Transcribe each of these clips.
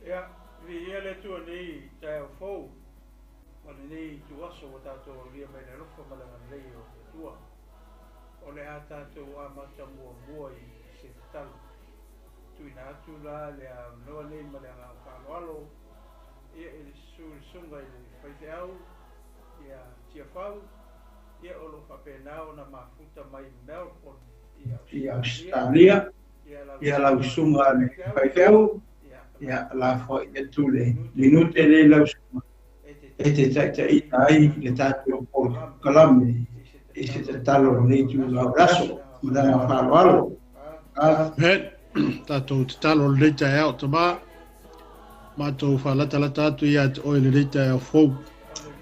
Ia, viia le Atua i lenei taeao fou ma lenei ituaso ua tatou aulia mai le alofa ma le agalelei o le Atua. O le a tatou amata muamua i se tatalo. Tuuina atu la le avanoa nei ma le agaga faaaloalo ia i le susu i le susuga i le faifeau ia Tiafau, ia o lo o faapena ona mafuta mai Melbourne i Ausetalia. Ia lau susuga le faifeau, ia lafoai atu le minute lea i lau susuga e te taitaiina ai le tatou polokalame i se tatalo o lenei itula o le aso. Ma le agaga faaaloalo. Amen. Tatou tatalo lenei taeao, Tama. Matou faalatalata atu ia te oe lenei taeao fou.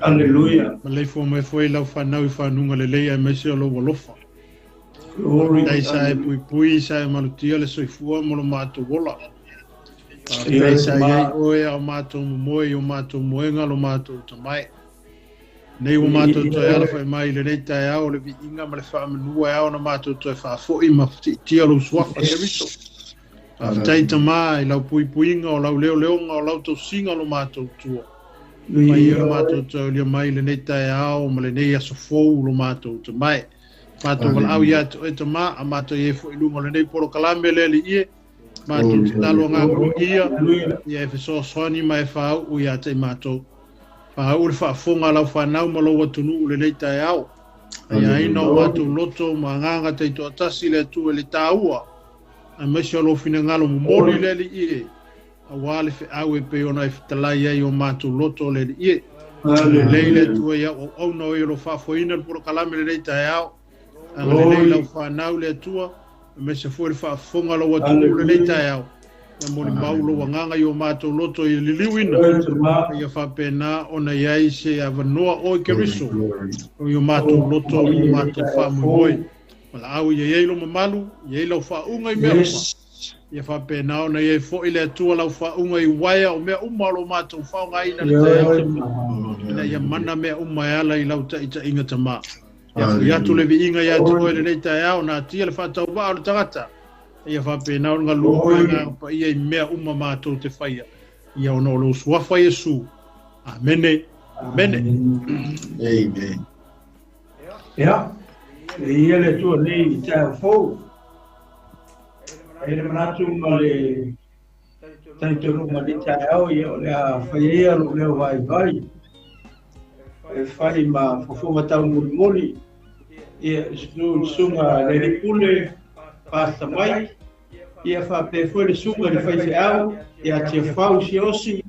Aleluia. Maleifua mai foi lau fanau i fanuga lelei aemaise o lou alofa. Glory. Tai sa e puipui, sa e malutia le soifua mo lo matou ola. Faafetai sa i ai oe a o matou momoe i o matou moega lo matou tamae. Nei ua matou toe alafai mai i lenei taeao o le viiga ma le faamanua e ao ona matou toe faafoi ma siitia lou suafa Keriso. Faafetai Tama i lau puipuiga o lau leoleoga o lau tausiga o lo matou tua. Mai ia lo matou toe aulia mai i lenei taeao ma lenei aso fou lo matou tamae. Matou valaau ia te oe Tama, a matou i ai foi i luga o lenei polokalame le Alii e. Matou tatalo agaga paia, ia e fesoasoani ma e faauu ia te i matou. Faauu le faafofoga a lau fanau ma lou atunuu lenei taeao. Ia aina o matou loto ma agaga taitoatasi le Atua i le taua, aemaise o lou finagalo momoli le Alii e, aua le feau e pei ona e fetalai ai o matou loto le Alii e. Lelei le Atua i au auauna o e o lo o faafoeina le polokalame lenei taeao. Agalelei lau fanau le Atua, aemaise foi le faafofoga a lou atunuu lenei taeao. Ia molimau lou agaga i o matou loto i le liliuina, ia faapena ona i ai se avanoa oe Keriso i o matou loto i o matou faamoemoe. Valaau ia i ai lou mamalu, i ai lau faauuga i mea uma. Ia faapena ona i ai foi le Atua lau faauuga i uaea o mea uma o lo matou faaaogaina le taeao, ina ia mana mea uma e ala i lau taitaiga Tama. Ia fui atu le viiga ia te oe lenei taeao, natia le faatauvaa o le tagata. Ia faapena ona galue ma le agaga paia i mea uma matou te faia. Ia ona o lou suafa Iesu. Amene. Amene. Amen. Ia, e ia le Atua nei i taeao fou. E le manatu ma le Talitonuga i le taeao ia o le a faia ia lou leo vaivai e fai ma fofoga taumolimoli ia susuga le alii pule Pasta Mike ia faapea foi le susuga i le faifeau ia Tiafau Siaosi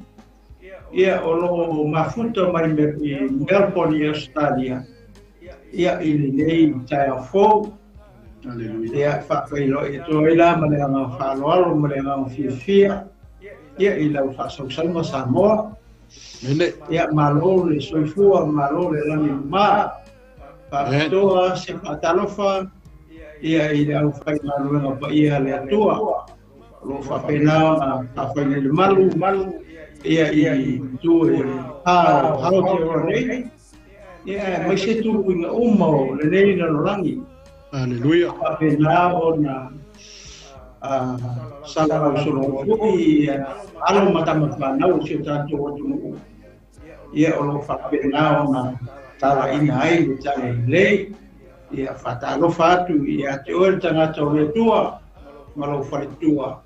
ia o loo mafuta mai i Melbourne i Australia ia i lenei taeao fou. Aleluia. Ia faafeiloai atu ai la ma le agaga faaaloalo ma le agaga fiafia ia i lau faasausauga Samoa. Mene. Ia malo le soifua, malo le lagi mama. Faapitoa se faatalofa ia i le aufaigaluega paia a le Atua. O lo o faapena ona faafailele malu ia i itu e pa o Aotearoa nei. Ia aemaise tuluiga uma o lenei lalolagi. Aleluia. Faapena ona salalau foi alo ma tama fanau o si o tatou atunuu. Ia o lo o faapena ona talaina ai le tala lelei. Ia faatalofa atu ia te oe le tagata o le Atua ma lou faletua.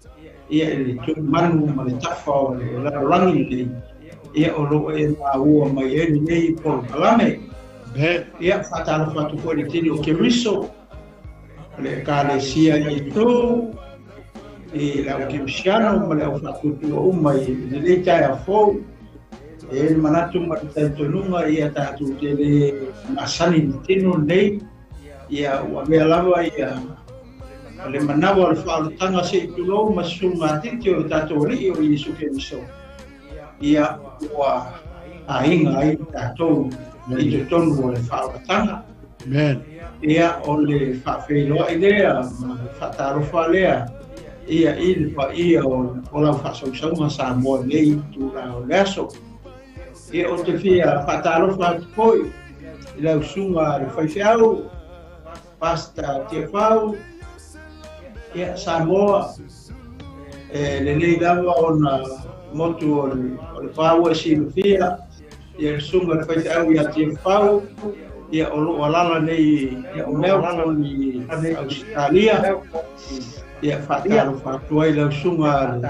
Ia i le tumanu ma le tafa o le lalolagi lenei. Ia o lo o e maua mai ai lenei polokalame. Ia faatalofa atu foi i le tele o Keriso, le Ekalesia i tou, i le au Kerisiano ma le au faatuatua uma i lenei taeao fou. E le manatu ma le talitonuga ia tatou te le masani i le tino lenei. Ia ua avea lava ia le manawa o le faaolataga se i tulou ma susuga titi o le tatou alii o Iesu Keriso. Ia ua aiga ai tatou i totonu o le faaolataga. Amen. Ia o le faafeiloai lea ma le faatalofa lea ia i le paia o lau faasausauga Samoa nei tulaga o le aso. Ia o te fia faatalofa atu foi i lau susuga le faifeau Pasta Tiafau ia Samoa e lenei lava ona motu o le pāua e silafia ia le susuga le faifeau ia Tiafau ia o loo alala nei i Melbourne i Australia. Ia faatalofa atu ai lau susuga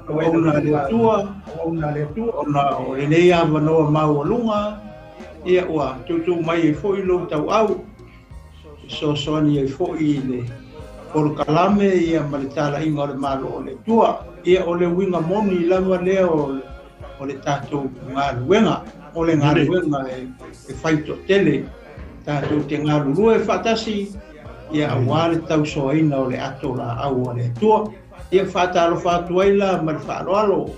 auauna le Atua ona o lenei avanoa maualuga ia ua tuutuu mai ai foi lou tauau fesoasoani ai foi i le polokalame ia ma le talaiga o le Malo o le Atua. Ia o le uiga moni lava lea o le tatou galuega, o le galuega e fai toatele tatou te galulue faatasi ia aua le tausoaina o le ato laau a le Atua. Ia faatalofa atu ai la ma le faaaloalo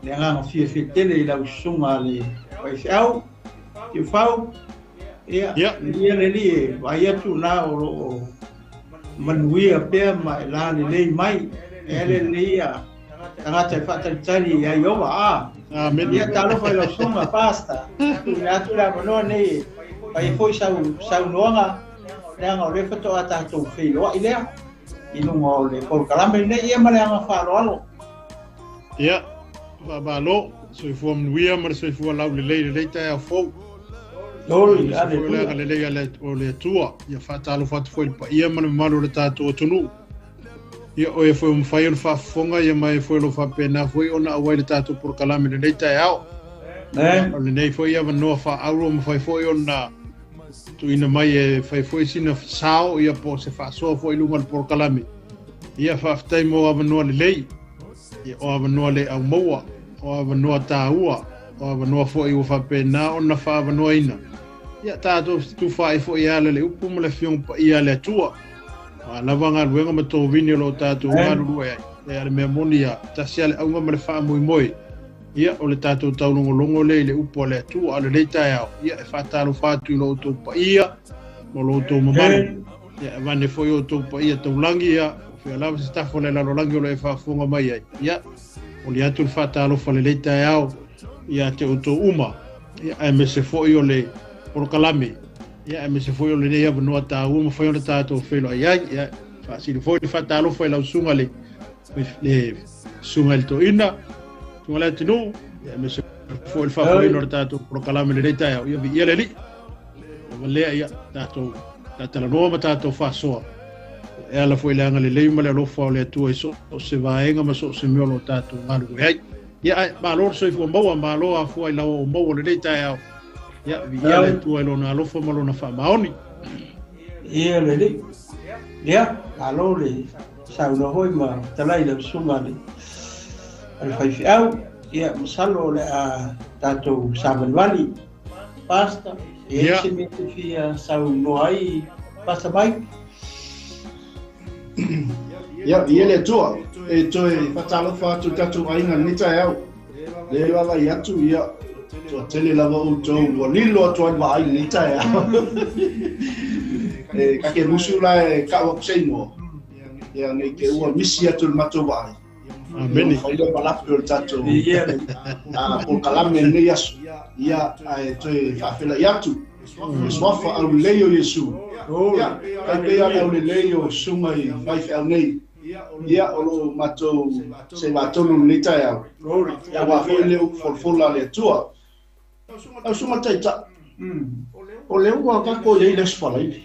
le agaga fiafia tele i lau susuga le faifeau Tiufau. Ia ia le alii e vaai atu na o loo manuia pea ma e lalelei mai. E ale lenei ia tagata e faatalitali ia Ieova a. Amen. Ia talofa i lau susuga Pasta. Tuuina atu le avanoa nei e fai foi sau saunoaga leaga o lea faatoa tatou feiloai lea i luga o le polokalame lenei ia ma le agaga faaaloalo. Ia, faamalo, soifua manuia ma le soifua laulelei lenei taeao fou. Glory, aleluia. aleluia. Lelei o le Atua, ia faatalofa atu foi i le paia ma le mamalu o le tatou atunuu. Ia o e foi o mafai ona faafofoga ia ma e foi o lo o faapena foi ona auai le tatou polokalame lenei taeao. Amen. O lenei foi avanoa faaauro mafai foi ona tuuina mai e fai foi sina sao ia po o se faasoa foi i luga o le polokalame. Ia faafetai mo avanoa lelei, ia o avanoa le aumaua, o avanoa tāua, o avanoa foi ua faapena ona faavanoaina. Ia tatou tufaai foi e ala i le upu ma le afioga paia a le Atua. A lava galuega ma tovini o lo o tatou galulue ai. E a le mea moni ia, tasi a le auga ma le faamoemoe. Ia o le tatou taulogologo lea i le upu a le Atua a lenei taeao. Ia e faatalofa atu i lo outou paia ma lo outou mamalu. Ia e avane foi o outou paia taulagi ia, o fea lava se tafa o le lalolagi o lo o e faafofoga mai ai. Ia, momoli atu le faatalofa lenei taeao ia te outou uma. Ia aemaise foi o le polokalame. Ia aemaise foi o lenei avanoa tāua mafai ona tatou feiloai ai. Ia faasili foi le faatalofa i lau susuga le susuga i le toeaina, susuga le atunuu, ia aemaise foi le faafoeina o le tatou polokalame lenei taeao. Ia viia le Alii. Ua lea ia tatou tatalanoa ma tatou faasoa. E ala foi le agalelei ma le alofa o le Atua i so o se vaega ma so o se mea o lo o tatou galulue ai. Ia, ae malo le soifua maua, malo afua i lau o maua lenei taeao. Ia, viia le Atua i lona alofa ma lona faamaoni. Ia lelei. Ia, malo le saunoa foi ma fetalai lau susuga le a le faifeau. Ia, masalo o le a tatou savalivali. Pastor, e i ai se mea e te fia saunoa ai, Pastor Mike? Ia, viia le Atua, e toe faatalofa atu i tatou aiga i lenei taeao. Le vaavaai atu, ia, toatele lava outou ua lilo atu ai le vaai i lenei taeao. E kake musu la e kau aku se igoa, ia nei te ua misi atu le matou vaai. Amene. Ia, fai lea malape o le tatou polokalame i lenei aso. Ia, ae toe faafelai atu. Le suafa aulelei o Iesu. Ia, tai pei lava le aulelei o susuga i faifeau nei. Ia, o lo o matou seivatonu i lenei taeao, aua foi le upu folafola a le Atua. Lau susuga Taitai, o lea ua tatou i ai i le Aso Faraile,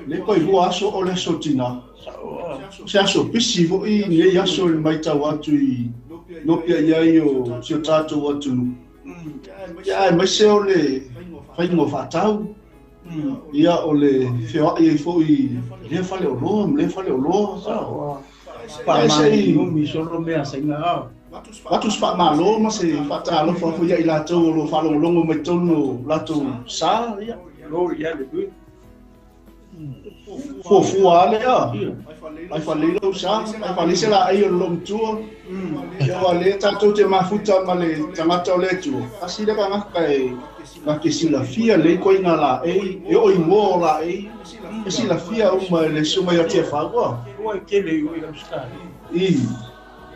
lea toe 2 aso o le Aso Tina. O se aso pisi foi lenei aso i le matau atu i nopia i ai o si o tatou atunuu. Ia, aemaise o le faiga o faatau, ia, o le feoai ai foi i lea faleoloa ma lea faleoloa. Avatu se faamalo ma se faatalofa foi ia i latou o lo o faalogologo mai totonu o latou sa, ia. Fuafua lava lea, ai faalelei lou sa, ai faalelei se laei o le loomatua. Ia aua o lea tatou te mafuta ma le tagata o le Atua, tasi lea tagata e na te silafia lelei ituaiga laei, e oo i igoa o laei, e silafia uma e le susuga ia Tiafau. Ua e tele i o i Ausetalia. I.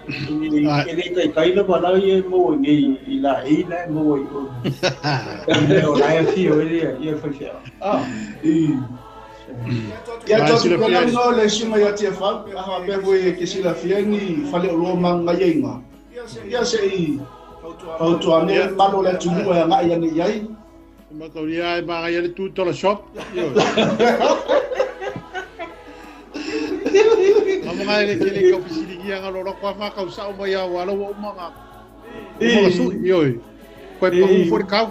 E le taitai lava la ia e maua i nei i laei la e maua i o. O la e afio ai ia le faifeau. I. Ia tou te talanoa le susuga ia Tiafau, a faapea foi e te silafia ni faleoloa ma gaiaiga, ia se i fautua ane le mamalu o le atunuu e agai ane i ai. Mataulia e magaia le $2 shop. Nga le kele ka fisiligia nga lora kwa ma kau sao mai a wala wa uma nga. Uma su yoi. Koe pahu fo le kau.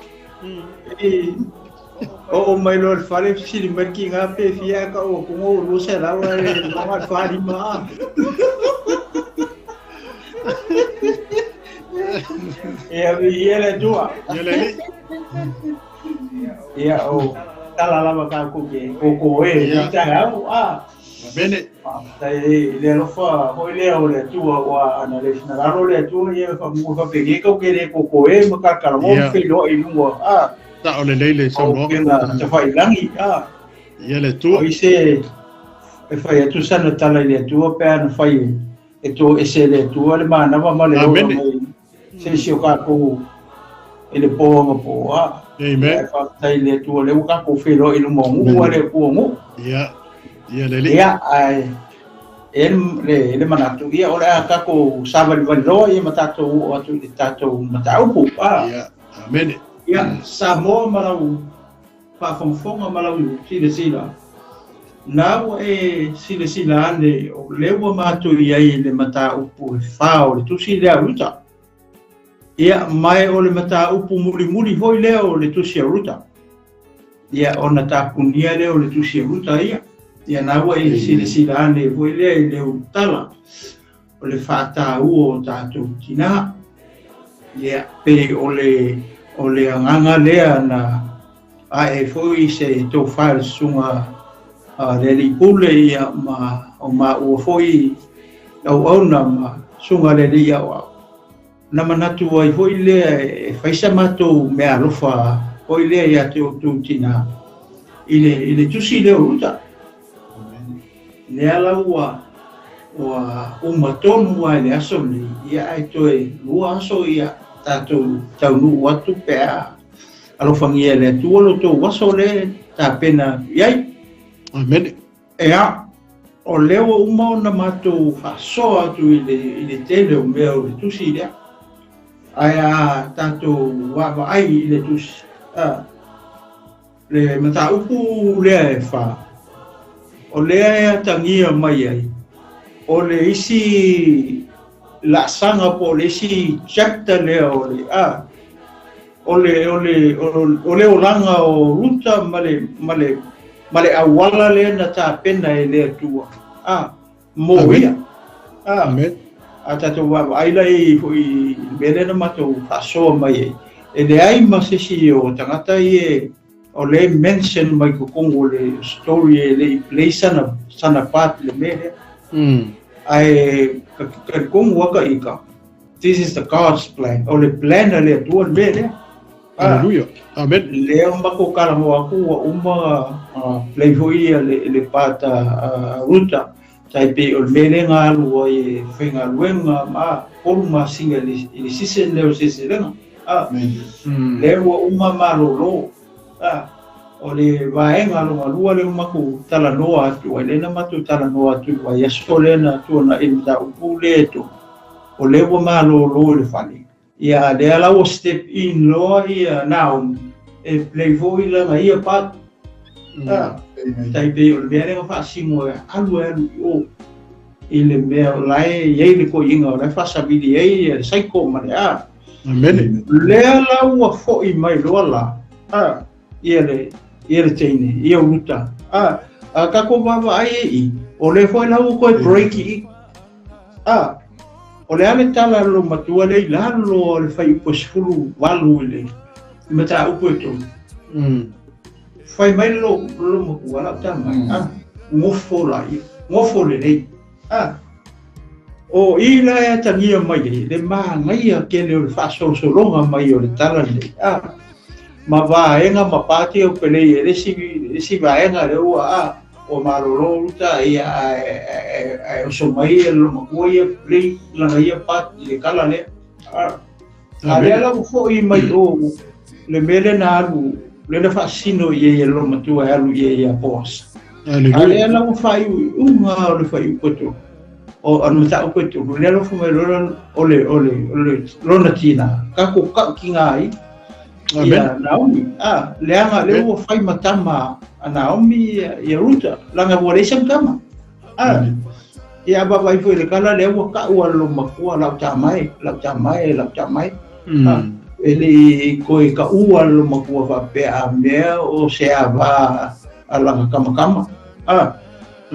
O mai loa le fale fesili mai le kinga pe fia ka o ku ngo lu se la wa le ma fa li ma. Ia ia le tua. Ia le li. Ia o tala lava ka ku ke ko ko e ni ta au a. Bene. Tai le alofa hoi lea o le Atua ua ana le finagalo le Atua ia fa mu fa pege kau ke le ko ko e ma ka kala mo fe lo i lunga a. Ta o le lele sa no. Ta fa ilangi a. Ia le tua. O ise e fai atu sana tala i le Atua pe ana fai e to ese le Atua le manawa ma le ola mai se si o kākou i le pō ma pō a. Amen. E whakatai le Atua le ua kākou whenua i luma o ngū a le Atua ngū. Ia. Ia le li. Ia, ai, e le, le manatu, ia, o le a kākou sāvalivali loa ia ma tātou oo atu i le tātou mataupu. A. Ia, amene. Ia, Samoa ma lau faafogafoga ma lau silasila, na ua e silasila ane o lea ua matou i ai i le mataupu e fā o le tusi lea a Ruta. Ia, mae o le mataupu mulimuli foi lea o le tusi a Ruta. Ia, ona tapunia lea o le tusi a Ruta ia. Ia, na ua e silasila ane foi lea i le ulutala o le faataua o tatou tinā. Ia, pe o le, o le agaga lea na ae foi se tofa i le susuga a le Alii Pule, ia, ma o maua foi auauna ma susuga a le Alii Aoao. Na manatu ai foi lea e fai sa matou meaalofa foi lea ia te outou tinā i le, i le tusi lea o Ruta. Lea la ua, ua uma tonu lava i le aso lenei, ia ae toe 2 aso ia tatou taunuu atu pe a alofagia e le Atua lo tou aso lea tapena atu i ai. Amene. Ea, o lea ua uma ona matou faasoa atu i le, i le tele o mea o le tusi lea. Ae a tatou vaavaai i le tusi, a, le mataupu lea e fā, O lea e atagia mai ai, o le isi laasaga po o le isi chapter lea o le a o le o le o le olaga o Ruta ma le ma le ma le auala lea na tapena e le Atua a mo ia. A Amen. A tatou vaavaai la i fo'i i le mea lea na matou faasoa mai ai, e leai ma se isi o tagata ia o lea e mention mai totonu o le story e le i play sana sana part i le mea lea. Ae talitonu lava ka ika, this is the God's plan, o le plan a le Atua le mea lea. Hallelujah. Amen. Lea ua matou talanoa atu ua uma ona play foi le part a Ruta. Tai pei o le mea lea na alu ai e faigaluega ma 3 masina i le season lea o le seleselega. Lea ua uma malolo. O le vaega lona lua lea ua matou talanoa atu ai, lea na matou talanoa atu i le vaiaso lea na tuanai i le mataupu lea e 3, o lea ua malolo i le fale. Ia, lea la ua step in loa ia Naomi e play foi lana ia part. Tai pei o le mea lea na faasino e alu e alu i o i le mea o la e i ai le toeaina o la e faasavili ai le saiko ma le a. Amen. Lea la ua foi mai loa la ia le ia le teine, ia Ruta. A tatou vaavaai e i, o lea foi la ua toe break i. O le a le tala a lou matua lea i lalo o le fuaiupu e 18 i le mataupu e 3. Fai mai lou matua, lau tama, gofo la ia, gofo lelei. O i la e atagia mai ai le manaia tele o le faasolosologa mai o le tala lenei. Ma vaega ma pati o pelei e le isi vaega lea ua ua malolo Ruta ia ae oso mai ia lou matua ia play lana ia part i le tala lea. A lea la ua foi mai o le mea lea na alu lea na faasino i ai e lou matua e alu i ai ia Boaz. A lea la ua faaiuiuga o le fuaiupu e 3. O le mataupu e 3, lea la ua fai mai loa o le o le o le lona tina, tatou tautiga ai ia Naomi. Leaga lea ua fai ma tama a Naomi ia Ruta, leaga ua leai sana tama. Ia a vaavaai foi i le tala lea ua tau a lou matua, lau tama e, lau tama e, lau tama e. E le i toe taua lou matua faapea a mea o se ava a lana kamakama.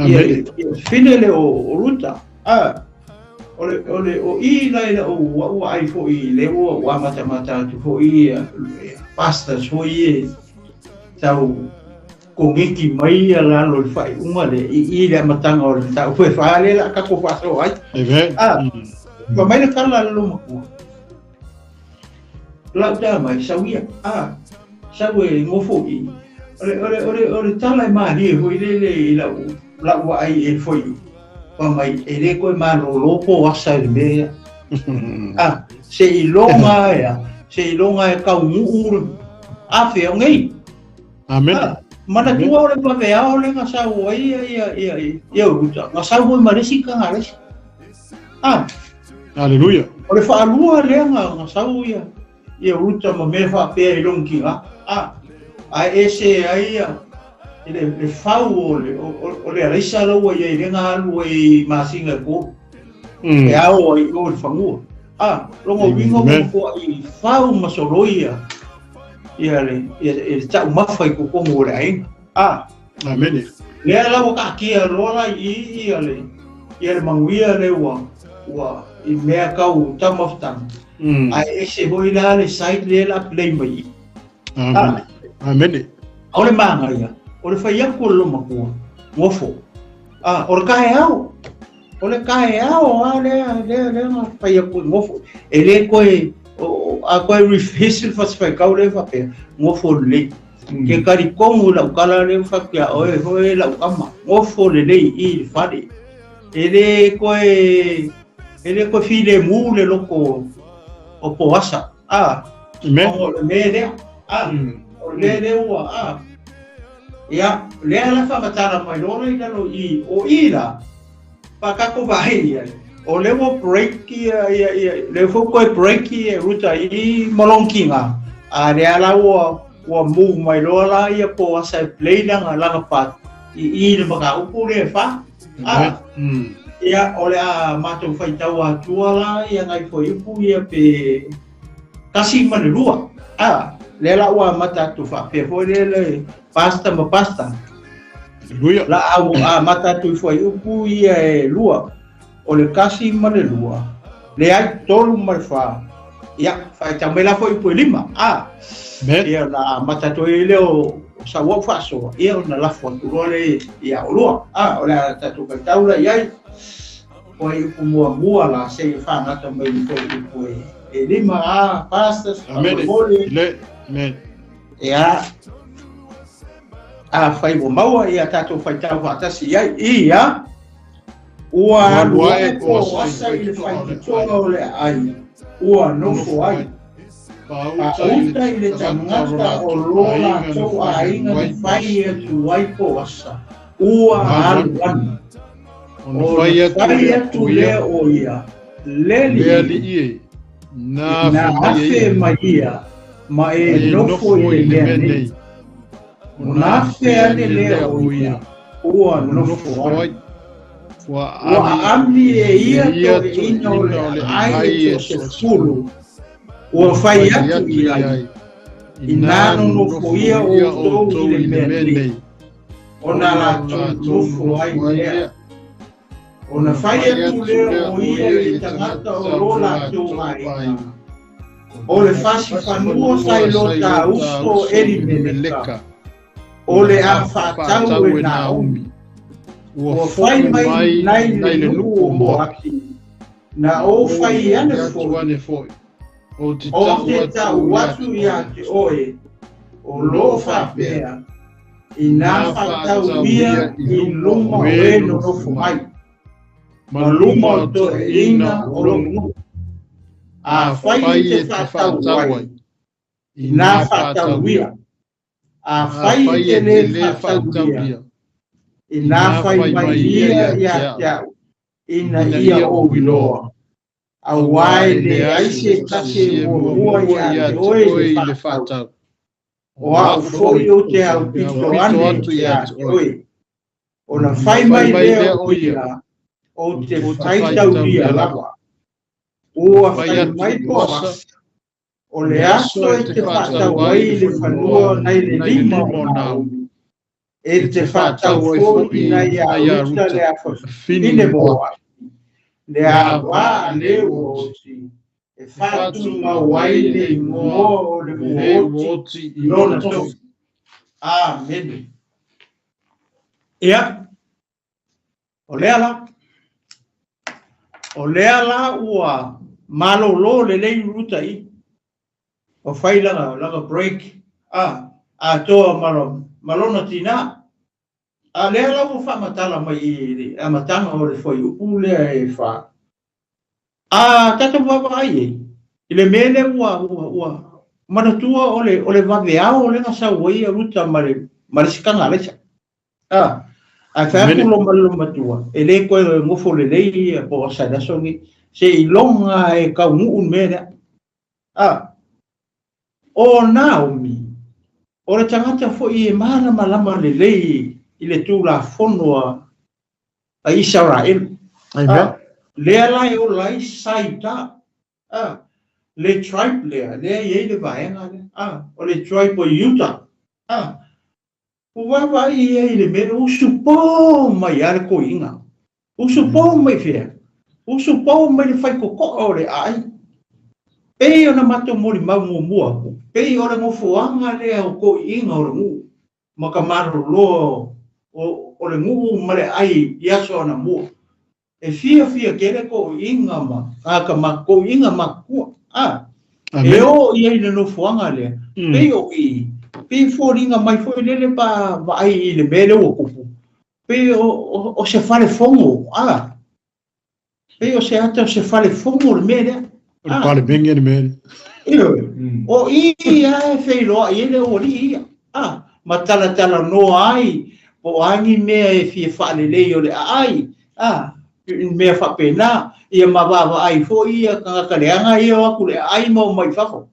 Ia fine le o Ruta. O le o le o i la i lau ua ai foi le ua ua matamata atu foi ia pastors foi e tau kogeki mai ia lalo i le faaiuga lea i i le amataga o le mataupu e fa lea la tatou faasoa ai. Amen. Fai mai le tala a le matua. Lau tala mai, sau ia. Sau e gofo i. O le, o le, o le, o le tala e malie foi le le i lau, lau vaai i le fuaiupu. Fai mai, e le toe malolo Poasa i le mea ia. Se iloga ea, se iloga e taunuu afe o nei. Amen. Manatua o le vaveao le na sau ai ia ia ia ia Ruta. Na sau foi ma le isi taga le isi. Hallelujah. O le faalua lea na sau ia ia Ruta ma mea faapea i lona tiga. Ae ese ai ia le le fau o le o le alaisa la ua i ai lea na alu ai i masina e 3. E ao ai o le fanua. Lona uiga ua matua fau ma soloi ia ia le ia le taumafa i totonu o le aiga. Amen. Lea la ua taatia loa la i ia le ia le manuia lea ua ua i mea tau taumafataga. Ae ese foi la le side lea la play mai i. Amen. Amen. O le manaia, o le fai atu o le matua, gofo. O le taeao. O le taeao a lea lea lea na fai atu i gofo. E le toe a toe refresh le fasifaitau lea faapea, gofo lelei. Ke talitonu i lau tala lea ua faapea oe foi lau tama, gofo lelei i le fale. E le toe e le toe filemu le loko o Poasa. Amen. O le mea lea. O le mea lea ua Ia, lea la faamatala mai loa la i lalo i o i la, pa tatou vaai i ai. O lea ua break ia, ia, ia, lea foi toe break ia Ruta i malongkiga. A lea la ua, ua move mai loa la ia Poasa e play lana, lana part. i le mataupu lea e fa. A, ia, o le a matou faitau atua la ia nai fuaiupu ia pe 1 ma le 2. A, lea la ua amata atu faapea foi lea le pasta ma pasta. Haleluia. La a amata atu i fuaiupu ia e 2. O le 1 ma le 2. Leai 3 ma le 4. Ia, faitau mai la fuaiupu e 5. A, ia la amata atu ai lea o sa ua faasoa, ia ona lafo atu loa le ia o lua. A, o le a tatou faitau la i ai. Fuaiupu muamua la se i whangata mai le fuaiupu e 5. A, pastors, Amen. Amen. Ia, a whai ua maua ia tatou faitau faatasi i ai. Ia, ua alu ae po asa i le faititoga o le ai, ua nofo ai. Pauta i le tagata o lo latou aiga na fai atu ai po asa, ua alu ane. Ona fai atu lea o ia, le alii e, na afe mai ia, ma e nofo i le mea nei. Ona afe ane lea o ia, ua nofo ai. Ua ami e ia toeaiina o le aai e so o se 10, ua fai atu i ai, ina nonofoia outou i le mea nei, ona latou nofo ai lea. Ona fai atu lea o ia i le tagata o lo latou aiga. O le fasifanua sa i lo ta uso Elimeleka, o le a whaatau e Naomi. Ua fai mai nai le nuu o Moapi, na o fai ane foi. O te tau atu ia te oe, o lo whapea, ina whaatau ia i luma o e nonofo mai. Ma luma o toeaiina o lo nuu. A fai e te whaatau ai, ina whaatau ia. A fai e te le whaatau ia, ina fai mai ia ia te au, ina ia o wiloa. A wai le ai se tasi e muamua ia te oe i le whaatau. O au foi o te au pito ane ia te oe. Ona fai mai lea o ia, o te faitaulia lava. Ua fai mai po asa, o le aso e te whaatau ai le whanua nei le lima o Naomi. E te whaatau foi nei a Ruta le a whawhine moa. Le a wā le uoti, e whātu wai le ingoa o le uoti i lona tofi. Amen. Ia, o lea la. O lea la ua malolo le lei Ruta i. O fai langa break. A toa malona tina. A lea la ua whaamatala mai i le amatanga o le fuaiupu lea e wha. A tatou vaavaai e. I le mea lea ua manatua o le vaveao o le na sau ai a Ruta ma le sikanga alaisa. A whai atu lo ma le matua. E le koe ngofo le lei po o sa aso ni. Se i longa e kaunuu mea lea. A o Naomi, o le tagata foi e malamalama lelei i le tulafono a Israel. Amen. Lea la e ola ai Saida. Le tribe lea, lea i ai le vaega lea. O le tribe o Yuta. Ua vaai ia i le mea, usu po mai a le koiga. Usu po mai fea. Usu po mai le whaikokoa o le ai. Pei ona matou moli mau muamua aku. Pei o le ngofoanga lea o koiga o le nuu. Ma ka maloloa o le nuu ma le ai i aso ana mua. E fia fia kele koiga ma ka ma koiga ma kua. E o ia i le nofoanga lea. Pei o i, pei fōringa mai foi lele pa vaai i le mea lea ua kupu. Pei o se fale fongo. Pei o se ata o se fale fongo le mea lea. O le pale menge le mea. O i ia e wheiloa i ele o li ia. Ma talatala noa ai, po angi mea e fia whaalelei o le ai. Mea whapena, ia mawawa ai fo ia, kangakaleanga ia o aku le ai mau mai whafo.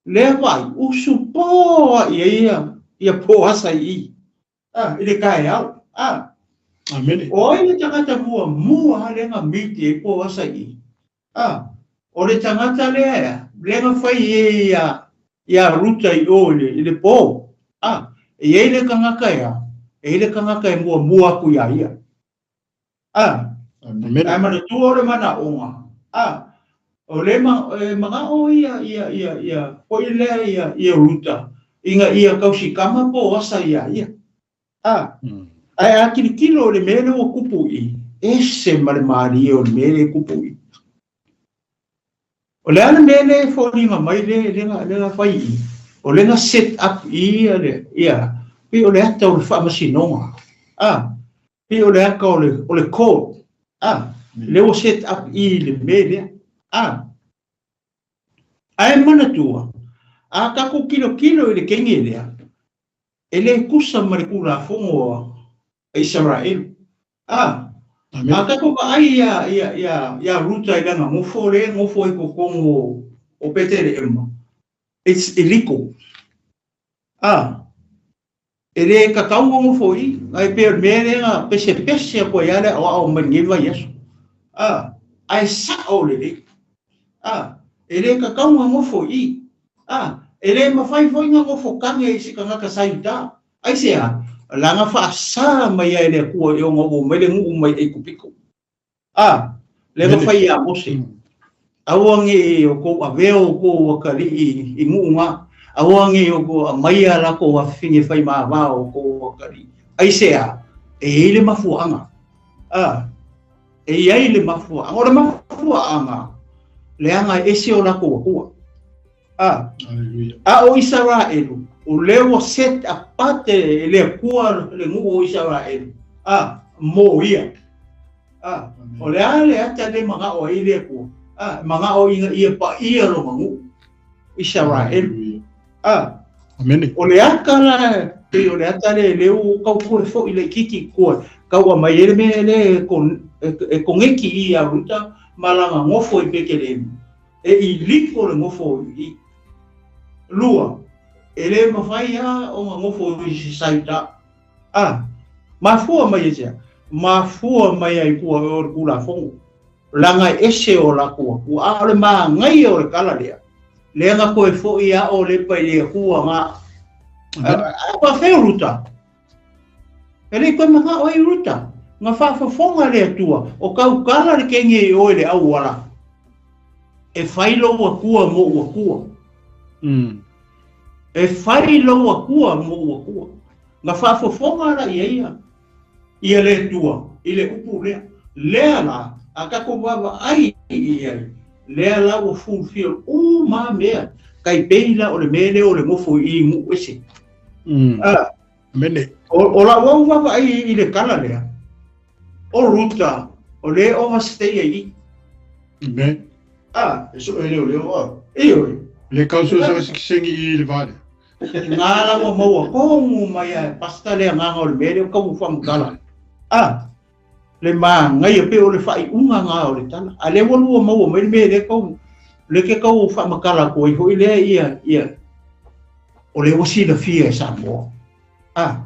Lea vai, usu po ia ia, ia po asa i. A, i le taeao. A. Amene. O ai le tagata muamua lea na miti ai po asa i? A, o le tagata lea ea, lea na fai e ia, ia Ruta i o i le, i le po. A, e i ai le tagata ea, e i ai le tagata e muamua atu iā ia. A, Amene. Ae manatua o le manaoga. A, o le ma, e manao ia, ia, ia, ia, foi lea ia, ia Ruta, ina ia tausikama po asa iā ia. A, ae a tilotilo i le mea lea ua tupu i i, ese ma le malie o le mea lea e tupu i i. O le a le mea lea e foliga mai le, le, le na fai i i? O le na set up i ia le, ia, pei o le ata o le faamasinoga. A, pei o le ata o le, o le court. A, lea ua set up i le mea lea. A, ae manatua, a tatou tilotilo i le kenge lea, e le tusa ma le Tulafono a Isaraelu. A, a tatou vaai ia, ia, ia, ia Ruta i lana nofo lea e nofo ai i totonu o, o Petelehema, it's illegal. A, e le tatau ona nofo i i, ae pei o le mea lea na pesepese atu ai lava le aoao mai lenei vaiaso. A, ae sao lelei. A, e le tatau ona nofo i i. A, e le mafai foi ona nofo kage i se tagata sa i uta. Aisea? Leaga faasa mai ai e le Atua e ona oo mai le nuu mai Aikupito. A, lea na fai ia Mose, Aua ne i outou avea outou atalii i nuu na, aua ne i outou aumaia latou afafine fai mava o outou atalii. Aisea? E i ai le mafuaaga. A, e i ai le mafuaaga. O le mafuaaga, leaga e ese o latou Atua. A, a o Isaraelu, o lea ua set apart e le Atua le nuu o Isaraelu, a, mo ia. A, o le a le ata le manao ai le Atua? A, manao ina ia paia lona nuu, Isaraelu. A, Amene. O le ata la, pei o le ata le le ua tau toe foi laitiiti i tua, tau aumai ai le mea lea e e koneki i ia Ruta ma lana nofo i Petelehema, e iliko le nofo i i. Lua, e le mafai lava ona nofo i se saita. A, mafua mai e sea? Mafua mai ai tua o le Tulafono. Leaga e ese o latou Atua. A o le manaia o le tala lea, lea na toe foi a o lepa i le Atua na. A faafefea o Ruta? E le toe manao ai Ruta. Na faafofoga le Atua, o tautala le kenge i oe le auala. E fai lou Atua mo ou Atua. E fai lou Atua mo ou Atua. Na faafofoga la ia ia. Ia le Atua i le upu lea. Lea la, a tatou vaavaai i ai, lea la ua fulfill uma mea, tai pei la o le mea lea o le nofo i nuu ese. A, Amene. O lau au vaavaai i le tala lea, o Ruta, o le overstay ai i. Amen. A, E so e leo leo a. Ioe. Le kau so sa sikisengi i le vale. Ngā la ua maua kongu mai a e pasta le agaga o le mea lea o kau whamutala. A, le māngaia pe o le whaiunga ngā o le tala. A le ua lua maua mai le mea lea kau, le ke kau whamakala ko i hoi lea ia, ia, o le ua silafia e Samoa. A,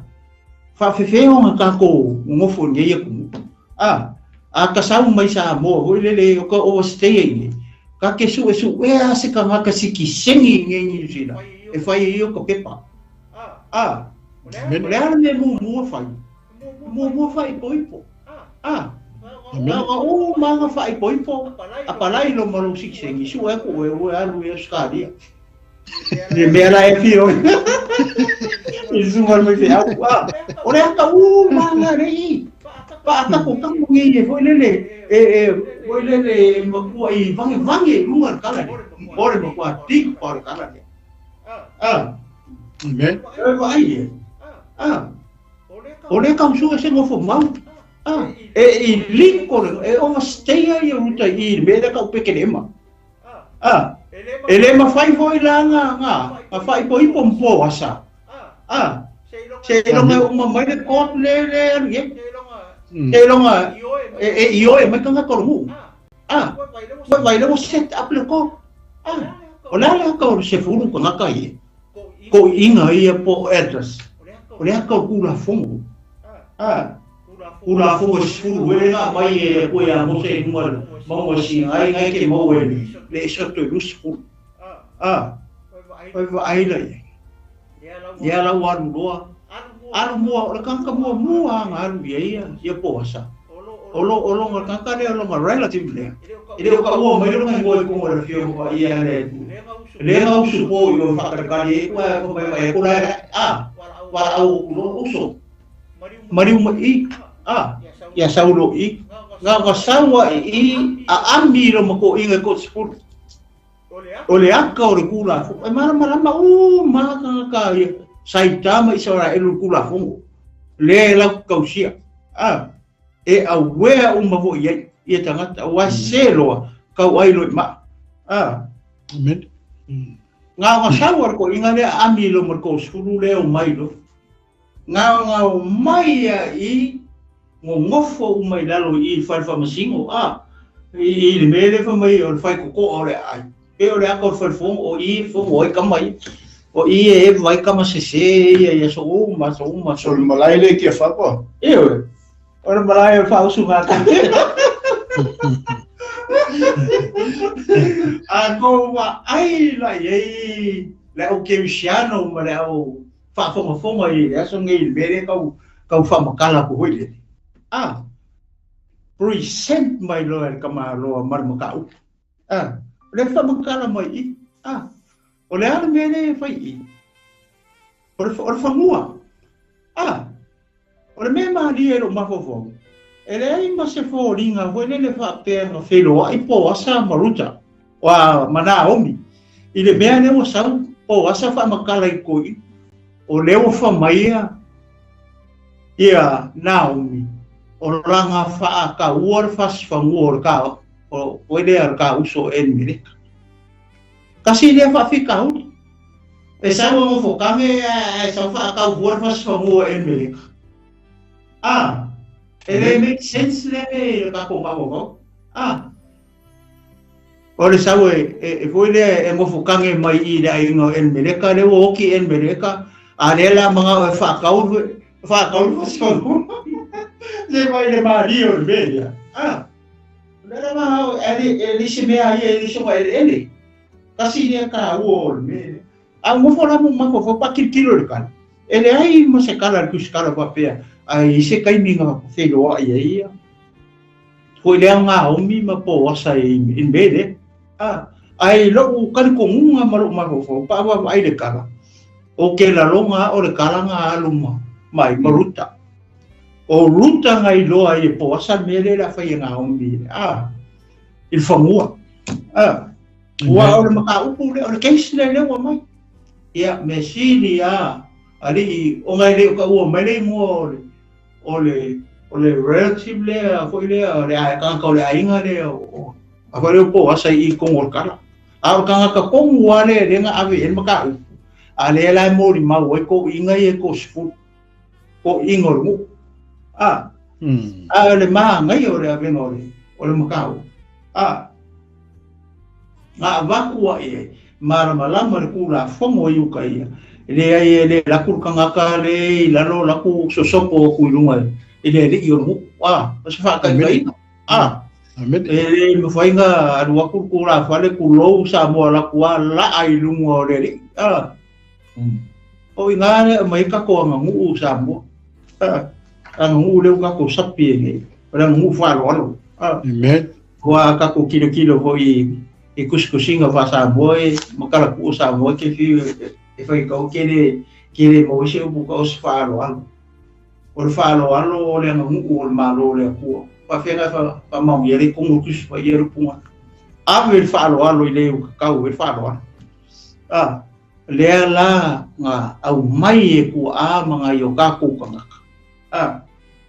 whaawhewheonga kākou ngofo nei aku. A, a ka sau mai Samoa hoi lele o ka overstay ai nei. Ka ke su e su e a se ka ngaka siki sengi i ngei New Zealand. E whai e o ka pepa. A, o le ala me mua whai. Mua whai ipo ipo. A, nga o manga whai ipo ipo. A palai lo malo siki sengi su e ku e ue alu e Australia. Le mea la e fio. I sunga mai fe au. A, o le ata u manga le i. Pa ata ko tango ngi e foi lele e e foi lele e makua i vange vange lunga le kala le. O le makua tik pa le kala le. A. Amen. E vai e. A. O le kau sua se ngofo mau. A. E i liko le e overstay ai e uta i me le kau peke le ma. A. E le mafai foi la nga nga nga faaipoipo ma Poasa. A. Seiloga e uma mai le court le le alu i ai. Seiloga e e ioe mai tagata o le nuu. A. Ua vaai lea ua set up le court. A. O le a le ata o le sefulu tagata ia? Toʻiʻiga ia po o elders. O le aka o Tulafono. A, Tulafono e 10 ele nga mai e koe a Mose i lunga mauga Sinai ngai ke maua e le Esoto e 20. A, oi vaai la ia. Ia lau alu loa. Alu mua, o le kanaka mua mua nga alu ia ia, ia Poasa. O lo nga kanaka lea, o lo nga relative lea. E le o ka ua mai lo nga ngoe kongo le fio mo ia le tu. Le nga usu po i o whakarekari e kua ko mai mai ko la a wala au lo uso. Mariu mai i a ia saulo i nga nga saua i a ami lo mako inga ko sipuru. O le aka o le kula fo e mara marama u maka ka ia saitama i sora elu kula fongo. Le la kausia. A e awea uma fo ia ia tangata wa seloa kau ai lo ma. A Amen. Ngā ngā saua ko inga le ami lo mo suru le o mai lo. Ngā ngā o mai ia i ngongofo u mai lalo i whai whamasingo a i le mele wha mai o le whai koko o le ai. E o le aka o le whai whongo o i whongo ai kamai. O i e vai kama se se ia ia so o ma so o ma so. O le malai le kia whakwa. E oe. O le malai o whausu ngā kate. A ko wa ai la i le au keusiano ma le au whaafongafonga i le aso ngei le mere kau whamakala ko hoi le. A present mai loa le kamaloa marmakau. A le whamakala mai i. A o le ala mere whai i. O le whangua. A o le mea maali e lo mafofo. E le ai ma se fōringa hoi le le whaapea nga wheloa i Poasa maruta. Wa mana omi. I le mea leo sau Poasa whamakala i koi. O leo whamaia ia Naomi. O ranga whaaka ua le whaswhangua o le ka o lea le ka uso e mireka. Kasi lea whaafika huri. E sau ngo fokange e sau whaaka ua le whaswhangua e mireka. A e le make sense le me ka ko mago. A o le sau e foi le e ngofokange mai i le ainga e meleka le o ki e meleka a le la manga e whakau whaswhangua. Le mai le mari o le mea. A le la maha e le se mea ia e le soka e ele. Kasi lea ka ua o le mea. A ngofo la mo mako fo pa kilo le kala. E le ai mo se kala le kusikala papea. Ai i se kaiminga wheloa ia ia. Hoi lea ngā omi ma Poasa i mele. A ai lou kalikongunga ma lou mafofo pa wa ai le kala. O ke lalonga o le kala ngā aluma mai maruta. O ruta ngai loa i Poasa mele la whai ngā omi. A i le whangua. A ua o le maka upu le o le keisi le lewa mai. Ia me sili a ali o ngai le o ka ua mai le mua o le relative lea, foi lea, le ai kanga o le ainga lea, o a foi lea Poasa i kongo le kala. A o kanga ka kongu a le lenga ave e maka upu. A le la mori mau e ko inga i e ko sifu, ko inga o le ngu. A, a le maa ngai o le avenga o le maka upu. A, ngā wakua e maramalama le kula fongo i uka ia. Le ai e le laku kangaka le i lalo laku sosopo o kuilunga e le le i o le ngu. A, o se whaakaikaina. A, e le mawhainga alu aku kula whale kulou sa mua laku a la ai lunga o le le. A, o i ngā le mai kako anga nguu sa mua. A, anga nguu leo kako sapi e nei. O le anga nguu whalo alo. A, Kua kako kilo kilo hoi i kusikusinga wha sa mua e makala kuu sa mua ke whiu e whai kau kere mo ise upu ka o se whaalo alo. O le whaalo alo o le anga nguu o le malo o le akua. Pa whenga wha maungi le kongo kusi wha ia rupunga. Ave le whaalo alo i le ukakau e whaalo alo. A, lea la ngā au mai e kua a manga i o kako kangaka. A,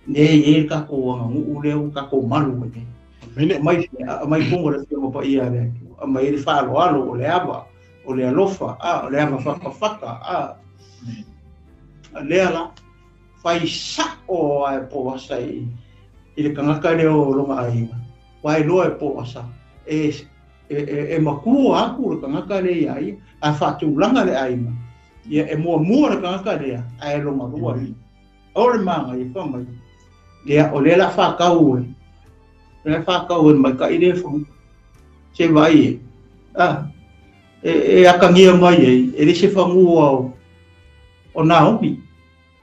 ne e kako anga nguu leo kako malu e ne. Mai mai kongo le whio mapa ia le atua. Mai le whaalo alo o le ava. O le alofa, a, o le ava whakawhaka, a. Lea la, whai sako a e Poasa i le kangaka leo o longa ainga. Wai loa e Poasa. E makua aku le kangaka le ia ia, a whaatulanga le ainga. Ia e muamua le tagata lea ae lona lua ia. O le manaia fai mai, ia o lea o le a faatau e, o le a faatau e le maita'i lea fanua. Se vaai e, a, e atagia mai ai, e le se fanua o Naomi,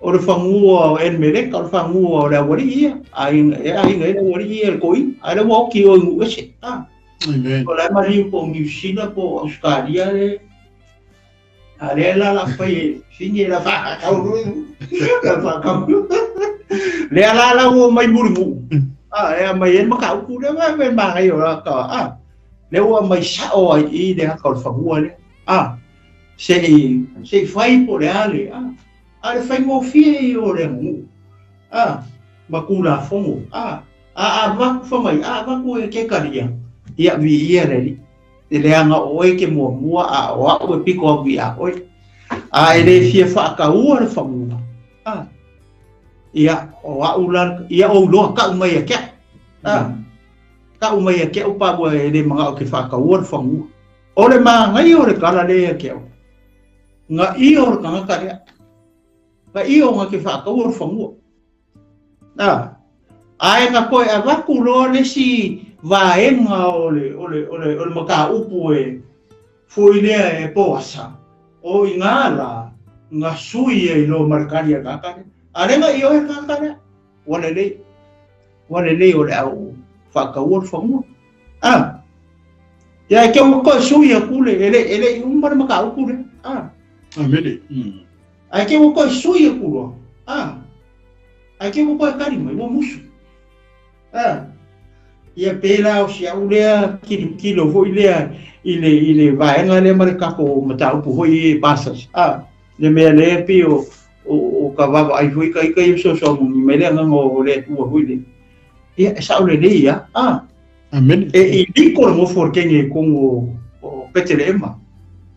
o le fanua o Elimeleka, o le fanua o le aualii ia, aiga, e aiga ai le aualii ia le toeaina, a o lea ua oti i o i nuu ese. A, Amen. o la e maliu po o Niu Sila po o Ausetalia le, a lea la la fai e fini la faakau la faakau. Lea la la ua mai mulimu'u. A, e mai e mataupu lea, ma me manaia o la ka, a, lea ua mai sa'o ai i le aka o le fanua lea. A, se i fai po o le a le, a, a le faigofie ia o le aganuu. A, ma Tulafono. A, a avatu fa mai, a avatu e ke talia, ia viia le Alii. E leaga o oe ke muamua a o a'u e pito atu iā oe. A e le fia faataua le fanua, a, ia o a'u la, ia ou iloa ta'u mai ia te a'u. A, ta'u mai ia te a'u pa ua e le mana'o ke faataua le fanua. O le manaia o le tala lea ia te a'u, gaʻia o le tagata lea, gaʻia o na ke faataua le fanua. A, ae na toe avatu loa le isi vaega o le, o le, o le, o le mataupu e foi lea e Poasa, o i ngā la, nga sui ai loa ma le kali a le tagata lea. A le nga ioe le tagata lea, ua lelei, ua lelei o le au faataua le fanua. A, ia e ke ua toe sui atu le, e le, e le i uma le mataupu lea. A. Amene. Ae ke ua toe sui aku loa. A. Ae ke ua toe tali mai, ua musu. A. Ia pēlā o si a'u lea tilotilo foi lea i le, i le vaega lea ma le tatou mataupu foi i pastors. A. Le mea lea pei o, o, o ka vaavaai foi ka ika ia fesoasoani mai le agaga o le Atua foi lea. Ia, e sa'o lelei lava. A. Amene. E i liko le nofo o le kene i totonu o Petelehema.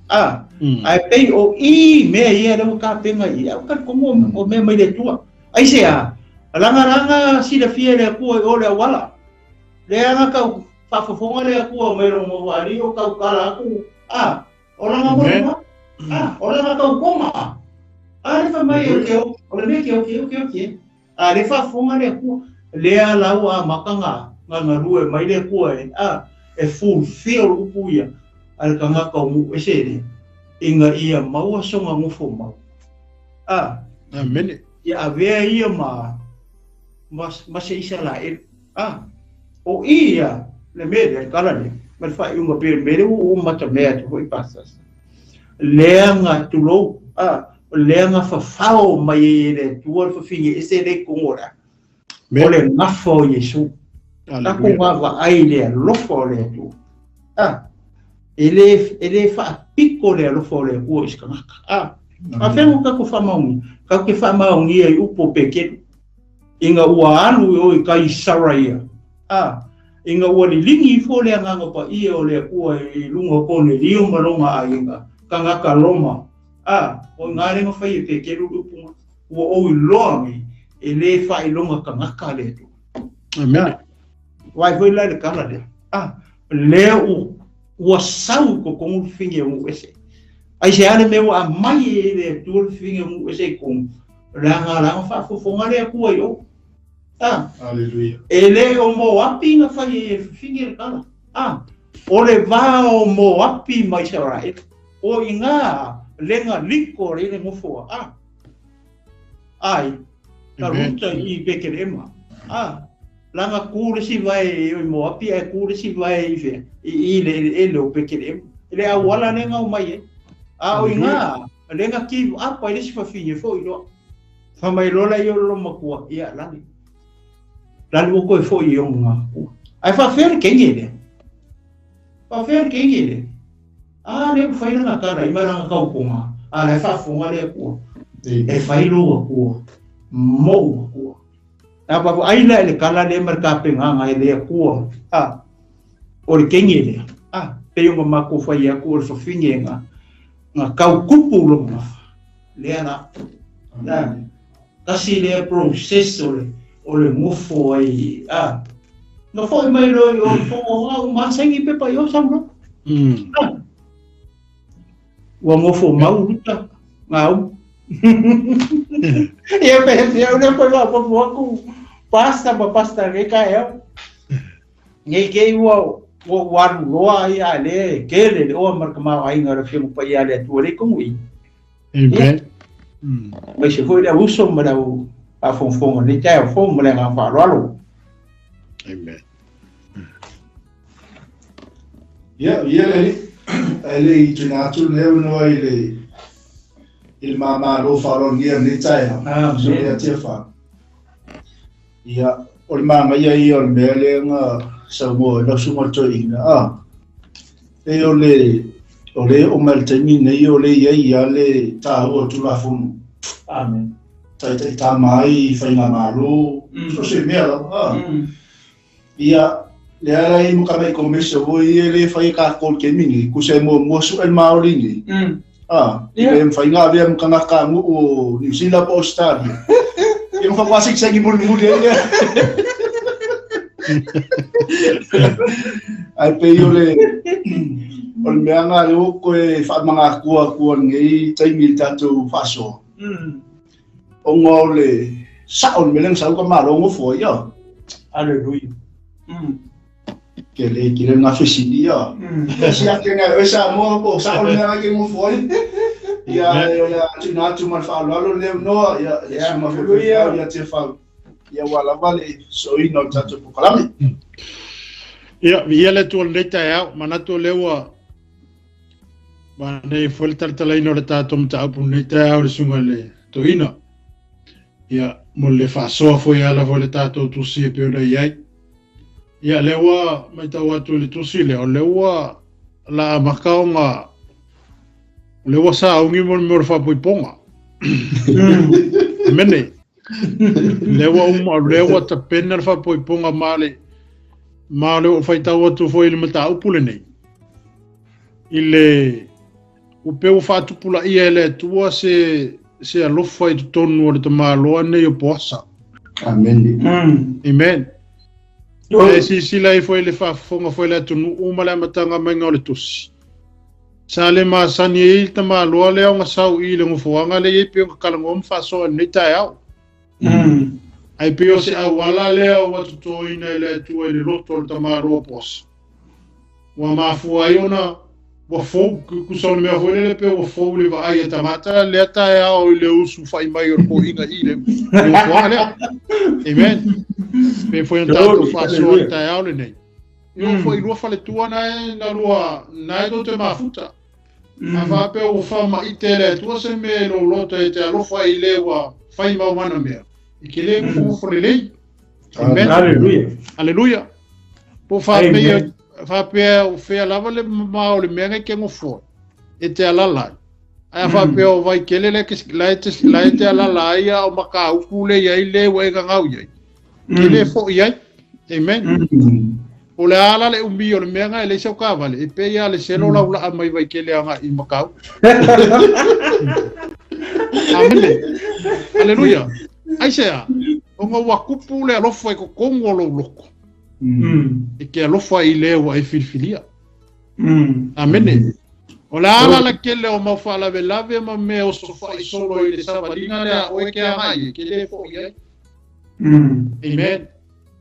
A, ae pei o i mea ia lea ua tapena i ai, ae ua talitonu o mea mai le Atua. Aisea? Lagalaga silafia e le Atua i o le auala. Leaga tau faafofoga le Atua mai lona manualia o tautala atu, a, o lana molimau, a, o lana tautoga. A le fai mai o ke o le mea ke oki, oki, oki. A le faafofoga le Atua, lea la ua amata nga nga galue mai le Atua e, a, e fulfill upu ia a le tagata o nuu ese lea, ina ia maua sona nofo mau. A, Amene. Ia avea ia ma, ma, ma se Isaraelu. A, o i ia le mea lea, le tala lea, ma le faaiuga pei o le mea lea ua ou matamea atu foi pastors. Lea nga tulou, a, lea nga fafao mai ai e le Atua le fafine ese lea i totonu o le a. O le gafa o Iesu. Tatou vaavaai i le alofa o le Atua. A, e le, e le faapiko le alofa o le Atua i se tagata. A, afea o tatou faamaonia? Tatou te faamaonia i upu o Petelu. Ina ua alu i o i Kaisaraia, a, ina ua liligi ifo le Agaga Paia o le Atua i luga o Konelio ma lona aiga, tagata Roma, a, o i ngā lenga fai e Petelu le upu nga, ua ou iloa nei, e le faailoga tagata le Atua. Amen. Vaai foi la i le tala lea. A, lea ua sau i totonu le fafine o nuu ese. Aisea le mea ua aumai e le Atua le fafine o nuu ese i totonu? Leaga la na faafofoga le Atua i o. A, Hallelujah. E le o Moapi na fai ai e le fafine le tala. A, o le va o Moapi ma Isaraelu. O i ngā lenga liko le le ngofoa. A, ai, ka ruta i Betelehema. A, langa ku le si vai i Moapi, ai ku le si vai i fea, i le ele o Betelehema. Le auala lenga o mai e. A, o i ngā lenga ki apa i le si fafine foi loa. Fa mai loa la i o lo matua, ia lali. Lali o koe foi i o ngā kua. Ai fa fea le kenge lea. Fa fea le kenge lea. A lea ua fai lana tala i ma lana tautoga, a la e faafofoga le Atua. E fai lou Atua, mou Atua. A vaavaai la i le tala lea ma le tapenaga e le Atua, a, o le kenge lea, a, pei ona matou fai atu o le fafine na, na tau kupu lona gafa. Lea la, la, tasi lea process o le, o le nofo ai, a, na foi mai loa i o i fono a uma lava saini pepa i o sau loa. A, ua nofo mau Ruta, Gau. Ia pe fia una pe va po aku pasta pa pasta ke ka e. Nei ke ua ua waru loa ai a le kele le oa marka mau ai ngara fia mo pa ia le tua le kongui. Amen. Mai se foi le uso ma lau a fonfonga le tai o fo ma le ngā whaaloalo. Amen. Ia, ia le ai le i tuina atu le no ai le i le māmā whaaloalo nei tai. Amen. So ia te wha. Ia, o le maanga ia ia o le mea le nga sa mo la su mo to ina a. E o le o le o mal taimi nei o le ia ia le ta o tu la funu. Amen. Tai tai ta mai whai ngā malo. So se mea la. A. Ia le ala i muka mai komesa o i le whai ka kol ke mingi ku se mo mo su el maori ni. Ah, Yeah. le whai ngā vea muka ngā ka ngu o New Zealand po Australia. Ia mo whakwasik sa ki muri muri ai. Ai pe i o le o le mea ngā le o koe whaamanga kua kua ngei taimi i tātou whaso. O ngā o le sa o le meleng sa uka marongo fo ia. Hallelujah. Ke le ki le ngā whesini ia. Ia si ake ngā oe sa moa po sa o le mea ke ngō fo ia. Ia o le tuna atu ma le whaaloalo leo noa ia ia suma Hallelujah. ia te whau. Ia wala wale so ina o tātou pokalame. Ia, ia le tua nei tai au, manatu le ua ma nei foi le talatalaina o le tātou mataupu nei tai au le sunga le toina. Ia, mo le whaasoa foi ala foi le tātou tusi e peo nei ai. Ia, le ua mai tau atu le tusi le, o le ua la makao ngā, o le ua sa ungi mo le mea o le whapoiponga. Mene, le ua uma, le ua tapena le whapoiponga ma le, ma le o whaitau atu foi le mataupu le nei. I le upe o whaatupula ia e le atua se alofa i totonu o le tamaloa nei o Poasa. Amen. Amen. E sisila i foi le whaafonga foi le atunu uma le amatanga mai ngā o le tusi. Sa le maasani e i le tamaloa le au sau i le ngofoanga le i pe o kalango mwhasoa nei tae au. Ai pe o se awala lea o watutoina i le atua i le loto o le tamaloa Poasa. Ua mafua ai ona ua fou, kusa o le mea foi lele pe ua fou le vaai e tangata, lea tae ao i le usu whai mai o le kohinga i le ngofoanga lea. Amen. Pe foi an tātou whasoa le tae ao le nei. Io foi lua fale tua nae na lua nae tō te mafuta. A whape o wha i te le atua se me lo loto e te alofa i le ua whai mauana mea. I ke le ngofo le lei. Amen. Hallelujah. Hallelujah. Po whapea whapea o whea lava le mao le mea ngai ke ngofo. E te alalai. Ai whapea o vai kele le lae te alalai a o maka uku le iai le ua e ngau iai. Ke le fo iai. Amen. O le ala le umi o le mea ngai le sau kavale. E pe ia le selo lau la mai vai kele anga i makau. Amen. Hallelujah. Ai sea, o ngā wakupu le alofa i kokongo o lou loko. E ke alofa i lea ua e filfilia. Amene. O le ala la kele o mau whaalave lave ma mea o sofa i solo i le savalinga lea o e ke anga i ke le fo i ai. Amen.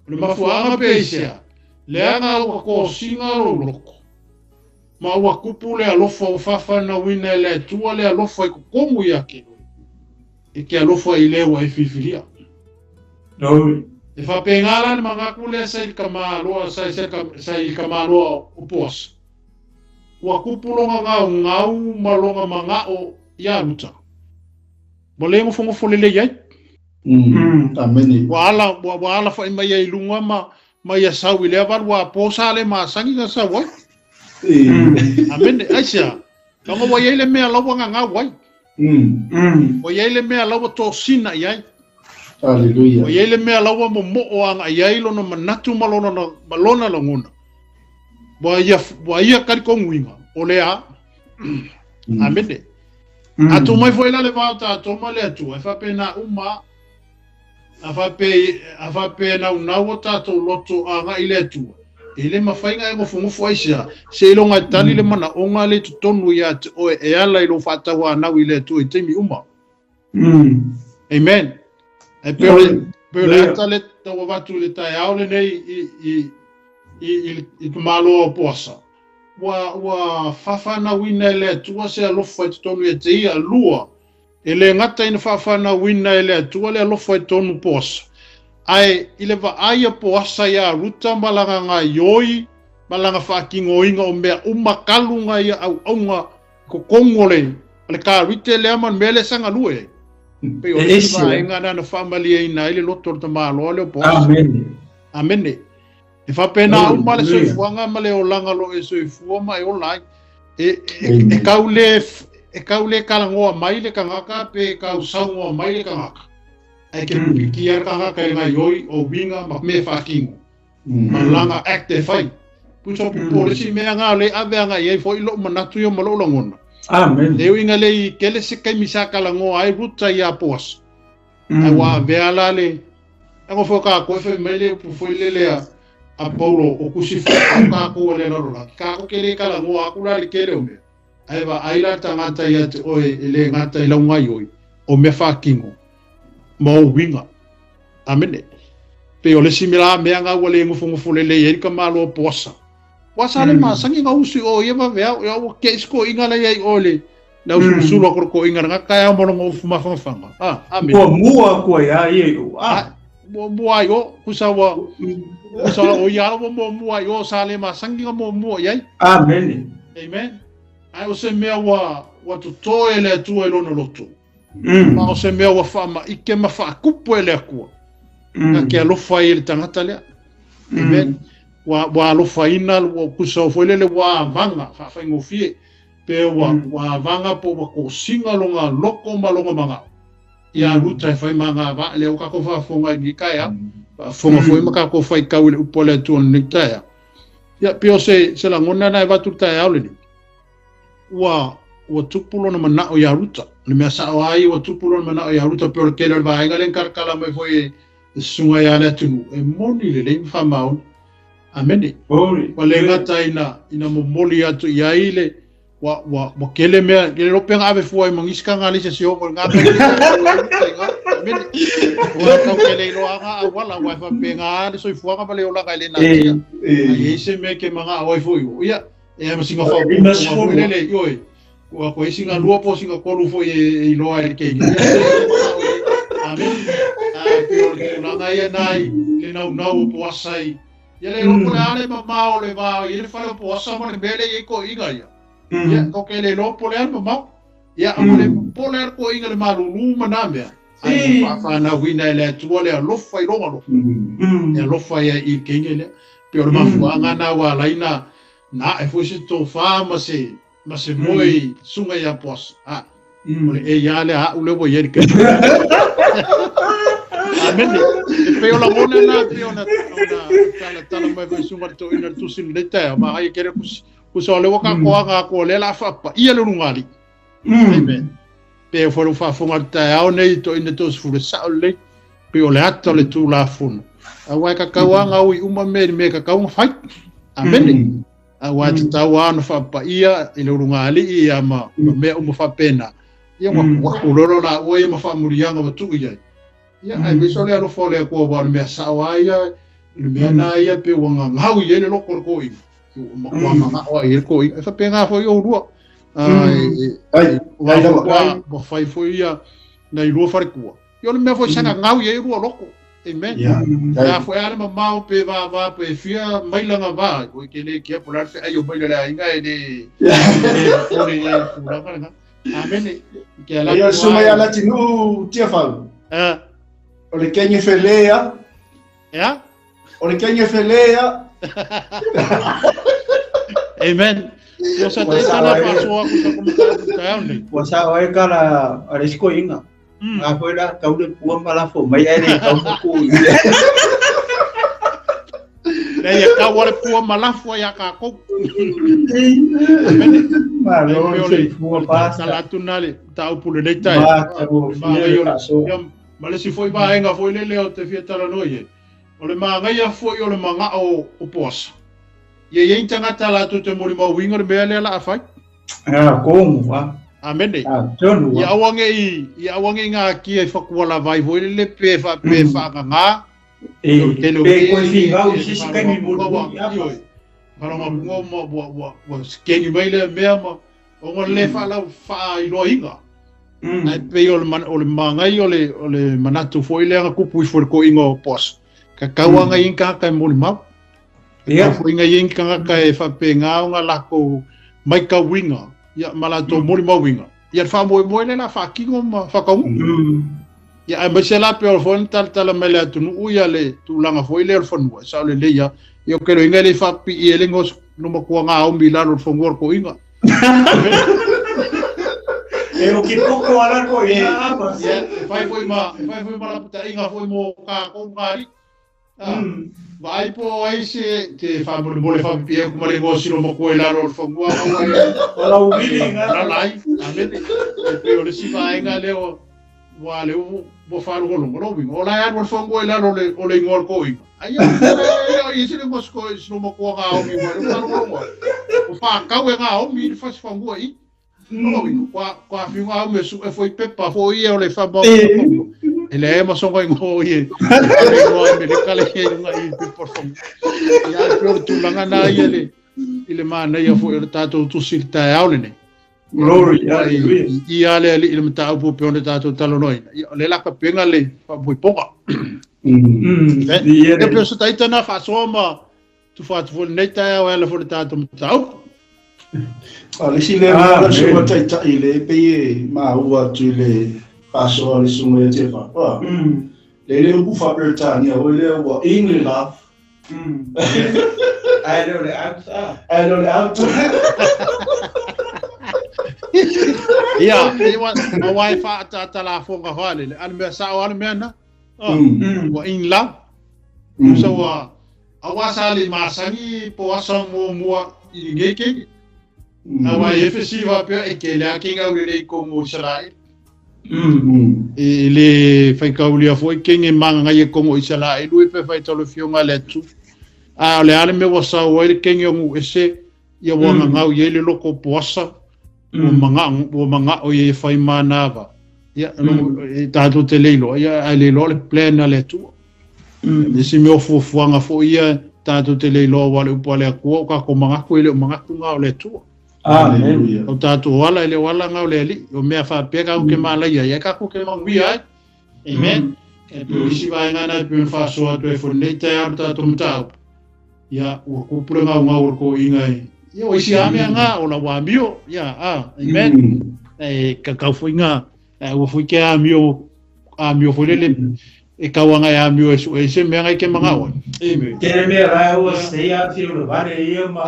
O le mafuanga pe i sea, le anga ua kōsinga lou loko. Ma ua kupu le alofa o whawhana wina le atua le alofa i kokongo ia ke. E ke alofa i lea ua e filfilia. No. E whapengala ni mangaku lea sa i kamaloa, sa i kamaloa o Poasa. Ua kupulonga ngau ngau malonga mangao ia ruta. Mo le ngofo lele iai. Amen. Wa ala whai mai ai lunga ma ia sau i lea valu wa posa le masangi ka sau ai. Amen. Aisea, Longa wa iai le mea lawa ngā ngau ai. Wa iai le mea lawa tō sina iai. Hallelujah. Wa iai le mea lawa mo moo anga iai lona manatu malona longona. Wa ia kariko nguinga. O lea. Amene. Atu mai foi la le vao tātou ma le atua. E whape nā uma. A whape nā unau o tātou loto anga i le atua. E le mawhainga e ngofungofo aisia, se ilonga tali le mana o ngā le tonu ia te oe e ala i lo whātaua anau i le atua i teimi uma. Amen. E pe le ata le taua vatu le tae ao le nei i te māloa o poasa. Ua whawhanauina e le atua se alofa i te tonu e te ia lua. E le ngata ina whawhanauina e le atua le alofa i tonu poasa. Ai i le vaai poasa ia Ruta malanga ngā ioi, malanga whaakingoinga o mea umakalunga ia au aunga ko kongo le ka rite le ama mele sanga lue. Pe o le vaenga na whaamalia ina ile loto le tamaloa le o poasa. Amen. Amen. E whapena uma le soifuanga ma le olanga lo e soifua ma e ola ai. E kau le kalangoa mai le kangaka pe kau saungoa mai le kangaka. Ai ke piki ar kangaka e ngai oi o winga ma me whakingo. Ma langa act e whai. Puso polisi mea ngā le ave anga i ai fo ilo manatu yo malo langona. Amen. Le uinga le i kele se kai misa kalangoa ai ruta i a poasa. Ai wā vea la le. Ango fo ka koe fai mai le pu foi le lea a Paulo o kusi fo ka ko le lalo la. Ka ko kele kalangoa aku la le kele o mea. Ai wa ai la tangata ia te oe e le ngata i lau ngai oi o mea whakingo. Ma o winga. Amene. Pe o le simila mea ngā ua le ngufu le le i ka malo poasa. Poasa le masangi ngā usi o ia vavea o ia ua ke isko inga le iai o le na usu usu ko inga ngā kaya mo longo ufu mawhangawhanga. Ah, amen. Mua mua kua ia ia o. Ah. Mua mua i o, kusa wa, kusa o ia alo mua mua i o sa le masangi ngā mua mua iai. Amen. Amen. Ai o se mea ua tutoe le atua i lono loto. Ma o se mea ua whaama ike ma whaakupu e le akua. Ka ke alofa i le tangata lea. Amen. Wa alofa ina, wa kusa o foile le wa vanga, whaawhaingofie. Pe wa vanga po wa kosinga longa loko ma longa manga. Ia ruta e whai manga wa le o kako whaafonga i ngikaea. Whaafonga fo i makako whai kau le upo le atua ni taea. Ia peo se langona na e watu taea ole ni. Ua tupu lona manao ia Ruta. Le mea sao ai ua tupu lona manao ia Ruta pe o le kele o le vaenga le nkarakala mai foi e sunga ia le atunu. E moni le lei mwhamaoni. Amene. Wa le ngata ina momoli atu ia ile wa kele mea, kele lopenga ave fua i mangisika ngā lisa si hongo ngā peke. Amene. Wa kau kele ilo anga a wala wa whapenga le soifuanga ma le olanga i le nātia. Ai eise mea ke manga awai fo iwo. Ia, e ama singa whau fo lele ioi. Ua koe singa lua po singa kolu fo i loa e ke. Amen. Pe o le tulaga ia nai le naunau o poasa i. Ia le lopo le ale mamao le vao i le whale o poasa mo le mele i ko inga ia. Ia ko ke le lopo le ale mamao. Ia mo le po le ale ko inga le malulu ma nā mea. Ai whawhana wina e le atua le alofa i longa lofa. E alofa ia i ke inga le. Pe o le mafuanga nā wā laina nā e fo se tō wha ma se moe sunga ia poasa. Ah. O le e ia le a ule wo ia ke. Amen. E pe o la mona na pe ona tala tala mai foi sunga to ina tu sin le ta ma ai kere kusa le waka ko anga ko le la fa pa ia le lungali. Amen. Pe fo lo fa fonga ta ao nei to ina to fu le sa le pe o le ata le tu la funu. A wa ka ka anga ui uma me ka ka fai. Amen. A wa te tau ana fa pa ia i le lungali ia ma me uma fa pena. Ia wa kulolo la oi ma fa murianga wa tu ia. Ia ai me sole alo fole ko wa me sa wa ia le mea na ia pe wa ngau ia le loko ko i. Ma wa ma wa ia ko i. Fa pe nga fo i o rua. Ai wa fai fo ia na i rua fare kua. Ia le mea fo sanga ngau ia i rua loko. Amen. Ya fo ale mamao pe va va pe fia mailanga va. Ko ke le kia polar fe ayo maila inga e le. O le tulaga. Amen. Ke ala. Ia suma ia latinu tia fau. Ah. O le kenge felea. Ya? O le kenge felea. Amen. Yo sa te tala paso aku sa kumita ta nei. Wa sa oi kala aresko inga. Nga foi la kau le pua mala fo mai ai le kau ku. Le ia kau le pua mala fo ia ka ko. Amen. Ma lo se pua pa. Tala tu nale ta upu le tai. Ma le si foi vaenga foi le leo te fia tala noi e. O le maangaia foi o le mangao o poasa. Ia i ai tagata latou te molimauina le mea lea la a fai. A komu a. Amene. A tonu Ia aua nei ia aua nei ngakia i fakualavai foi lele pe fa pe faagaga. E pe koe figau i se isi taimi mulimuli. Faalogologo ma ua ua ua sikeni mai lea mea ma ona le faalau faailoaina. Ae pei o le o le magai o le o le manatu foi lea na tupu ifo i le toeaina o Boss. Ka tau lava nai tagata e molimau. Ka tau foi nai tagata e faapena ona latou matauina ia ma latou molimauina. Ia le faamoemoe lea o le a faatino ma faataunuu. Ia aemaise la pei o foi na talatala mai le atunuu ia le tulaga foi lea o le fanua, e sao lelei lava. Ia ou te iloaina e le i faapipii e le no matua gaomi i lalo o le fanua o le toeaina. E o ki poko ala ko i apa. Ia, e fai foi ma, e fai foi ma lapataiga foi mo kākou ma alii. Vaai po o ai se te faamolemole faapipii atu ma le igoa o Silo Matua i lalo o le fanua aua e O lau vili ngā. Alala ai. Amene. E pei o le isi vaega lea o ua le ua faalogologo lou uiga. O la e alu le fanua i lalo o le igoa o le toeaina. Ai e o i se le igoa Silo Matua Gaomi ua le faalogologo atu. Ua faatau e Gaomi le fasi fanua i. Kua whiunga au me sue foi pepa foi ia o le whamau. E le ma songa i ngō i e. E ngoa me le kale i runga i pepa whangu. Ia e peo le tūlanga nā ia le i le mānaia foi o le tātou tusi le taeao lenei. Glory, hallelujah. I a le ali i le mataupu pe o le tātou talanoaina. Ia o le la ka penga le whaamoiponga. Ia peo sa taita nā whaasoa ma Tufa atu foi lenei taeao e ala foi le tātou mataupu. A le isi lea mea la susuga Taitai le pei e maua atu i le faasoa a le susuga ia Tefa. Le le upu faa-Peretania foi lea ua in le love. Ae le o le out a. Ae le o le out. Ia, aua e faaataatalafoga faalele, a le mea sao a le mea na. Ua in love. Tusa ua Aua sa le masani po asa muamua i lenei kenge. Aua e fesili faapea e tele lava kenge aulelei i totonu o Isaraelu. E le faitaulia foi kenge magagai e totonu o Isaraelu e pe faitau le afioga a le Atua. A o le a le mea ua sau ai le kenge o Nu'u-ese ia ua gagau i ai le loko o Poasa, ua magao ua magao ia e fai manava. Ia, e tatou te le iloa, ia ae le iloa le plan a le Atua. Le isi mea o fuafuaga foi ia tatou te le iloa aua o le upu a le Atua, o tatou manatu e le o manatu na o le Atua. Amen. O tatou ala e le o ala na o le Alii. O mea faapea tatou te malaia ai, ae tatou te manuia ai. Amen. E pei o isi vaega na e pei ona faasoa atu ai foi lenei taeao le tatou mataupu. Ia, ua kupu le gaugau o le toeaina e, ia, o isi lava mea na, o lau amio. Ia, a, amen. E kakau foi na, aua foi ke amio, amio foi lele, e kau anga e amio e sue i se mea ngai ke mangao ai. Amen. Tele mea rā ua sei a te ora vare ia ma.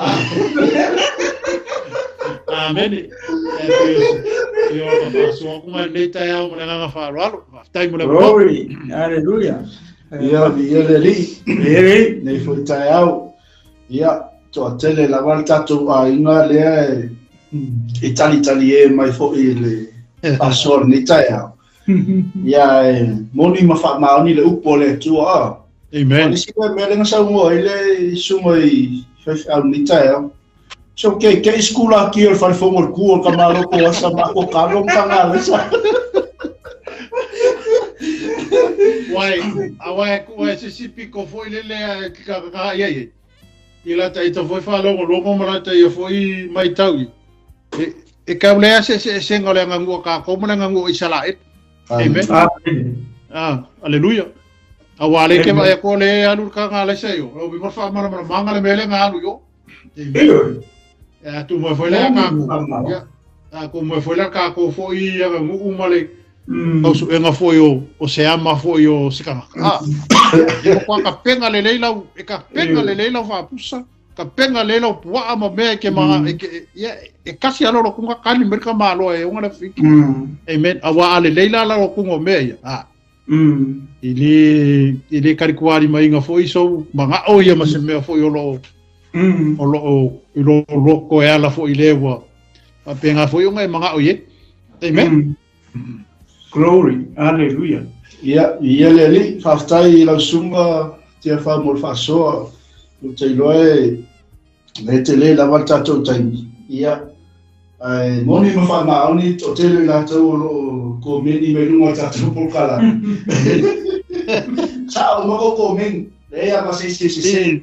Amen. E pei o se, e o ka whaasoa ku mai nei taeao mo le agaga faaaloalo. Faafetai mo le avanoa. Glory. Hallelujah. Ia, viia le Alii. Viia. Nei foi taeao. Ia, toatele lava le tatou aiga lea e, e talitali e mai foi i le faasoa o lenei taeao. Ia, e moni ma faamaoni le upu a le Atua. A. Amen. O le isi lea mea lea na saunoa ai le susuga i faifeau lenei taeao. So ke ke i skula ki o le falefono o le ku o le kamalo ko asa ma ko kalo ma ka lesa. Wai, a wai ku ai se si piko foi lele a ki ka ka ia ia. I la ta ita foi fa longo longo ma la ta ia foi mai tau i. E e kau le se se se ngole nga ngua ka ko ma nga ngua Israel. Amen. Amen. Ah, aleluia. A wa le ke vai ko le alu ka nga le se yo. O bi mo fa mana mana manga le mele nga alu yo. Amen. E atu mai foi le ka ko. Ya. A ko mai foi le ka ko foi ia nga ngu ma le tau suega foi o o se ama foi o se kangaka. Ah. E ko ka penga le leila e ka penga le leila fa pusa. Ka penga le lau puaa ma mea e ke ma e ke ia e kasi alo lo kunga kani merka malo e unga le fiki. Amen. Awa ale leila la lo kunga mea ia. Ah. I le i le karikuari mai inga foi so manga o ia ma se mea foi o lo o lo i lo loko e ala foi le ua. A penga foi unga e manga o ye. Amen. Glory. Hallelujah. Ia, ia le Alii, faafetai i lau susuga Tiafau mo le faasoa. Ou te iloa e Le tele lava le tatou taimi. Ia, ae moni ma faamaoni toatele i latou o lo o komeni mai luga o le tatou polokalame. Sao uma kou komeni. Leai lava ma se isi e sese.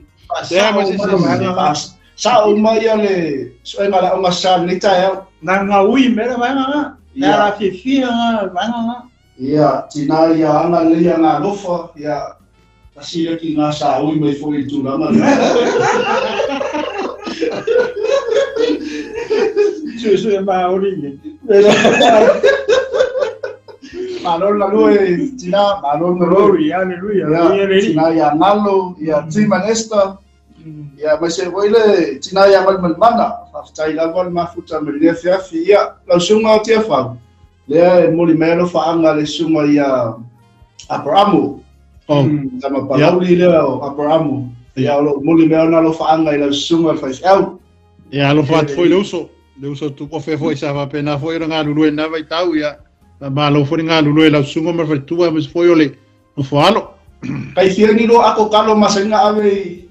Leai ma se isi e sese. Sao uma ia le suega la uma sa lenei taeao. Na ngā ui me le vaega ngā. Ia la fiafia ngā vaega ngā. Ia, tina ia ana lelei a ngā alofa, ia, tasi ia ki ngā sāui mai foi i le tulaga lea. Suesue Māori nei. Malo le galue, tina, malo le galue. Glory, hallelujah. Ia, tina ia Ngalo, ia Tim and Esther, ia aemaise foi le tina ia Malimalimana. Faafetai lava le mafuta mai lenei afiafi. Ia, lau susuga o Tiafau, lea e moli mai alofaaga le susuga ia Aperamo. Oh. Tama palauli lea o Aperamo. Ia o lo o moli mai ona alofaaga i lau susuga le faifeau. Ia alofa atu foi le uso, le uso tuofe foi sa faapena foi ona galulue i lena vaitau, ia faamalo foi le galulue i lau susuga ma le faletua aemaise foi o le nofo alo. Kai fia ni loa ako kalo masani na ave i.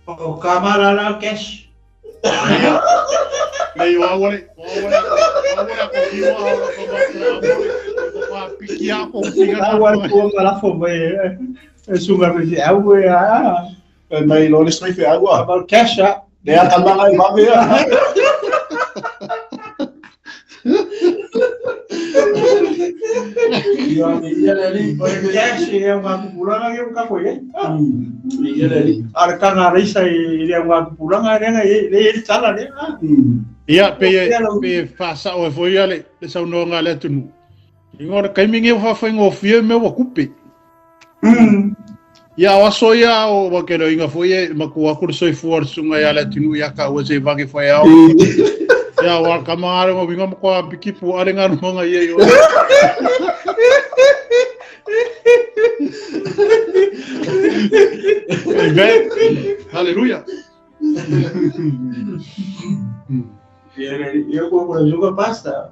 O ka malala cash. Nei o au ale, o au ale, o au ale ako kiwa o ko ko ko piki ako tinga. Au ale ko malafo mai e sunga me se au e a. E mai lo le sui fe au a. About cash a. Le a kalanga i vave a. Ia ia le li. O le cash e au ngā kupulanga i au kako e. Ia le li. A le kanga reisa i le au ngā kupulanga e le e le tala le. Ia pe pe whasao e foi ia le le saunoaga a le atunuu. Ingoa o le taimi nei ua faafaigofie mea ua kupe. Ia o aso ia o ua ke loiga foi e matua aku le soifua o le susuga ia Leatinuu ia ka ua se i vage fai ao. Ia o ka ma are ngo winga mo kwa piki pu are ngā runga ia i o. Amen. Hallelujah. Ia ko ko suka pasta.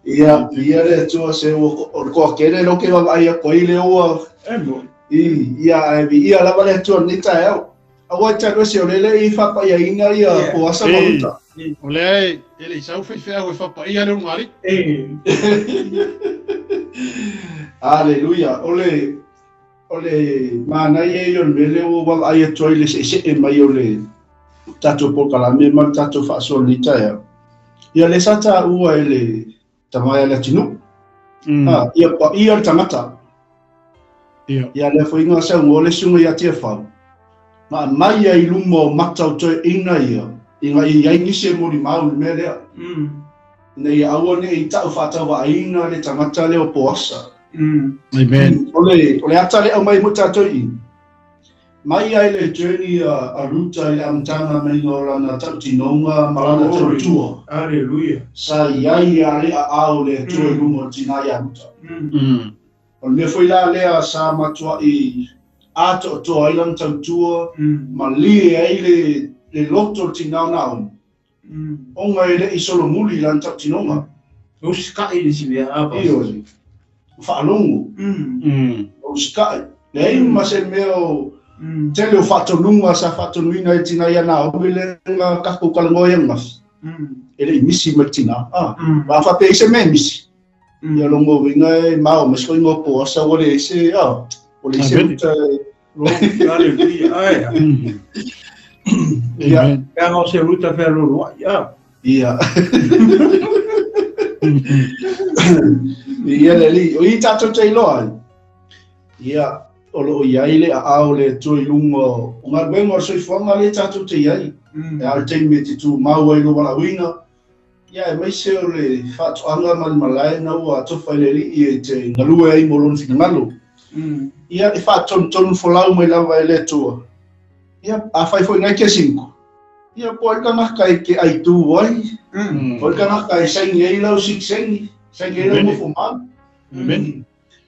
Ia, ia le Atua se ua o le koa kele lo ke vaavaai aku ai le ua. E mo. I, ia ae viia lava le Atua i lenei taeao. Aua e talu ese o lele i faapaiaina ia Poasa ma Ruta. O lea e le i sau faifeau e faapaia le ulugalii. Aleluia. O le, o le manaia ia o le mea lea ua vaavaai atu ai i le seesee mai o le tatou polokalame ma le tatou faasoa i lenei taeao. Ia lea sa taua e le tama ia Leatinuu. Ha, ia paia le tagata. Ia. Ia lea foi na saunoa le susuga ia Tiafau, na aumai ai i luma o mata o toeaiina ia, ina ia i ai nisi e molimau i le mea lea. Ina ia aua ne i tau faatauvaaina le tagata lea o Poasa. Amen. O le, o le ata lea aumai mo tatou i i. Mai ai le journey a Ruta i le amataga maiga o lana tautinoga ma lana tautua. Hallelujah. Sa i ai a le aao o le Atua i luma o le tina ia Ruta. O le mea foi la lea sa matuai atoatoa ai lana tautua, malie ai le le loto o le tina o Naomi, ona e le i solomuli i lana tautinoga. Usikai le isi mea, a Ioe. Faalogo. Usikai. Leai ma se mea o tele o faatonuga sa faatonuina ai le tina ia Naomi lea na tatou talanoa ai ananafi. E le i misi mai le tina. A faapea i se mea e misi. Ia lona uiga e mao mai se koiga o Poasa ua leai se, a, ua leai se uta e. Hallelujah. Ai. Ia. Pe ana o se ruta whealoloai, a. Ia. Ia le alii, o i tatou te iloa ai. Ia, o lo o i ai le aao o le Atua i luga o galuega o le soifuaga lea tatou te i ai. E a le taimi e te tumau ai i lou valaauina, ia aemaise o le faatoaga ma le malae na ua atofa i le Alii e te galue ai mo lona finagalo. Ia, e faatonutonu folau mai lava e le Atua. Ia, afai foi nai ke sinko, ia po ai le tagata e te aitu ai, po ai le tagata e saini ai lau sikisengi, saini ai lau mofomau. Amen.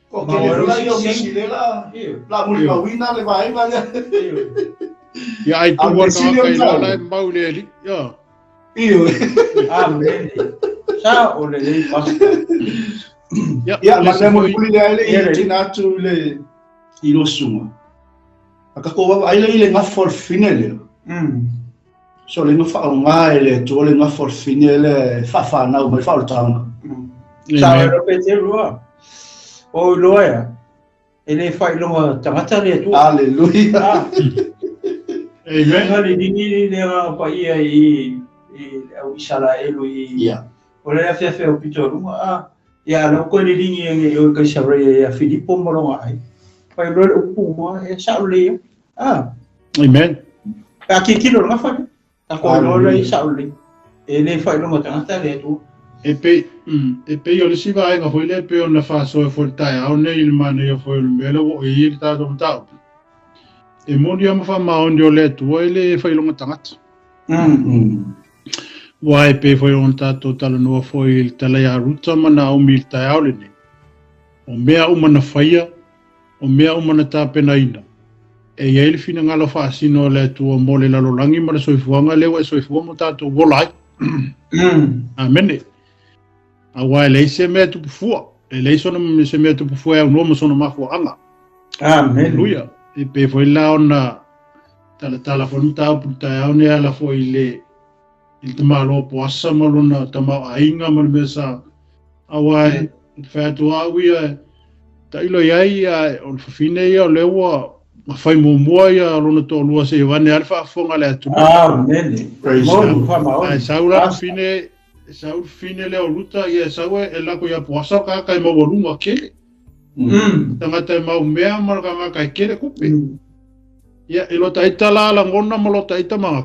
Ko ke le la ia o misi le la, la molimauina le vaega lea. Ia ai tu a le tagata i loa la e mau i le Alii. Ia. Ioe. Amen. Sa o lelei pastor. Ia, Ia, ma le mea mulimuli lea e le i tina atu i le i lou susuga. A tatou vaavaai lea i le gafa o le fine lea. So le gafa o ngā e le atua le gafa o le fine le whawhanau mai whaolotanga. Sa o pe te rua. O iloa ia. E le whailoga tangata le atua. Hallelujah. Amen. Nga le nini le nga pa ia i au Isaraelu i. O le afeafe o pito runga a ia lo ko le lingi nge o Kaisarea ia Filipo molonga ai. Pai lo le upu mo e sa le. Ah. Amen. Ka ki kilo nga fa. Ta ko lo le sa le. E le whailoga tangata le atua. E pe o le siva ai ngā le pe o na whasoe fo le tai au nei le mana ia fo le mele o i le tātou matau. E moni ama wha maoni o le atua i le whailonga tangata. Wai pe fo i o tātou talanoa fo i le tala ia ruta mana au mi le tai au le nei. O mea umana whaia, o mea umana tāpena ina. E ia i le whina ngalo whaasino o le atua mo le lalolangi ma le soifuanga lewa e soifua mo tātou wola ai. Amene. Awa e leise mea tupufua. E leise ona se mea tupufua e au noa sona mafua anga. Amen. Hallelujah. E pe foi la ona tala fo nuta puta e au ne ala fo i le tamalo po asa malona tamau ainga ma le mesa. Awa e whaiatu au ia ta ilo iai ia o le fafine ia o lewa mawhai mumua ia lona tōlua se iwane alfa afonga le atu. Amen. Praise God. Ai saula fine sau fine le o ruta ia sau e lako ia poasa ka kai mawalunga kele. Tangata e mau mea ma ka kai kele kupe. Ia e lota ita la la ngona ma lota ita ma.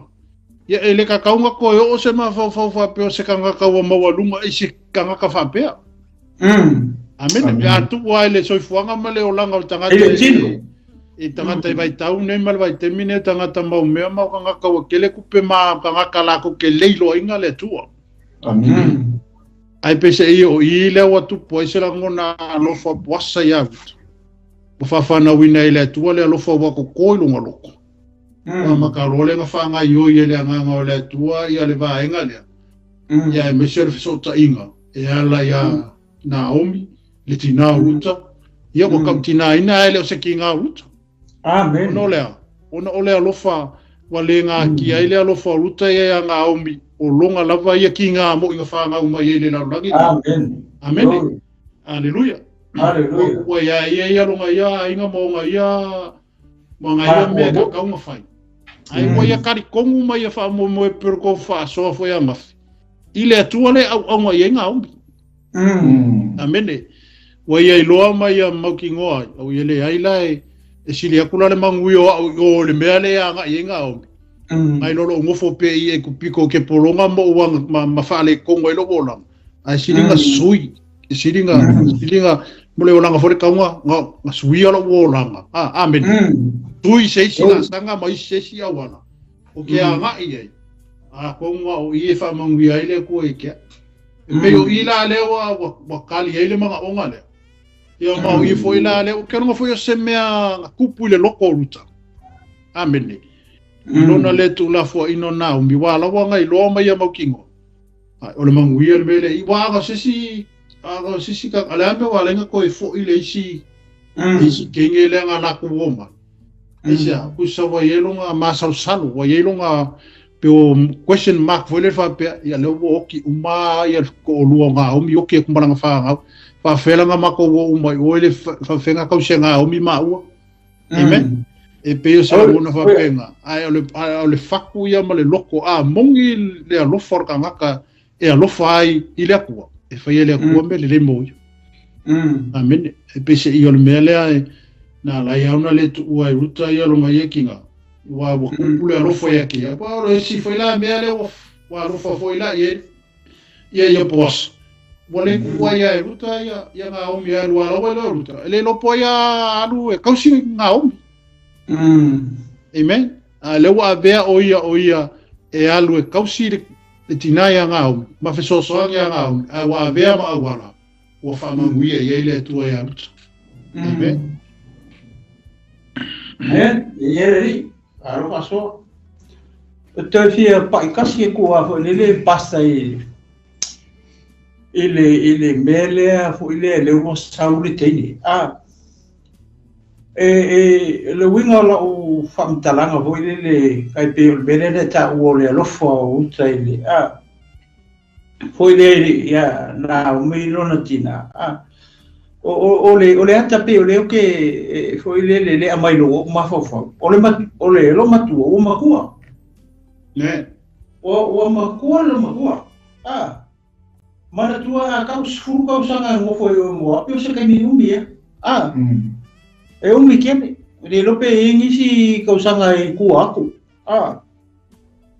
Ia e le ka kaunga ko o se ma fa fa fa pe o se ka ka wa mawalunga i se ka ka fa pe. Amen. Ia tu wa le soifuanga ma le olanga o tangata. E tangata i vai tau nei ma le vai temine tangata mau mea ma ka ka wa kele kupe ma ka ka la ko ke leilo inga le tua. Amen. Ai pese i o i le wa tu po se la ngona alofa poasa ia utu. O whawhana wina i le atua le alofa wa ko koi lunga loko. Wa makarole nga whanga i o i le anganga o le atua i a le vaenga lea. Ia e mese le whesota inga. E ala ia Naomi, le tina o Ruta. Ia wa kau tina ina ele o se ki ngā Ruta. Amen. Ono lea. Ono o le alofa wa le ngā ki ai le alofa o Ruta ia Naomi. O longa lava ia ki ngā mo inga whangau mai e le laurangi. Amen. Amen. Hallelujah. Hallelujah. Ua ia ia ia longa ia inga mo ia mo ia me ka kaunga whai. Ai ua ia kari kongu mai ia wha mo mo e pero ko wha soa fo ia ngafi. I le atua le au au ngai ngā omi. Amene. Ua ia iloa mai ia mauki ngoa. Au ia le ai la e sili akula le mangui o au o le mea le a ngai ngā omi. Mai lolo ngofo pe i e kupiko ke polonga mo uanga ma whaale kongo e lo olanga. Ai silinga sui. Silinga mo le olanga fore kaunga nga sui ala olanga. Ah, amen. Tui se isi la sanga mai se isi awana. O ke a ngai ai. A konga o i e whamangui ai le kua i kea. E meo i la leo wa kali ai le mga onga leo. Ia mau i fo i la leo. Ke ronga fo i o se mea kupu i le loko o ruta. Amen. Lona le tu la fo ino nā umi wā lawa ngai loa mai a maukingo. O le manguia le mele i wā aga sisi ka ale ame wā lenga koe fo i le isi kenge le ngā laku woma. Isi a kusa wa ielo ngā masau salu wa ielo ngā peo question mark fo le whapea ia leo wo oki uma ia ko lua ngā omi oki e kumaranga whangau. Whawhela ngā mako wo uma i oe le whawhenga kause ngā omi maua. Amen. E peo sa mona whapenga. Ai o le whaku ia ma le loko a mongi le alofa o kangaka e alofa ai i le akua. E whai le akua me le le moio. Amen. E pese i o le mea lea e nā lai auna le tuua i ruta ia longa ia ki ngā. Wa wa kupu le alofa ia ki. Wa o le si whai la mea le wa alofa fo i la ia ia poasa. Wa le kua ia e ruta ia ngā omi ia lua lawa le ruta. E le lopo ia alu e kausi ngā omi. Amen. A le wa avea o ia e alu e kausi le tina ia ngā omi. Ma fesoasoani ia ngā omi. A wa avea ma awala. Ua whamanguia ia i le atua ia ruta. Amen. Amen. Ia re aro aso. O te fia paikasi e kua fo lele pasta i le melea fo ile le ua saule teine. A E le uiga o lau faamatalaga foi lele kai pei o le mea lea na taua o le alofa o uta i le a foi le ia na umi lona tina a o le ata pe o le ke foi lele le amai lo mafaufau o le o le lo matua o makua ne o makua lo makua a mana tua a kau sfuru kau sanga ngofo e mo api o se kai mi umi a e umi kene le lope e ngisi kau sanga e ku aku a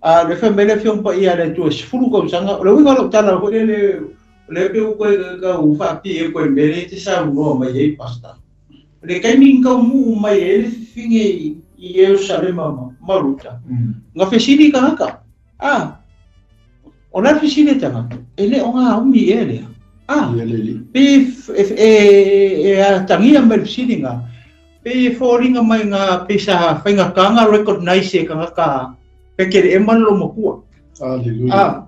a le fa mele fiong pa ia le tua sfuru kau sanga le winga lo tala ko le le pe u ko ka u fa pi e ko mele te sa no mai e pasta le kai mi kau mu mai e le finge i Yerusalema maruta nga fesili ka haka a o la fesili tanga e le o nga umi e le a pe e a tangia mai fesili nga pe foringa mai nga pe sa fainga kanga recognize e kanga ka pe ke e man lo makua hallelujah a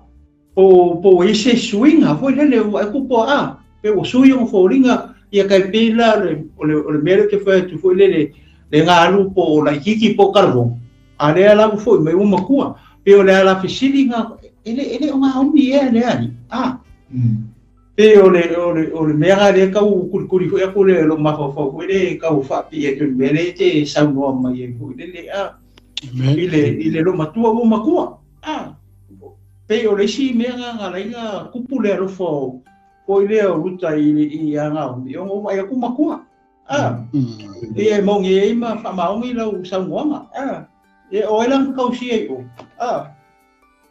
po ese swinga foi le e ku po a pe o sui o foringa ia kai pe la le o le mere ke fa tu foi le le nga alu po la kiki po karvo a le la foi mai o makua pe o le ala fesili nga ele o nga umi e le ali a pe o le mea le kau kulikuli foi aku le lo mafaufau foi le kau faapi e tu mele te saunoa mai e foi le a i le lo matua o makua a pe o le isi mea nga lainga kupu le alofa foi le o luta i anga umi o mai aku makua a e mongi e ma faamaogi lau saunoaga a e o ai langa kausi ai o a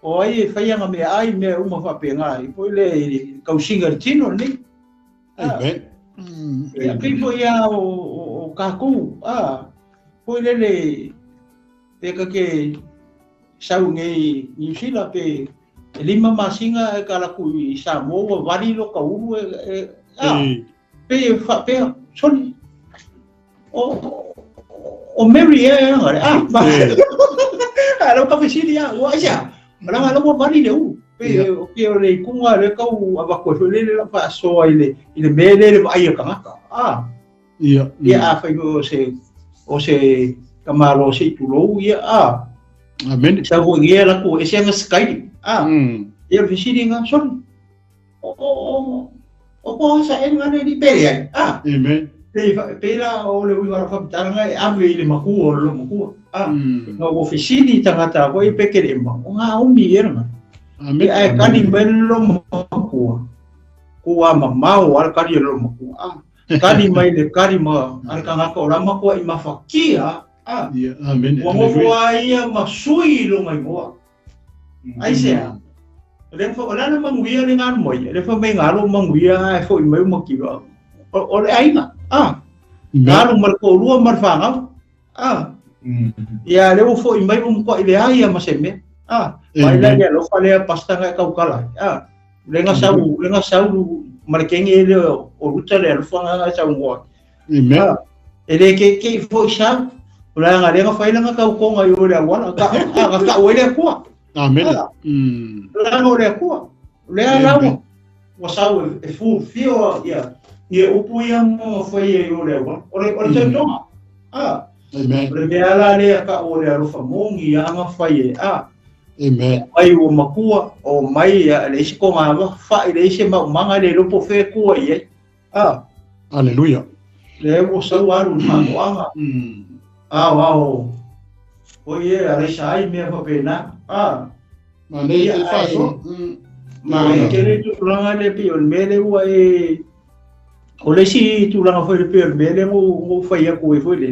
o ai e whaianga mea ai mea uma whapenga ai foi le kausinga le tino nei. Amen. Ia pei foi ia o kākou a foi le le pe ka ke sau nei New Zealand pe lima masinga e kalaku i Samoa wari lo ka uru e a pe whapea sorry o Mary e a a lau ka fesili a ua aisa Malanga lau wari le u pe o ke o le kunga le kau avako foi le la fa soa i le mele le ai ka a ia ia a fai o se kamalo se tulou ia a amen sa ho ia la ku e se nga sky a ia fesili nga sorry o o sa en nga le pe ai a amen pe la o le uiga fa taranga e ave i le makua o lo makua a nga o fesili tangata ko i pekere ma o nga umi e nga amen e kani melo makua kua mamao al kani lo makua a kani mai le kani ma al kanga ko la makua i mafakia a ia amen wa mo ia masui lo mai moa ai se a le fo la na manguia le ngan moi le fo mai ngalo manguia ai fo i mai makilo o le ainga a ngalo mar ko lua mar fanga a ia le fo i mai um ko ile ai ma seme a mai la ia lo fa le pasta nga kau kala a le nga sau mar kenge le o ruta le lo fanga nga sau mo amen ele ke ke fo sa la nga le nga fa ile nga kau ko nga yo le wala ka ka o le ko amen la ngo le ko le ala o sau e fu fio ia ia upu ia mo foi e o le o le o te tonga a amen le mea la le ka o le alofa mongi anga fai e a amen mai o makua o mai ia le isi konga ma fa le isi ma manga le lopo fe kua ia a hallelujah le o sau aru ma anga a o o ia le sai mea fa pena a ma le te fa so ma e ke le tulaga le pe o le mele ua e o le isi tulaga foi le pe o le mele ngo fai aku e foi le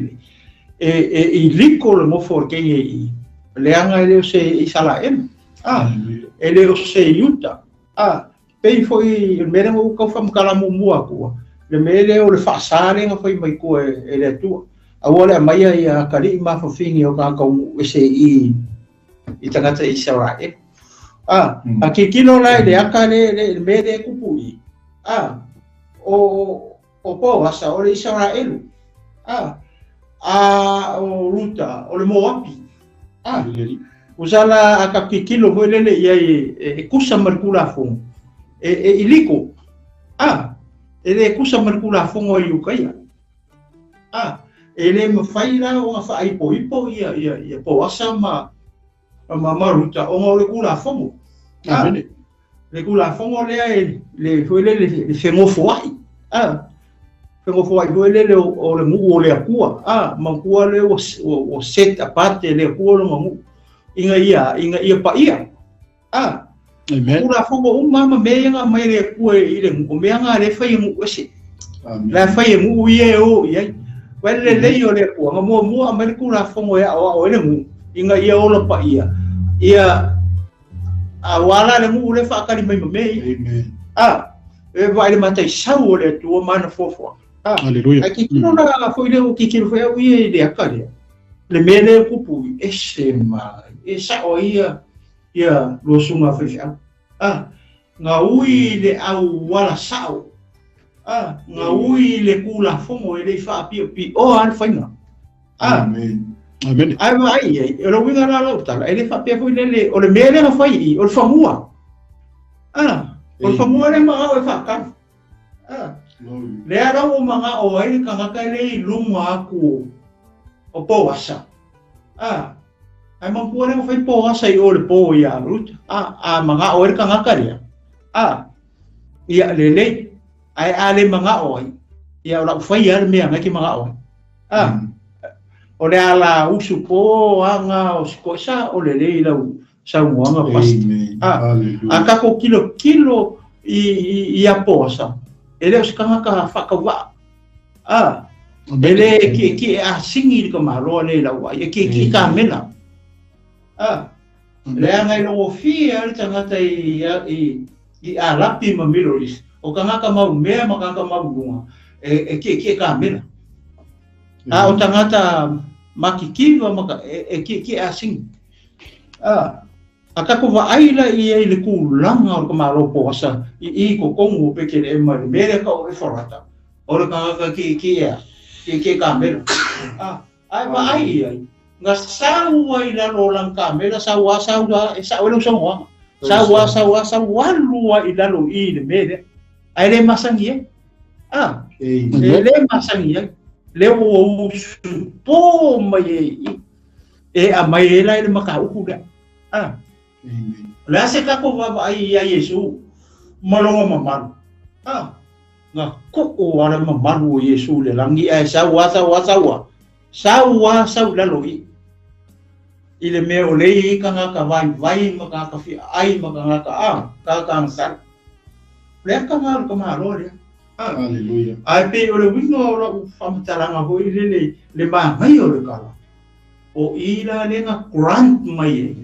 e i liko le mofo o kenge i leanga e le o se Isaraelu a e le o se Iuta a pei foi le mele ngo kau whamkala mua kua le mele o le whaasare nga foi mai kua e le atua a ua le amaia ia kari mawhawhingi o kākau e se i tangata Isaraelu a a kikilo la le aka le mele kupu i a o po asa o le Isaraelu a o Ruta o le Moapi a usala a ka kikilo foi lele ia e kusa markula fongo e iliko a e le kusa markula fongo i ukaia a e E le mafai la ona faaipoipo ia ia ia Poasa ma ma Ruta ona o le Tulafono. Amene. Le Tulafono lea e le foi le le fegofoai. Fegofoai foi le o le nuu o le Atua. Matua le ua set apart e le Atua lona nuu ina ia paia. Amen. Tulafono uma ma mea ia na aumai e le Atua i le nuu, o mea na le fai e nuu ese. La fai e nuu ia e o i ai. Vai le lelei o le Atua, na muamua aumai le Tulafono e aoao ai le nuu, ina ia ola paia. Ia aua la le nuu le faatali mai ma mea ia. Amen. E vaai le mataisau o le Atua ma ana fuafuaga. Hallelujah. Ai titilo la foi le o titilo foi au ia i le aka lea. Le mea lea e kupu i ese ma e sao ai ia ia lua susuga faifeau. Nga ui le auala sao. Nga ui le Tulafono e le i faapiopioa le faiga. Amen. Amen. Ai vaai ai, o le uiga la lau tala, e le faapea foi lele, o le mea lea na fai i, o le fanua. O le fanua lea magao e faatau. Lea la ua magao ai le tagata le i luga atu o Poasa. Ai matua lea na fai Poasa i o le po ia Ruta. A magao ai le tagata lea. Ia lelei. Ai a le magao ai. Ia o lau fai a le mea ngai ke magao ai. O le ala usu po anga o sikoisa o le lei lau saunoaga pasta. Amen. A kako kilo kilo i a Poasa. E le o se tagata faatauvaa. E le ki ki e asingi i ka maloa le lau ai. E ki ki kamela. Le anga i longo fia le tagata i Alapi ma Middle East. O tagata mau mea ma tagata mau lunga. E ki ki e kamela. O tagata makikiva ma ka, e ki ki e asingi. A kako vaai la i ai le kūlanga o le ka malo Poasa i ko kongu o peke le ema le mere ka o e wharata. O le kangaka ki ki ea, ki ki kamera. Ai vaai i ai. Nga sau ai lalo lang kamera, sau a sau a, e sau e lau songoanga. Sau a sau a sau alu a i lalo i le mere. Ai le masangi e. E le masangi e. Le o usu po mai e i. E a mai e la e le makauku lea. Le ase kako vava ai ia Yesu malonga mamalu. Nga ku'u ala mamalu o Yesu le langi ae sau a sau a sau a. Sau a sau lalo i. I le mea o le i ka ngā ka vai vai ma ka ka fia ai ma ka ngā ka a, ka ka ang sal. Le aka ngā ka mahalo lea. Hallelujah. Ai pe o le winga o lau whamatalanga hoi le le, le maangai o le kala. O i la le nga grant mai e.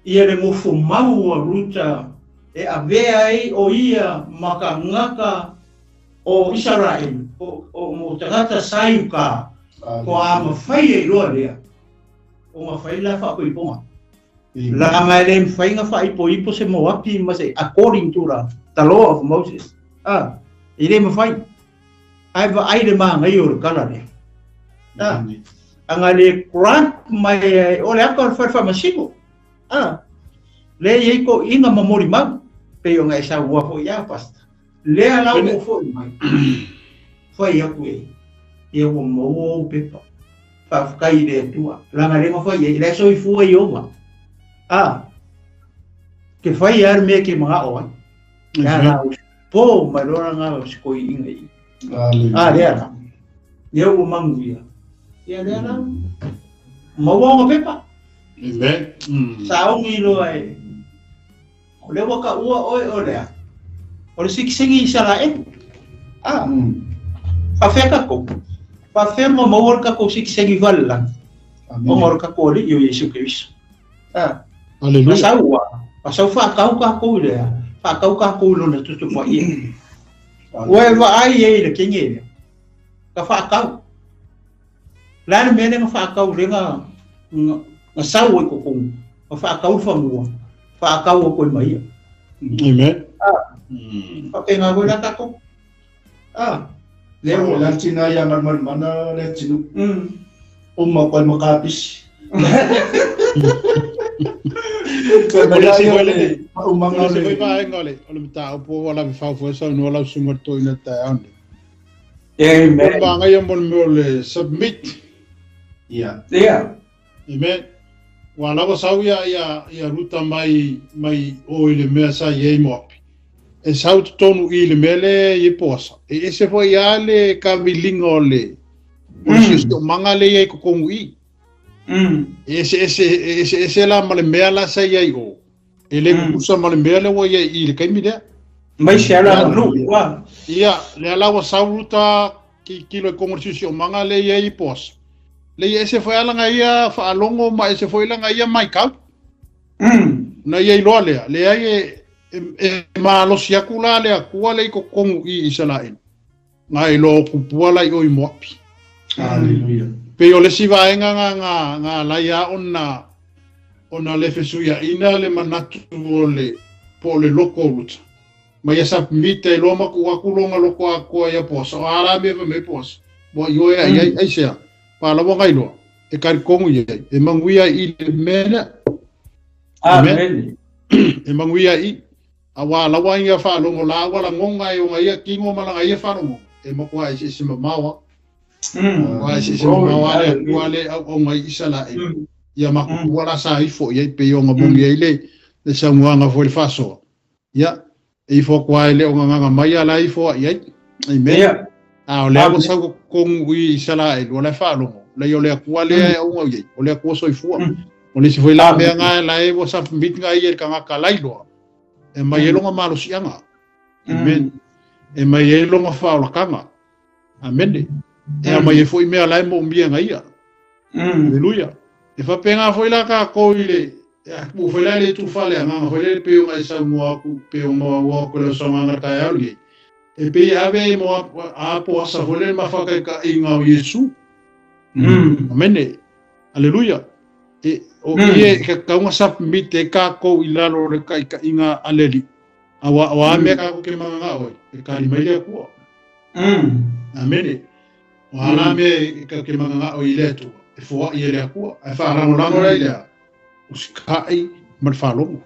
Ia le ngofu mau a Ruta e avea ai o ia ma ka ngaka o Israel o mo tagata saiuka ko a mawhai e roa lea. O mawhai la whakoiponga. La ngai le mwhai nga whaipoipo se moapi ma se according to the law of Moses. I le mwhai. Ai va ai le maangai o le kala lea. Anga le grant mai o le aka o le whare whamasiko. Le iei ko inga mamori mau. Pe o ngai sa ua fo ia pasta. Le ala o fo mai. Whai aku e. Ia ua maua o pepa. Whawhakai le atua. Langa le mawhai e. Le soi fua i oma. Ke whai ar mea ke mga o ai. Ia rā o po mai rora ngā o se koi inga i. Lea rā. Ia ua mangu ia. Ia lea rā. Maua o ngā pepa. Amen. Sa ongi loa e. O le waka ua oe o lea. O le sikisengi i sala e. Whawhea kako. Whawhea ma maua le kako sikisengi wale langi. O ngā kako ali i o Yesu Kristo. Hallelujah. Masau ua. Masau whakau kako i lea. Whakau kako i lona tutu wha ia. Ua e vaai e i le kenge lea. Ka whakau. La le mea le nga whakau le nga sau e kokongu. Ka whakau whamua. Whakau o koe mai ia. Amen. Whapenga koe la kako. Le o la tina ia ngal man mana le tinu. O ma koe makapisi. Koe mai O le ia si le le- o manga O le le. se vaenga le o le mataupu o la fau fo sa no la sunga to ina ta ande. Amen. Manaia mo le mea o le submit. Ia. Ia. Amen. Ua lava sau ia ia ia Ruta mai mai o i le mea sa i ai Moapi. E sau totonu i le mea le i Poasa. E ese foi ia le kamiliga o le o le siosiomaga le i ai totonu i. E ese ese e ese ese la ma le mea la sa i ai o. E le tutusa ma le mea lea ua i ai i le taimi lea. Mai se ala aganuu ua. Ia, lea la ua sau Ruta tilotilo i kogo o le siosiomaga lea i ai i Poasa. Le ia ese foi lava lana ia faalogo ma ese foi lana ia matau. Na ia iloa lea, leai e, e, e malosi aku la le Atua le i totonu i Isaraelu. Na iloa o kupua la i o i Moapi. Haleluia. Pei o le isi vaega nga nga nga alai a ona ona le fesuiaina le manatu o le po o le loko o Ruta. Ma ia submit ai loa ma tuu atu lona loko atoa ia Poasa. O a la mea fai mai Poasa? Ua ioe ai ai aisea? Palawa ngai loa. E talitonu i ai. E manuia ai i le mea lea. Amen. E manuia ai i. Aua lawa ia faalogo la ua lagona e ona ia kino ma lana ia faalogo. E matua eseese mamao a. Matua eseese mamao a le Atua le auauna i Isaraelu. Ia makutua la sa ifo i ai pei ona moni ai le le saunoaga foi le faasoa. Ia, e ifo atu lava e le o gagaga mai a la ifo ai ai. Amen. Ia. A o lea ua sau totonu i Isaraelu, o la e faalogo. Leai o le Atua lea e auga i ai, o le Atua soifua. O le isi foi la mea nga la e ua submit nga ia i le tagata la iloa. E mai ai lona malosiaga. Amen. E mai ai lona faaolataga. Amene. E aumai ai foi mea la e moomia nga ia. Aleluia. E faapena foi la tatou i le ua foi la le itu faaleagaga foi lele pei ona e saunoa atu pei ona maua atu i lau saunoaga i le taeao lenei. E pei e ave ai mo a Poasa foi lele ma faataitaiga o Iesu. Amene. Aleluia. E, o i e tatau ona submit ai tatou i lalo o le taitaiga a le Alii. Aua o a mea tatou te magagao ai, e tali mai le Atua. Amene. O a la mea e tatou te magagao ai i le Atua, e foai e le Atua, ae faalagolago la i le a? Usikai ma le faalogo.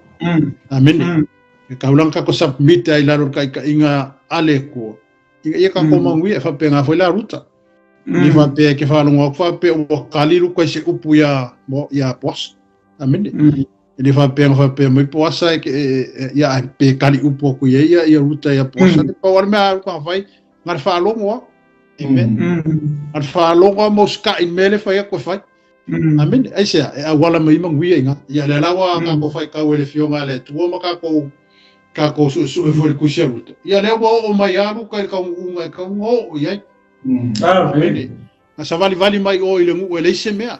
Amene. E tatau la ona tatou submit ai i lalo o le taitaiga a le Atua, ina ia tatou manuia, e faapena foi la Ruta. I faapea e ke faalogo atu faapea ua kali Ruta i se upu iā, iā Poasa. Amene. E le faapea na faapea mai Poasa e, e, ia pe kali upu aku ia ia ia Ruta ia Poasa. Mm. Pau o le mea a Ruta na fai, na le faalogo a. Amen. Na le faalogo a mo usikai i le mea lea e fai atu e fai. Amen. Aisea, e auala mai manuia i ina. Ia lea la ua tatou faitau e le Afioga a le Atua ma tatou tatou suesue foi i le tusi a Ruta. Ia lea ua oo mai a Ruta i le taunuuga e tatau ona oo i ai. Amen. Na savalivali mai oe i le nuu e leai se mea.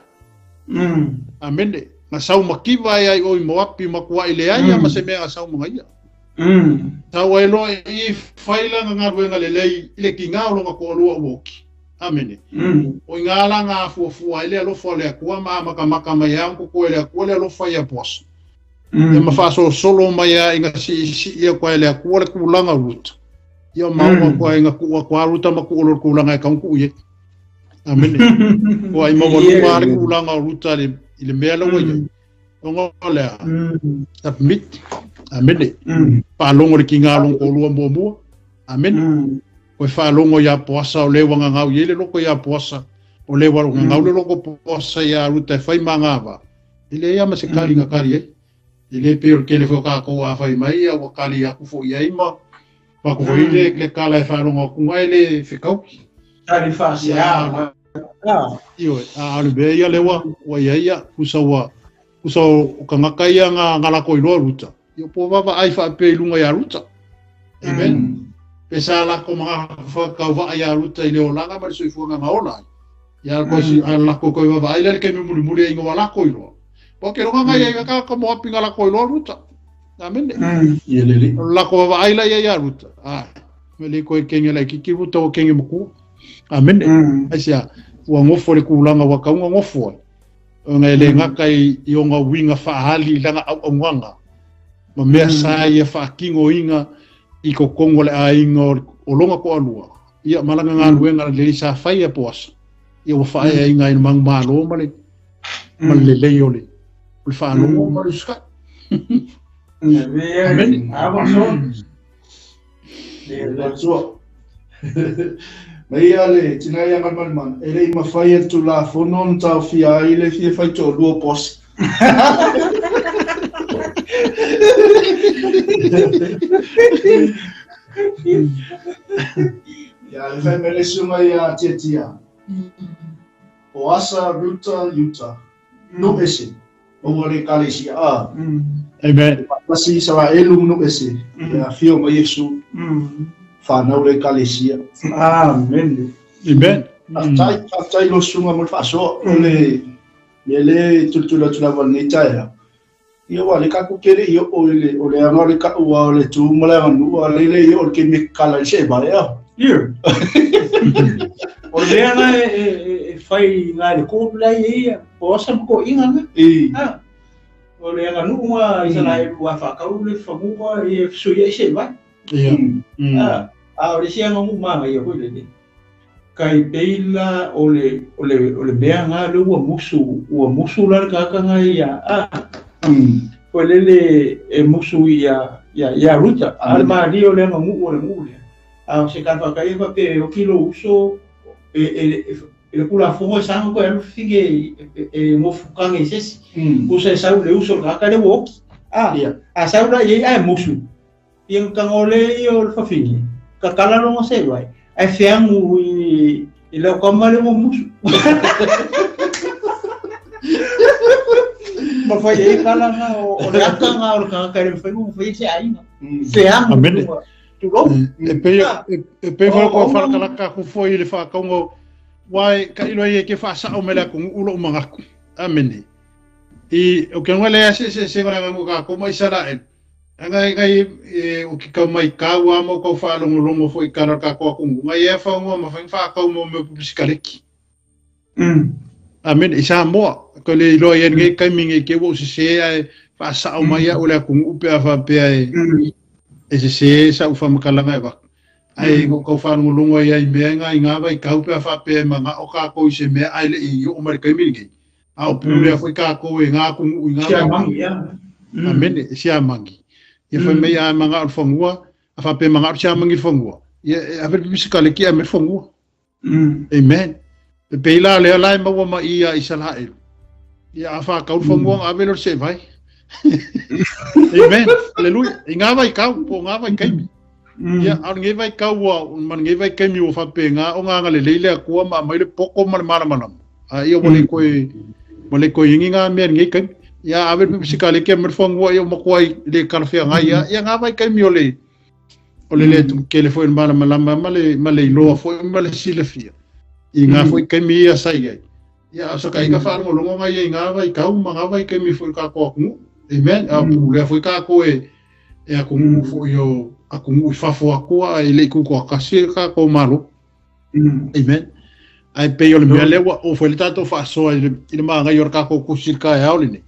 Amene. Na sau mativa ai ai oe i Moapi makuaʻi leai lava ma se mea na sau ma ia. Sau ai loa i fai lana galuega lelei i le tiga o lona toalua ua oki. Amene. O i ina la na afuafua ai le alofa o le Atua ma amatamata mai ai ona totoe e le Atua le alofa ia Boasa. Ia ma faasolosolo mai ai ina siisii atu ai e le Atua le tulaga o Ruta. Ia ma oo atu ai ina tuu atu a Ruta ma tuu loa le tulaga e tatau ona tuu i ai. Amene. Ua i maualuga le tulaga o Ruta i le mea la ua i ai. Ona o le a? Submit. Amene. Faalogo i le tiga o lona toalua muamua. Amene. Koe faalogo iā Poasa o le ua gagau i ai le loko iā Poasa. O le ua gagau le loko Poasa iā Ruta e fai ma gava. E leai lava ma se kali na kali ai. E le pei o le tele foi o tatou a fai mai ia ua kali atu foi i ai ma atu foi le, le kala e faalogo atu ai le fekauki. Kali faasea. Ioe, a o le mea ia lea ua, ua i ai ia, pusa ua, pusa o kangaka ia nga, nga lako iloa Ruta. Ia po vaavaai faapea i luga ia Ruta. Amen. Pe sa lako ma whakauwaa ia Ruta i le olaga ma le soifuaga na ola ai. Ia koe si a lako koe vaavaai lea le taimi mulimuli ai ingoa lako iloa. Po ke longa ngai ai ka ka moapi nga lako iloa Ruta. Amen. Ia lele. O lako vaavaai la ia ia Ruta. Ai. Me le koe kenge lai kiki Ruta o kenge maku. Amen. Ai sia ua ngofo le kūlanga ua kaunga ngofo ai. Ona e le gata i ona uiga faaali i lana auaunaga, ma mea sa ia faatinoina i totonu o le aiga o lona toalua, ia ma lana galuega lelei sa fai ia Poasa, ia ua faaeaina ai i le manumalo ma le ma le lelei o le faalogo ma le usikai. Amene. Le Atua. Mai ia le tina ia Galumalemana, e le i mafai e le Tulafono ona taofia ai le fia faitoalua o Poasa. Ia, le fai mai le susuga ia Tiatia, Poasa, Ruta, Iuta, nuu ese, maua le Ekalesia, a. Amen. Faatasi Isaraelu ma nuu ese, ia afio mai Iesu, fanau le Ekalesia. Amen. Amen. Faafetai, faafetai i lou susuga mo le faasoa. O le mea lea e tulituli atu lava i lenei taeao, ia aua o lea tatou te le i oo i le, o le aga o le tau lava o le tu ma le aganuu, a o lea e le i oo i le taimi e kala ai le seevae, a. Ia. O le mea na e fai ngai le kō la ia ia, o asa ma toeaiina na. I. Ah. O le aganuu a Isaraelu a faatau le fanua e fesuiai seevae. Ia. Ah, a o le isi aganuu manaia foi lele. Kai pei la o le o le o le mea na le ua musu, ua musu la le tagata na ia a. Foi lele e musu ia ia ia Ruta, a le malie o le aganuu o le nuu lea. A o se tala faataia faapea e oki lou uso e e e le Tulafono e saga toe alu fafine e e nofo kage i se isi. Tusa e sau i le uso o le tagata lea ua oki. A, a sau la i ai ae musu, ia ona tago lea ia o le fafine, tatala lona seivai, ae feagu i i lau tama lea ua musu. Ma fai ai tala na o o le ata na o le tagata e le mafai ona faia se aiga. Feagu i luga. Tulou. E pei e pei foi ko whalakalaka ku foi i le whakaunga wai ka ilo ai e ke whaasao me le atunuu lou mangaku. Amene. I o ke ngale a se se se ngale ngangu ka ko mai Israel. Anga ngai e o ke kau mai kau a mo kau whaalongolongo foi kala ka ko akungu. Ngai e whaunga ma whaing whaakau mo me pupisikaleki. Amen. I Samoa, ko le iloa i ngai kaimi ngai ke wo se se ai whaasao mai a o le akungu pe a whapea e e se se sa uwha makalanga e wak. Ai ko kau whaalongolongo ai ai mea ngai ngā vai kau pe a whapea e manga o kā kou i se mea ai le i o mare kaimi ngai. A o pūrea foi kā kou e ngā akungu i ngā Sia vai. mangi, ia. Amen. E sia mangi. Ia whai mai a manga o le whangua, a whapea manga o sia mangi le whangua. Ia e ave le pipisikale ki a me le whangua. Amen. E pei la lea la e maua ma ia Isaraelu. Ia a whakau le whangua ngā velo se vai. Amen. Hallelujah. I ngā vai kau, po ngā vai kaimi. Ia, a ngē vai kau ua, ma ngē vai kaimi ua whape ngā o ngā ngale leile a kua ma mai le poko ma le malamalama. A ia wale koe, wale koe ingi ngā mea ngē kaimi. Ia, a vele pipisika le kia me le whangua ia o makoa i le kalawhea ngā ia, ia ngā vai kaimi o le, o le le tuku kele foi le malamalama ma le, ma le iloa foi ma le silafia. I ngā foi kaimi ia sai ai. Ia, a saka ika whaalongolongo ngai ia i ngā vai kau ma ngā vai kaimi foi ka koa kungu. Amen. A pūlea foi ka koe e a kungu foi o a kungu i fafo a koa e le kuko a kasi ka ko malo. Amen. Ai pe o le mea lewa o foi le tātou whaasoa i le, i le maangai o le kako kusi ka e aole nei.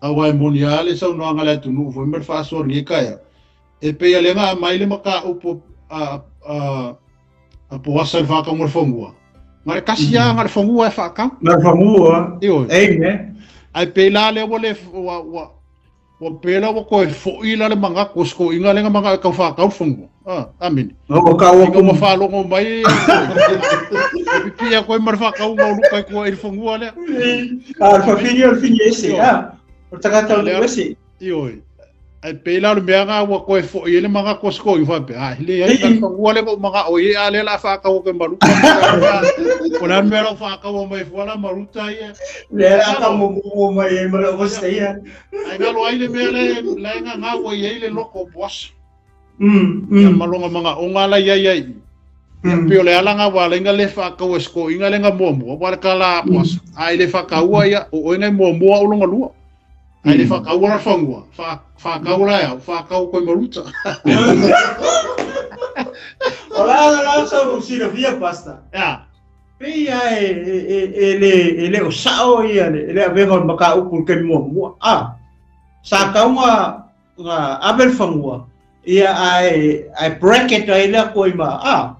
A wai moni a le sau noanga le atunu foi me le whaasoa ni ka e. E pe a lenga a mai le maka upo a a a po asa le whakau le whangua. Ngā le kasi a ngā le whangua e whakau. Ngā le whangua. Ioi. Amen. Ai pe la le wa le wa wa wa pela wa koe fo'i la le manga ko sko inga lenga manga kau whakau whangua. Ah, amen. O ka o Inga ua whaalongo mai e koe. Pipi a koe mar whakau ngau lukai koe i le whangua lea. A le whawhini o le whini ese, a. O tagata o le ese. Ioi. Ai pe la le mea ngā ua koe fo'i e le manga ko sko i whape. A hele ai ka whangua le ko manga o e a le la whakau ke maruta. O la mea lau whakau mai fuala maruta ia. Le la ka mo mo mai e mara o se ia. Ai ngalo ai le mea le le ngā ngā ua i ai le loko o poasa. Ia malonga manga o ngā lai ai ai. Ia peo le ala ngā wā lenga le whakau e sko inga lenga mua mua. Wala ka la poasa. Ai le whakaua ia o oe ngai mua mua o longa lua. Ai le whakaua la whangua. Whakau la au, whakau koe maruta. O la la sa o sila via pasta. Ia. Pe ia e e e le e le o sao ia le le avenga o le mataupu le taimi muamua. A sa tau nga nga ave le fanua ia ae ae bracket ai lea koe ma a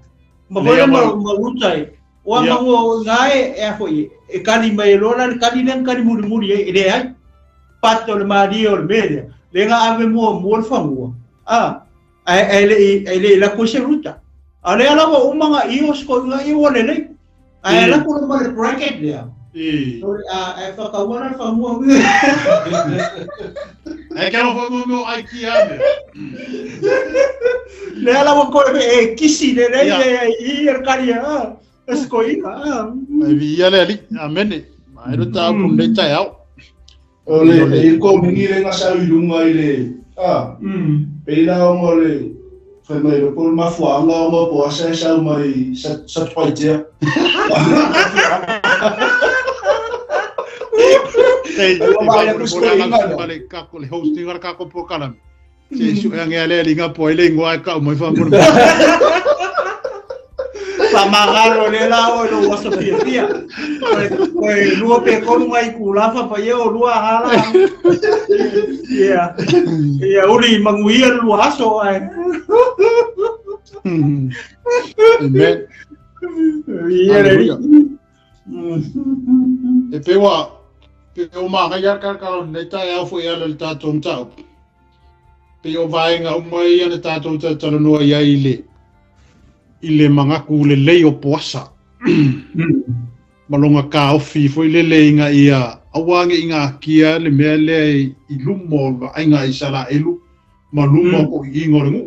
ma foi le ma ma uta ai. Ua mangua o ngā e e a foi e kali mai e loa la le kali lea na kali mulimuli ai e leai. Pata o le malie o le mea lea, le nga ave muamua le fanua, a ae ae le i ae le i lako i se ruta. A lea la ua uma nga io sko nga io ua lelei. Ae alu atu loa ma le bracket lea. A e whakaua la whamua. E ke alofa mo mo ai ki a mea. Lea la ua koe e kisi le lei e i e kari a. E skoina a. Ai vi ia le ali. Amene. Ai ro ta ku nei tai au. O le e ko mingi le nga sa i lunga i le a. Pei la o mo le fai mai le pol mafuanga o mo po asa e sau mai sa sa twaitea. Ei, Ua vaai atu skoina. Ma le kako le hosting ara kako po kalam. Se su e nge le linga po ile ngoa ka mo fa mo. Pa magaro le la o lo waso fia fia. Koe lua pe kolu ngai kulafa pa ye o lua hala. Yeah. Yeah, uli manguia lua aso ai. Amen. Yeah. Hallelujah. E pe wa pe o ma ngai ka ka nei tai au fo ia le tātou mtau. Pe o vaenga uma ia le tātou talanoa ia i le mangaku le lei o poasa. Malonga ka ofi foi le le inga ia awange inga kia le mea le i lumo ainga i sala elu ma lumo ko i ngore ngu.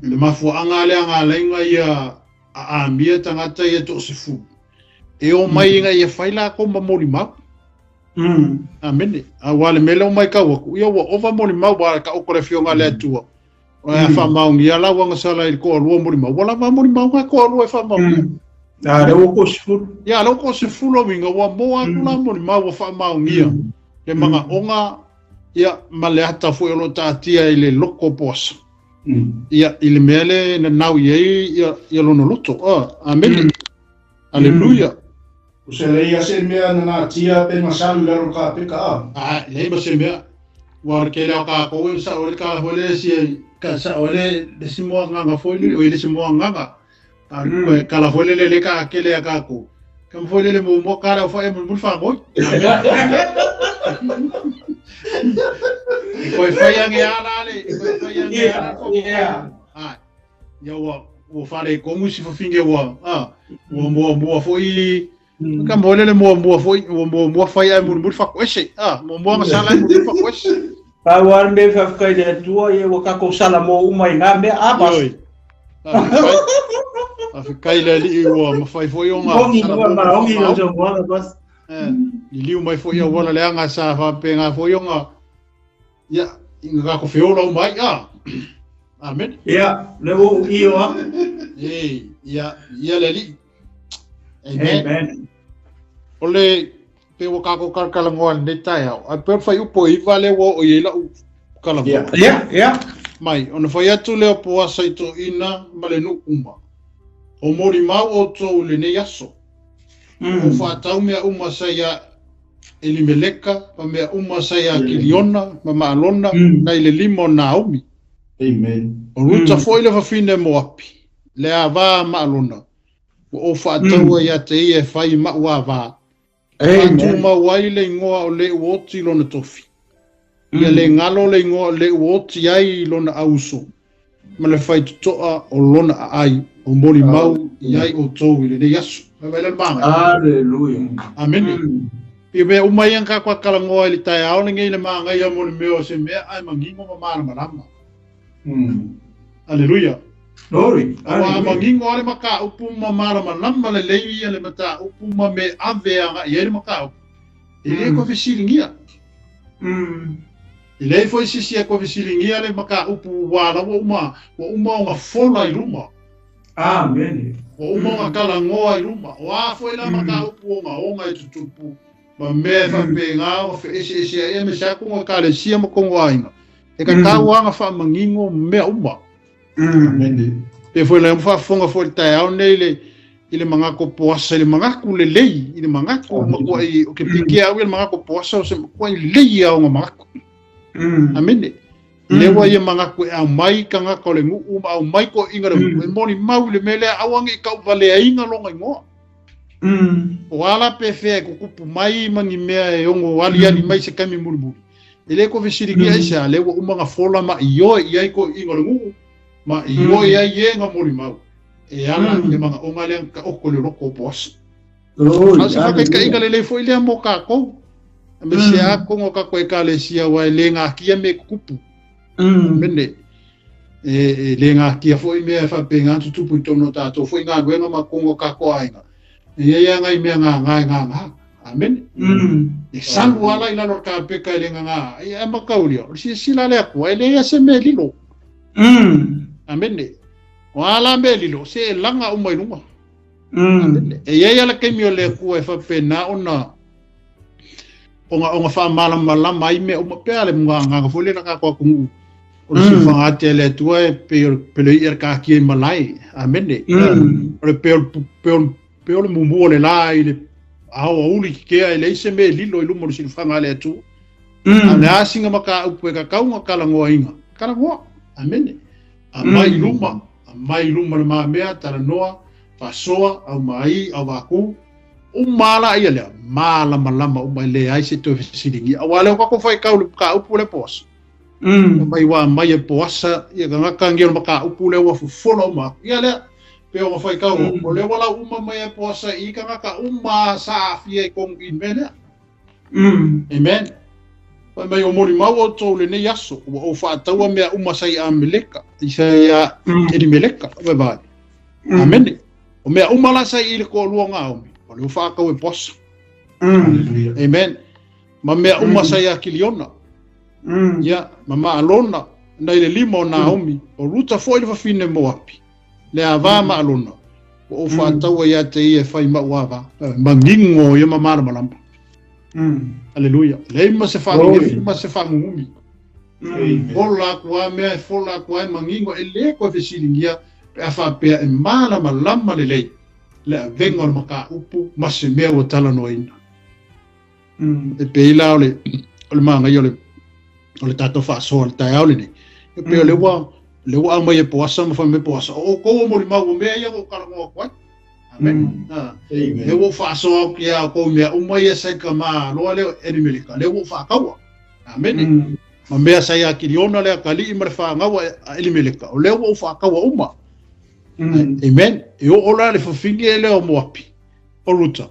Le mafua anga le anga leinga ia a amia tangata ia to se fu. E o mai inga ia faila ko mamoli mau. Amene. A wale mele o mai kau aku. Ia ua ova moli mau wa ka o kore fionga le atua. O a wha maungi ia la wanga sala i ko alua moli mau. Wala wa moli mau ka ko alua e wha maungi. A le o ko se fulu. Ia le o ko se fulu winga wa mo aku la moli mau wa wha maungi ia. Le manga onga ia ma le ata fo o lo tātia i le loko poasa. Ia i le mele na nau ia ia lono loto. Amene. Aleluia. O se lei se mea na nā tia pe masalu laro ka peka a. A lei ma se mea. Wa ke leo ka ko e sa o le ka hole si ka sa o le le si moa nganga foi le o le si moa nganga. A ka la hole le le ka ke le ka ko. Ka mo le le mo mo ka la fa e mo fa ngoi. E koe whai ange ala le, e koe whai ange ala. Yeah. A ia ua whare kongu si fawhinge ua. A ua mua mua foi ka mo le mua mua foi ua mua mua whai ai muru muru whakoese. A mua mua nga sala ai muru whakoese. Pa war me fa kai le tua ye wa ka ko sala mo uma i ngā mea a bas. A whikai le li ua mawhai foi o ngā. Hongi ua ma hongi o so mo bas. I liu mai foi a wala le anga sa whape ngā foi o ngā. Ia, i ngā ko whiola o mai a. Amen. Ia, le o i o a. E, ia, ia le li. Amen. Amen. O le pe ua kako kalakala ngoa le tai au. A pe whai upo i vale ua o i la u kala. Yeah, yeah. Mai, ona whai atu leo poasa i tō ina ma le nu uma. O mori mau o tō le nei aso. O whātau mea uma sa ia Elimeleka, ma mea uma sa ia Kiliona, ma Maalona, na i le lima o Naomi. Amen. O ruta foi le whawhine Moapi, le a vā Maalona. O whātaua ia te ia e whai maua vā. Whātū mau ai le ingoa o le uoti lona tofi. Ia le ngalo le ingoa o le uoti ai lona auso. Ma le whai tutoa o lona ai o mori mau i ai o tō i le nei aso. Mai le manga. Hallelujah. Amen. Ia mea umai ang ka kwa kalangoa i le tai ao ngai le manga ia mo le mea o se mea ai mangingo ma malamalama. Hallelujah. Glory. Awa mangingo ale maka upu ma malamalama le lei ia le mata upu ma me ave anga ia le maka upu. E le ko fisilingia. I lei foi sisi e ko fisilingia le maka upu wa la wa uma o nga fola i luma. Amen. Wa uma o nga kalangoa i luma. O a foi la maka upu o nga onga i tutupu. Ma mea whape ngā o whe ese ese a e me sa kongo ka le sia ma kongo aina. E ka tau anga wha mangingo mea uma. Amen. Pe foi le mwha whonga foi tai au nei le i le mangako poasa, i le mangako le lei, i le mangako makua i, o ke pike au i le mangako poasa o se makua i lei au ngā mangako. Amen. Lewa ia mangako e au mai ka ngaka o le nguu ma au mai ko inga le nguu. E moni mau le mele au ange i kau vale a inga longa ingoa. O ala pe whea e kukupu mai mangi mea e ongo ali ali mai se kami muri muri. E le ko whesiringi ai se a lewa umanga fola ma i oe i ai ko inga le nguu. Ma i oe ai e ngā mori mau. E ala i le magaoga lea na taoto i le loto o Boasa. A o se faataitaiga lelei foi lea mo tatou, aemaise lava totonu o tatou Ekalesia aua e le natia mea e tutupu. Amene. E le natia foi mea e faapena ona tutupu i totonu o tatou foi galuega ma totonu o tatou aiga. E i ai lava nai mea gaga e gaga. Amene. E salu lava la i lalo o le kapeta e le gaga ai, ae mataulia, o le silasila a le Atua, e leai lava se mea e lilo. Amene. O a la mea e lilo, se e laga uma i luga. E i ai lava le taimi o le Atua e faapena ona ona faamalamalama ai mea uma pea le mugaagaga foi lea na tatou atunuu o le siufaga ate a le Atua e pei o le peleia le kakia i malae. Amene. O le pei o le pei o le mumu o le la i le ao auli kikea e leai se mea e lilo i luma o le siufaga a le Atua. A o le a singa mataupu e tatau ona talanoaina, talanoa. Amene. Aumai i luma, aumai i luma le mamea, talanoa, faasoa, aumai, auvākū. Uma lava ia lea, malamalama uma e leai se toe fesiligia. Aua lea ua tatou faitau i le mataupu lea po aso. Mai ua aumai e Poasa ia tagata ngia o le mataupu lea ua fofola uma atu. Ia lea, pei ona faitau, o lea ua lau uma mai e Poasa i tagata uma sa aafia i totonu i le mea lea. Amen. Fai mai o molimau outou i lenei aso, ua ou faataua mea uma sa i Ameleka, i sa ia Elimeleka, vai vai. Amene. O mea uma la sa i le toalua o Naomi, o lea ua faatau e Boasa. Amen. Ma mea uma sa ia Kiliona. Ia, ma Maalona, nai le lima o Naomi, o Ruta foi le fafine Moapi. Le ava ma Alona, ua ou faataua ia te ia e fai mau ava, mangingo ia ma malamalama. Aleluia. Leai ma se faanenefu ma se faagugumi. Fola atu lava mea e fola atu ai mangingo, e le toe fesiligia pe a faapea e malamalama lelei le avega o le mataupu ma se mea ua talanoaina. E pei la o le o le manaia o le o le tatou faasoa i le taeao lenei. E pei o lea ua lea ua aumai e Poasa ma fai mai Poasa, o outou o molimau o mea ia ua ou talanoa atu ai. Amen. Lea ua ou faasoa atu ia outou i mea uma ia sa i ka Malo lea o Elimeleka, lea ua ou faataua. Amene. Ma mea sa ia Kiliona le atalii ma le fanau a Elimeleka, o lea ua ou faataua uma. Amen. E oo la le fafine lea o Moapi, o Ruta.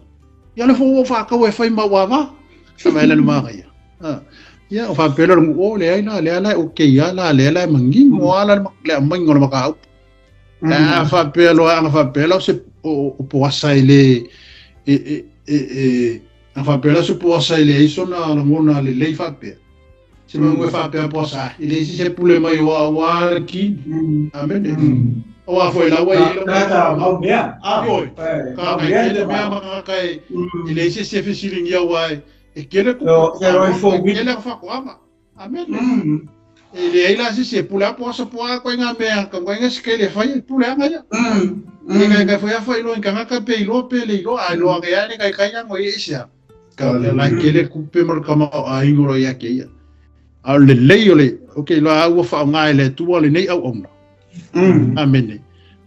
Ia le fo ua faataua e fai mau ava. Sa mai le manaia. Ia o faapea le o le ai la le ala o ke ia la le ala mangingo ala le aumaiga o le mataupu. A faapea loa anga faapea la o se o Poasa e le e e e e a faapea la se Poasa e leai sona lagona lelei faapea. Se mea e faapea Poasa e leai se pule mai o au a le kini. Amene. Aua foi la ua i le Tata mau mea. Ioe. Ka kai kele mea ma ka kai e leai se se fesiligia aua e kele ku e kele whakoanga. Amene. E leai la se se pule a Poasa poa koe ngā mea ka koe ngā se le whai e pule anga ia. E kai kai whai a whai loa i kangaka pe i loa pe le i loa ai loa ke ai kai kai ango i isia. Ka le la kele kupe ma le kama o a ingoro ia ke ia. A o le lei o le, okay, loa ua whaonga e le Atua lenei auauna. Amene.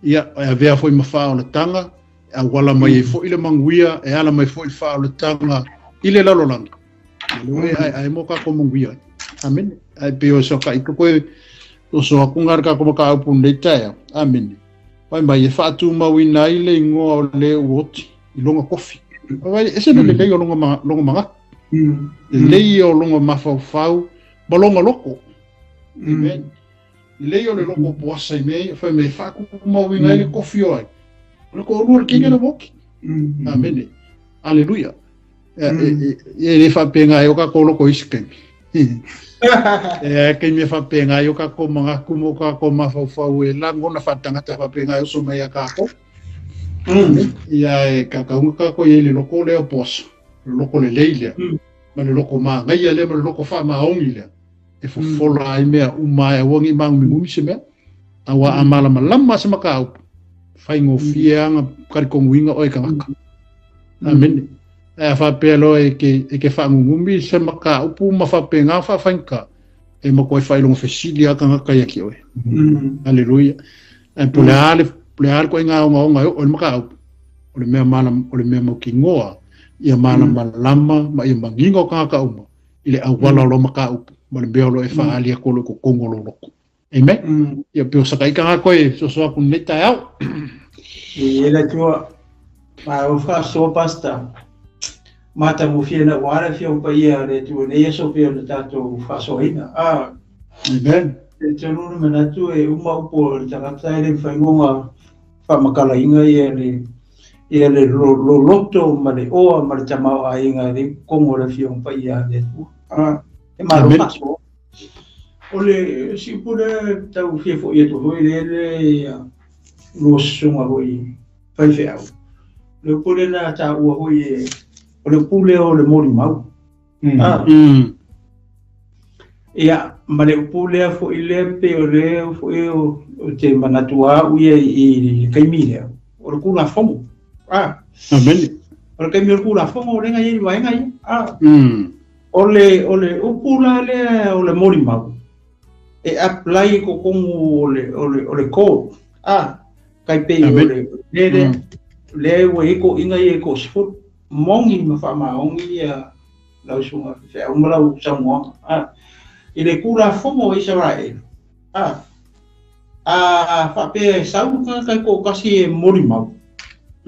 Ia, e avea foi ma faaolataga, e auala mai ai foi le manuia, e ala mai foi le faaolataga i le lalolagi. Le oe ae mo tatou manuia ai. Amene. Ae pei o so ka i koe o so aku ngā ka ko ka upu nei taeao. Amene. Fai mai e faatumauina ai le ingoa o le uoti i longa kofi. Vai ese le lelei o longa longa manga. Lelei o longa mafaufau ma longa loko. Amen. Lelei o le loko o Poasa i mea ia, fai mai e faatumauina ai le kofi o ai. O le toalua le keiki a le uoti. Amene. Aleluia. E le faapena ai o tatou loko i isi taimi. E taimi e faapena ai o tatou manatu ma o tatou mafaufau e lagona faatagata faapena e oso mai ia tatou. Ia e kakauga tatou i ai le loko lea o Poasa, le loko lelei lea, ma le loko manaia lea, ma le loko faamaoni lea, e fofola ai mea uma e aua ne i māgumigumi se mea. Aua a malamalama se mataupu, faigofie lava ona talitonuina oe e tagata. Amene. Ae a faapea loa e ke, e ke faagugumi se mataupu ma faapena faafaigata, e matuai faailoga fesili lava tagata ia te oe. Aleluia. Ae po o le a le, po o le a le ituaiga ogaoga e oo ai le mataupu, o le mea malam, o le mea mautinoa, ia malamalama ma ia manino tagata uma i le auala o lau mataupu ma le mea o lo o e faaali atu o lo o i totonu o lou loto. Amen. Ia pei o sa taitaga koe e soso atu nei taeao. I le Atua, malo faasoa Pastor. Matagofie na ua le afioga paia a le Atua i lenei aso pei ona tatou faasoaina. Ah. Amen. E tonu le manatu e uma upu o le tagata e le mafai ona faamatalaina ia le ia le loloto ma le oa ma le tamaoaiga i totonu o le afioga paia a le Atua. Ah, e malo faasoa. O le si upu lea tau fia foi atu foi le le ia lua susuga foi faifeau. Le upu lea na taua foi e o le upu lea o le molimau. Ah. Ia, ma le upu lea foi lea pei o le foi o te manatu au ia i le taimi lea, o le Tulafono. Ah. Amen. O le taimi o le Tulafono o lea i le vaega ia. Ah. O le upu la lea o le molimau, e apply i totonu o le code. Ah. Kai pei o le lea lea ua i ko inga ia ko sefulu. Moni ma faamaoni ia lau susuga faifeau ma lau saunoaga. Ah. I le Tulafono o Isaraelu. Ah. A faapea e sau le tagata i toatasi e molimau.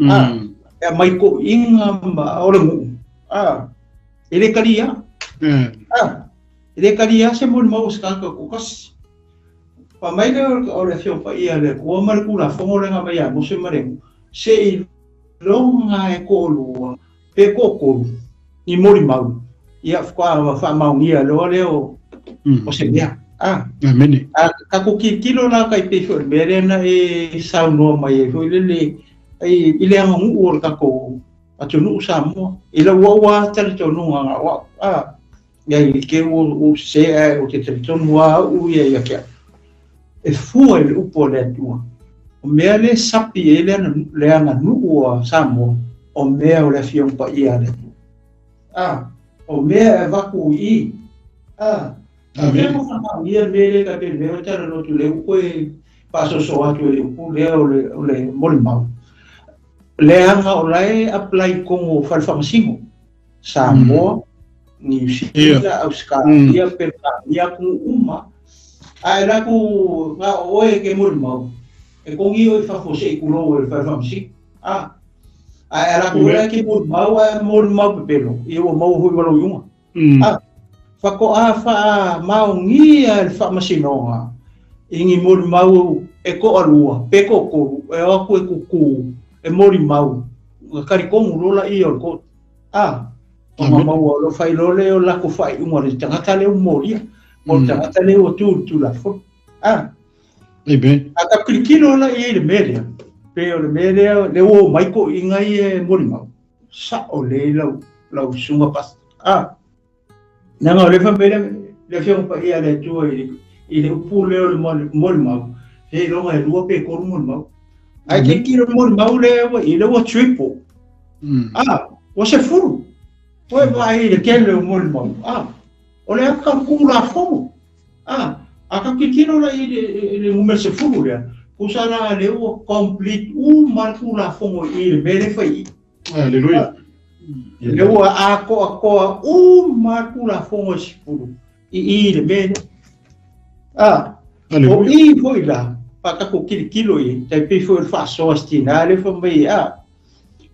Ah. E aumai toʻiga ma o le nuu. Ah. E le talia. Ah. E le talia se molimau o se tagata toatasi. Fai mai lea o le Afioga Paia a le Atua ma le Tulafono lea na aumai ia Mose ma le nuu, seiloga e toalua pe toatolu ni molimau, ia faatoa faamaonia loa lea o se mea. Ah. Amene. A tatou tilotilo la kai pei foi o le mea lea na e saunoa mai ai foi lele i le aganuu o le tatou atunuu Samoa. I lau au lava talitonuga na o au. Ah. Ia i te ua sese ae ou te talitonu lava au ia ia te au. E fua i le upu a le Atua. O mea le sapi ai le aganuu a Samoa, o mea o le Afioga Paia a le Atua. A, o mea e avatu i i. A, o mea mo whakamaonia le mea lea ka pei mea o talanoa atu lea ua koe faasoasoa atu e le upu lea o le molimau. Leaga o la e apply i totonu o fale faamasino. Samoa, Niu Sila, Ausetalia, Peretania, atunuu uma. A e latou na o oe e ke molimau, e togi oe i fafo se i tulou e le fale faamasino. A, a e latou oe ke molimau, a e molimau pepelo, ia ua maua foi ma lou iuga. A, faatoa faamaonia e le faamasinoga i ni molimau e toalua pe toatolu e o atu e tutu e molimau, na talitonu loa laia o le kooti. A, o maua o lo fai loa lea o latou faaiuga le tagata lea ua molia, o le tagata lea ua tu i le Tulafono. A, Amen. A ka kilikilo la i ai le mea lea, pe o le mea lea, lea ua omai toʻiga ia e molimau, sao lelei lau susuga pastor. A, leaga o lea fai mai le Afioga Paia a le Atua i le upu lea o le molimau, seiloga e lua pe tolu molimau. Ae tilotilo le molimau lea ua i, lea ua triple. A, ua sefulu. Ua e vaai i le tele o molimau. A, o le aka Tulafono. A, a ka tilotilo la i le numera sefulu lea, tusa la lea ua complete uma le Tulafono i le mea lea e fai i. Hallelujah. Lea ua atoatoa uma le Tulafono e sefulu i le mea lea. A, o i foi la, pa tatou tilotilo i ai, tai pei foi o le faasoa a si tina lea fai mai, a,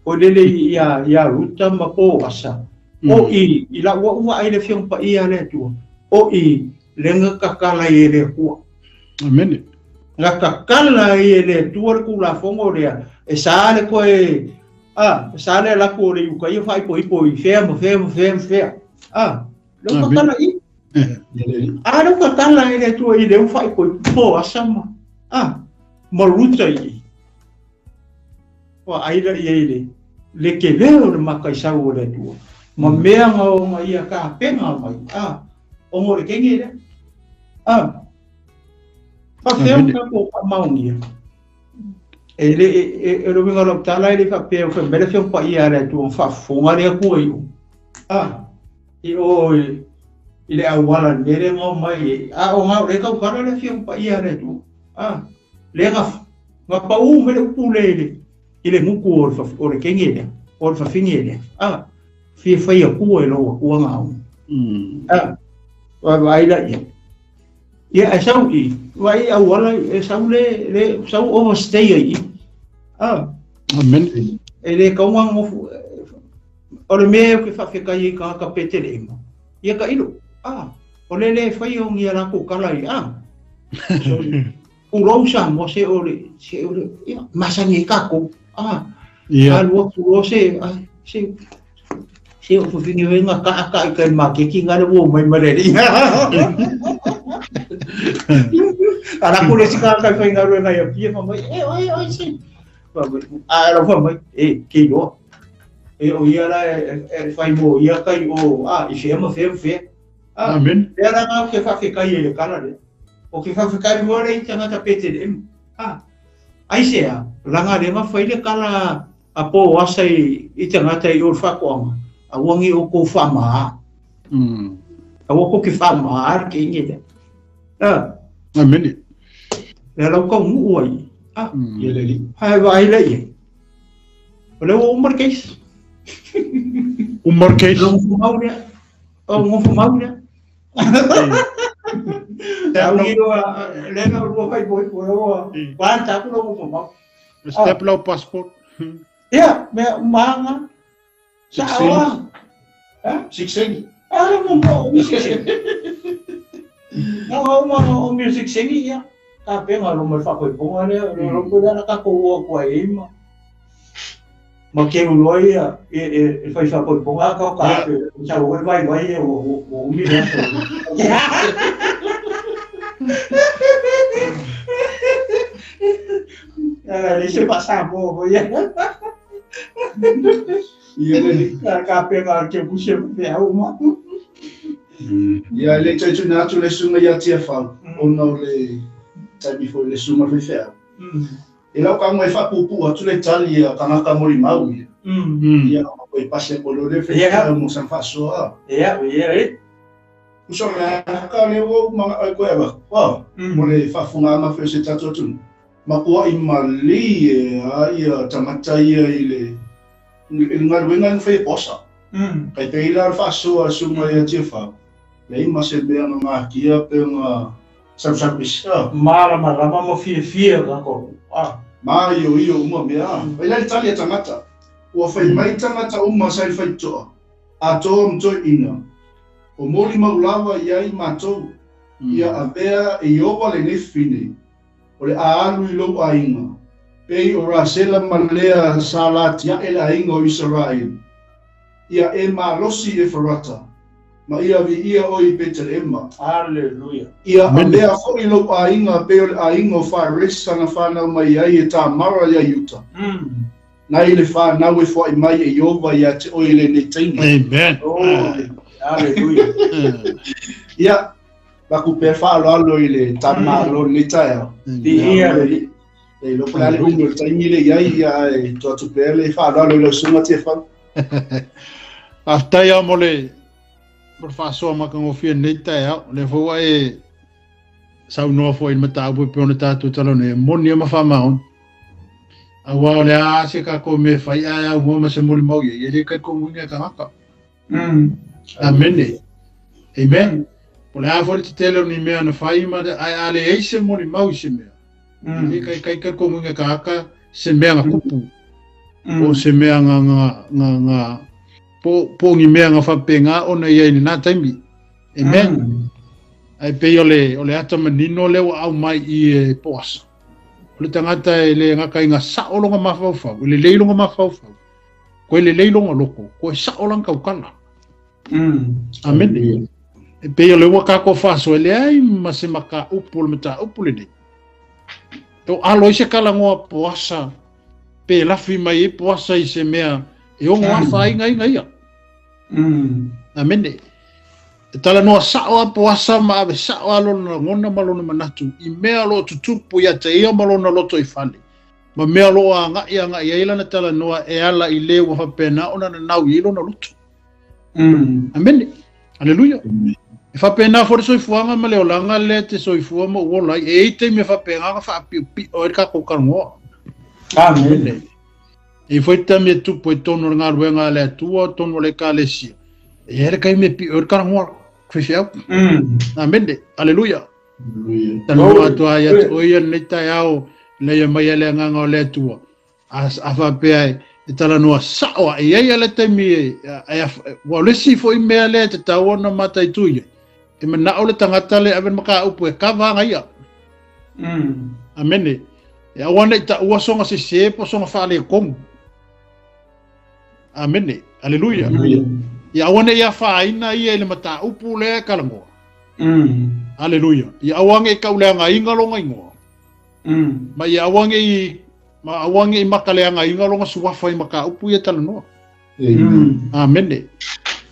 foi lele ia Ruta ma Poasa, o i lau au vaai le Afioga Paia a le Atua, o i le gakakala ai e le Atua. Amen. Gakakala ai e le Atua le Tulafono lea, e sa le koe, a, e sa le alaku o le iuka ia faaipoipo i fea ma fea ma fea ma fea. A, le kakala i. A, le kakala e le Atua i le u faaipoipo Poasa ma, a, ma Ruta i. Ua ai la i ai le tele o le makaisau o le Atua, ma mea nga o nga ia tapena mai, a, ona o le kenge lea. A, faapea o tatou faamaonia. E le, e le uiga o lau tala e le faapea o fai mai le Afioga Paia a le Atua, faafofoga le Atua i o. A, i o i le auala i le mea lea na omai, a o nga o lea e tautala le Afioga Paia a le Atua. A, lea na Na pau mai le upu lea i le gutu o le kenge lea, o le fafine lea. A, fia fai atua e lou atua ngā au. A, vaai la ia. Ia, e sau i, vai auala, e sau le, sau overstay ai i. A, Amen. E le kauga ngofu o le mea ke whawhekai i ka ka petele ima. Ia ka ilo. Ah, o le le whai o ngia la ko kala i ah. So, urou sa mo se o le se o le ia masangi ka ko. Ah. Ia. Alu atu o se ah, se se o fufini wenga ka ka i kai ma ke ki ngare wo mai mare ri. Ara ko le sika kai whai ngaru ngai a pia mai e oi oi se. A ra fa mai e ke lo. E o ia la e whai mo ia kai o a i whea ma whea whea. Ah, Amen. Pea la ngā ke whawhe kai e le kala le. O ke whawhe kai mua le i tangata pete le emu. Ah, ai se a, langa le nga whai le kala a pō asa i tangata i o le whakoanga. A wangi o kō whamaa. A wako ke whamaa ke inge le. Ah. Amen. Le lau kau ngu ai. Ah, Ia le li. Hai vai le ia. O le o umar case. Umar case. Lo ngufumau lea. O ngufumau lea. Au i o le na ua fai poi poi o kwanta ku lo ngufumau. Step low passport. Ia, me manga. Sa oa. Ha? Six sengi. Ara mo mo music sengi. Na o mo o music sengi ia. Ka penga lo mo fa poi ponga le lo ko na ka ko o ko ai ma. Ma ke u ia e fai fa poi ponga ka ka sa o vai vai e o o mi na so. Ah, le se pasa mo ia. Ia le li. Ka penga ke buse pe au ma. Ia le tau tuna atu le sunga ia tia whau. Ona o le taimi fo le sunga le whea. E lau ka ngoi whapupu atu le tali ia kanaka mori mau ia. Ia ko i pase ko le whea mo san whasoa. Ia, ia e. Uso le ka le wo mga ai koe ava. Wa, mo le whafunga ama whea se tatu atu. Ma kua i mali e a ia tamata ia i le i ngaruenga i whea posa. Kai te ila whasoa sunga ia tia whau. Lei ma se mea ngā ngā kia pe ngā sarusaru isa. Mara marama mo fia fia ka ko. Ah. Ma io io uma mea. Wai lai tali e tangata. Ua whai mai tangata uma sai whai toa. A toa mtoi ina. O moli maulawa ia i mātou. Ia avea e iowa le nei whine. O le aalu i lou ainga. Pei o Rasela malea sa la tia e la ainga o Israel. Ia e malosi e Farata. Ma ia vi ia o i Betelema. Hallelujah. Ia avea foi lou ainga pe o le ainga o Faresa na whanau mai ai e Tamara ia Iuta. Nai le whanau e whai mai e Iova ia te oi le nei teini. Amen. Oh, hallelujah. Ia, baku pe whaalo alo i le tamalo le taia. Ia le. E loko le ale umi o le taimi le iai ia e toatu pe le whaalo alo i lau sunga te whau. Aftai a mo le whaasoa makangofia nei taia, le fua e saunoa foi i mata apu pe ona tātou talone, e moni e mawhamaon. A wā o le a se ka ko me whai a au ngoma se moli mau ia, le kai ko nguinga ka ngaka. Amen. Amen. Po le a fori te tele o ni mea na whai ma ai a le ei se moli mau i se mea. Le kai kai kai ko nguinga ka haka se mea nga kupu. Po se mea nga nga nga nga po po ngi mea nga whapenga ona ia i nā taimi. Amen. Ai pe o le ata manino leo au mai i e poasa. O le tangata e le ngaka inga sa olonga mawhauwhau, le leilonga mawhauwhau. Koe le leilonga loko, koe sa olanga kaukala. Amen. E pe o le waka ko whaso e le ai ma se maka upu le mata upu le nei. O alo i se kala ngoa poasa, pe lawhi mai e poasa i se mea, e ongo awha inga inga ia. Amen. E tala noa sao a poasa ma ave sao a lona ngona ma lona manatu. I mea lo tutupu ia te ia ma lona loto i whale. Ma mea lo a ngai a ngai a ilana tala noa e ala i leo wa whapena ona na nau i lona loto. Amen. Hallelujah. E whapena fore soifuanga ma leo langa le te soifua ma uola. E ite me whapenga ka whaapiupi o e ka koukarangoa. Amen. E foi te me tupu e tono le ngaluega le Atua, tono le ekalesia. E hele kai me pi o le karangoa. Whiwhi au. Amen. Hallelujah. Tanu atua ia te oia nei tai ao, leia mai ele nganga o le Atua. A faapea e talanoa sa'o aʻe i ai a le taimi e ua o le isi foʻi mea lea e tatau ona mataitu i ai, e manaʻo le tagata lea e ave le mataupu e kava aga ia. Amene. E aua ne i taʻua soga sesē po o soga faaletonu. Amene. Aleluia. Ia aua ne i afaina ia i le mataupu lea e talanoa. Aleluia. Ia aua ne i tauleagaina lona igoa. Ma ia aua ne i ma aua ne i makaleagaina lona suafa i mataupu ia e talanoa. Amene.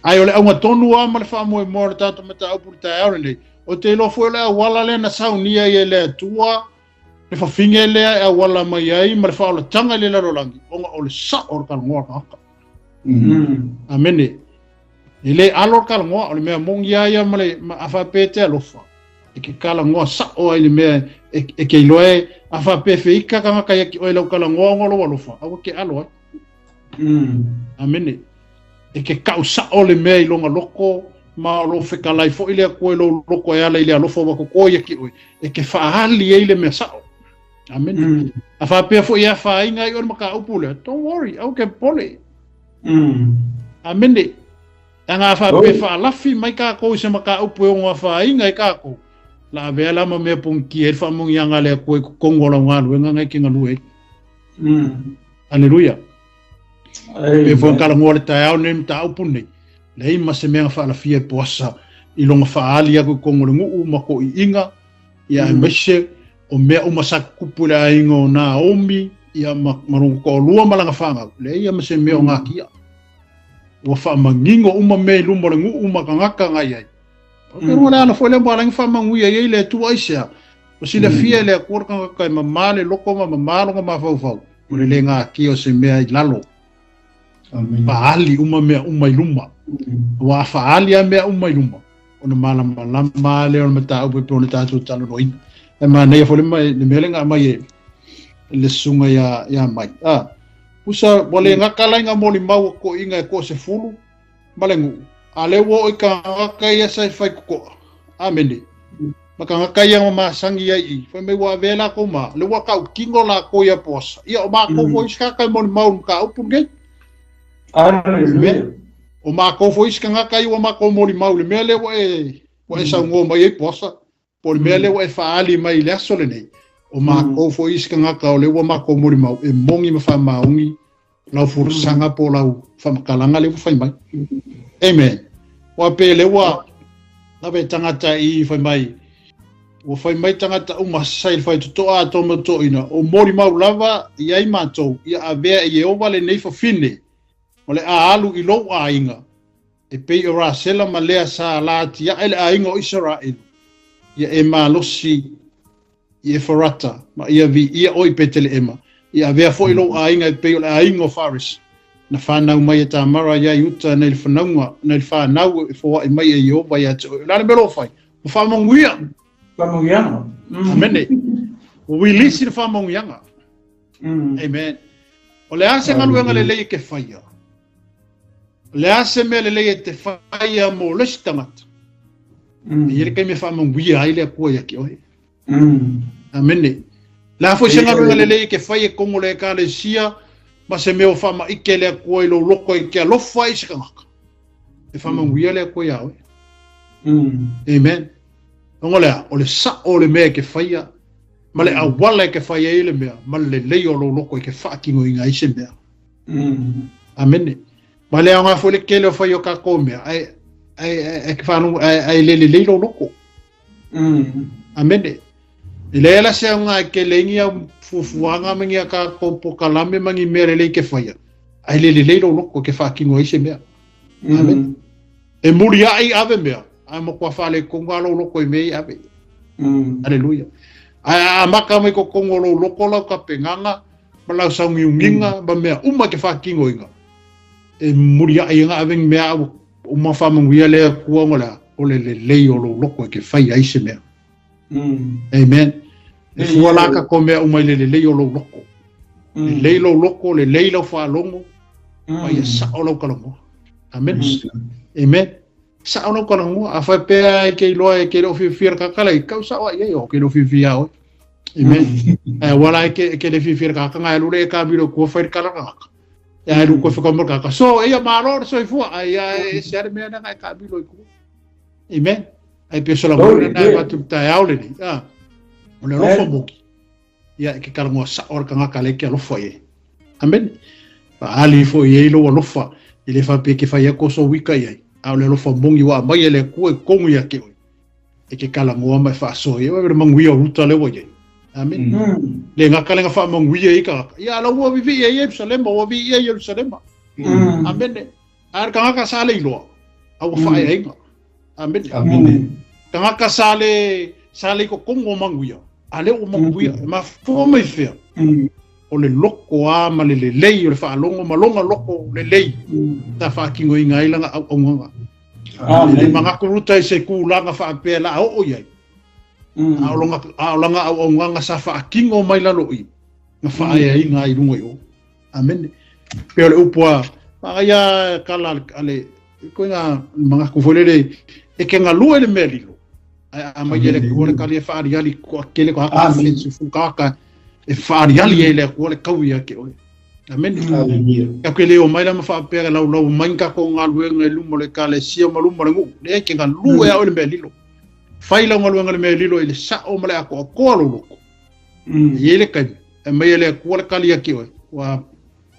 Ai o le auga tonu lava ma le faamoemoe o le tatou mataupu i le taeao lenei, ou te iloa foi o le auala lea na saunia ai e le Atua le fafine lea e auala mai ai ma le faaolataga i le lalolagi, ona o le sao o le talanoa a le tagata. Amene. E le alo le talanoa, o le mea moni lava ia ma le, ma, a faapea e te alofa, e ke talanoa sao ai i le mea e, e ke iloa e, a faapea e feika tagata ia ki oe lau talanoa ona o lou alofa, aua ke alo ai. Amene. E ke kau sao le mea i lona loko, ma o lo o fetalai foi le Atua i lou loko e ala i le alofa ua koko ia ki oe, e ke faaali ai le mea sao. Amene. A faapea foi e afaina ai oe le mataupu lea, don't worry, aua ke popole. Amene. Leaga a faapea e faalafi mai kākou i se mataupu e ono afaina ai kākou, la avea la ma mea ponikia ai le faamanuiaga a le Atua i totonu o lau galuega na e te galue ai. Aleluia. Pe foi talanoa le taeao nei mataupu nei, leai ma se mea na faalafia e Poasa i lona faaali atu i totonu o le nuu ma toʻiʻiga, ia aemaise o mea uma sa tutupu i le aiga o Naomi, ia ma lona toalua ma lana fanau, leai ia ma se mea o natia. Ua faamanino uma mea i luma o le nuu ma tagata na i ai. O te roa le ala foi lea ua ala ai ona faamanuia i ai le Atua aisea, ua silafia e le Atua le tagata e mamā le loko ma mamā lona mafaufau, o le le natia o se mea i lalo. Faaali uma mea uma i luma. Ua a faaali lava mea uma i luma, ona malamalama lava lea o le mataupu e pei ona tatou talanoaina. Ae manaia foi le mea lea na aumai e le susuga ia Mike. A, pusa, ua le gata la i ngā molimau o toʻiga e toasefulu ma le nuu, a lea ua oo i tagata ia sa e fai totoa. Amene. Ma tagata ia ma masani ai i, fai mai ua avea lakou ma, le ua tautino lakou ia Poasa. Ia o makou foi isi tagata e molimau i le mataupu lenei. Aleluia. O makou foi isi tagata ia ua makou molimau i le mea lea ua e ua e saunoa mai ai Poasa, po o le mea lea ua e faaali mai i le aso lenei, o makou foi isi tagata o lea ua makou molimau e moni ma faamaoni lau folasaga po o lau faamatalaga lea ua fai mai. Amen. Ua pe lea ua lave tagata i fai mai, ua fai mai tagata uma sa i le faitotoa a tō toʻina, o molimau lava i ai matou, ia avea e Ieova lenei fafine, o le a alu i lou aiga, e pei o Rasela ma Lea sa la atiaʻe le aiga o Isaraelu, ia e malosi i Efarata, ma ia viia oe i Peteleema, ia avea foi lou aiga e pei o le aiga o Faresi, na fanau mai e Tamara iā Iuta nei le fanauga, nei le fanau e foaʻi mai e Ieova ia te oe. O le a le mea o lo o fai? Ua faamanuia. Faamanuiaga. Amene. Ua release le faamanuiaga. Amen. O le a se galuega lelei e ke faia? O le a se mea lelei e te faia mo le isi tagata? E i ai le taimi e faamanuia ai le Atua ia te oe. Amene. Le a foi se galuega lelei e ke fai e kogo le Ekalesia ma se mea ua faamaite le Atua i lou loko e te alofa ai i se tagata, e faamanuia le Atua iā oe. Amen. Ona o le a? O le sao o le mea e ke faia, ma le auala e ke fai ai le mea, ma le lelei o lou loko e ke faatinoina ai se mea. Amene. Ma le aoga foi le tele o fai o kākou mea, ai, ai, ai, ai, ai le lelei lou loko. Amene. E leai la se aoga e kele ai ni au fuafuaga ma ni a kākou pokalame ma ni mea lelei ke faia, ai le lelei lou loko e ke faatino ai se mea. Amene. E muri aʻe i ave mea, ae matua faaletonu lava lou loko i mea i ave. Aleluia. Ae a amata mai totonu o lou loko lau tapenaga, ma lau sauniuniga, ma mea uma e ke faatinoina, e muri aʻe ai na ave ni mea a ua uma faamanuia le Atua ona o le a? O le lelei o lou loko e ke fai ai se mea. Amen. E fua la kākou mea uma i le lelei o lou loko. Lelei lou loko, lelei lau faalogo, ma ia sao lau talanoa. Amen. Amen. Sao lau talanoa. Afai pea e ke iloa e ke le o fiafia le kakala i, kau sao ai ai o ke le o fiafia oe. Amen. Ai wala ke ke le fifi ka ka ngai lule ka biro ko fai ka la ka. Ya ai lu ko fa ka ka. So ia malo so ifua ai ai se ale me na ngai ka biro ku. Amen. Ai pe so la mo na ba tu ta au le ni. Ah. O le alofa moki. Ia ke kala ngoa sa o ka ngaka le ke alofa e. Amen. Fa ali fo i lo alofa i le fa pe ke fa ia ko so wika ia. A o le alofa mongi wa mai ele ku e kongu ia ke oi. E ke kala ngoa mai fa so ia wa manguia ruta le wa ia. Amen. Le ngaka le fa manguia i ka. Ia la ua vivi ia Jerusalem ua vi ia Jerusalem. Amen. Ar ka ngaka sa le iloa. A ua fa e inga. Amen. Amen. Ka ngaka sa le sa le ko kongo manguia. A le o manguia. Ma fo mai fea. O le loko a ma le lelei o le whaalongo malonga loko lelei. Ta whaakingo i ngā ilanga au aunganga. Amen. Le mangakuruta i se kūlanga whaapea la o iai. A o langa au aunganga sa whaakingo mai lalo i. Nga whaea i ngā i runga i o. Amen. Pe o le upua, maia kala ale, koe ngā mangaku e ke ngā lua le mea lilo. A mai ele kua le kali e whaariali ko kele ko haka whensu fukaka e whaariali e le kua le kaui a ke oe. Amen. Hallelujah. Ka ke leo mai la ma whaapea lau lau mai ka ko ngā luenga e lumo le kale sia ma lumo le ngu. Le ke ngā lua e au le mea lilo. Whai lau ngā luenga le mea lilo i le sao ma le ako a koa lo loko. I ele kai. E mai ele kua le kali a ke oe. Wa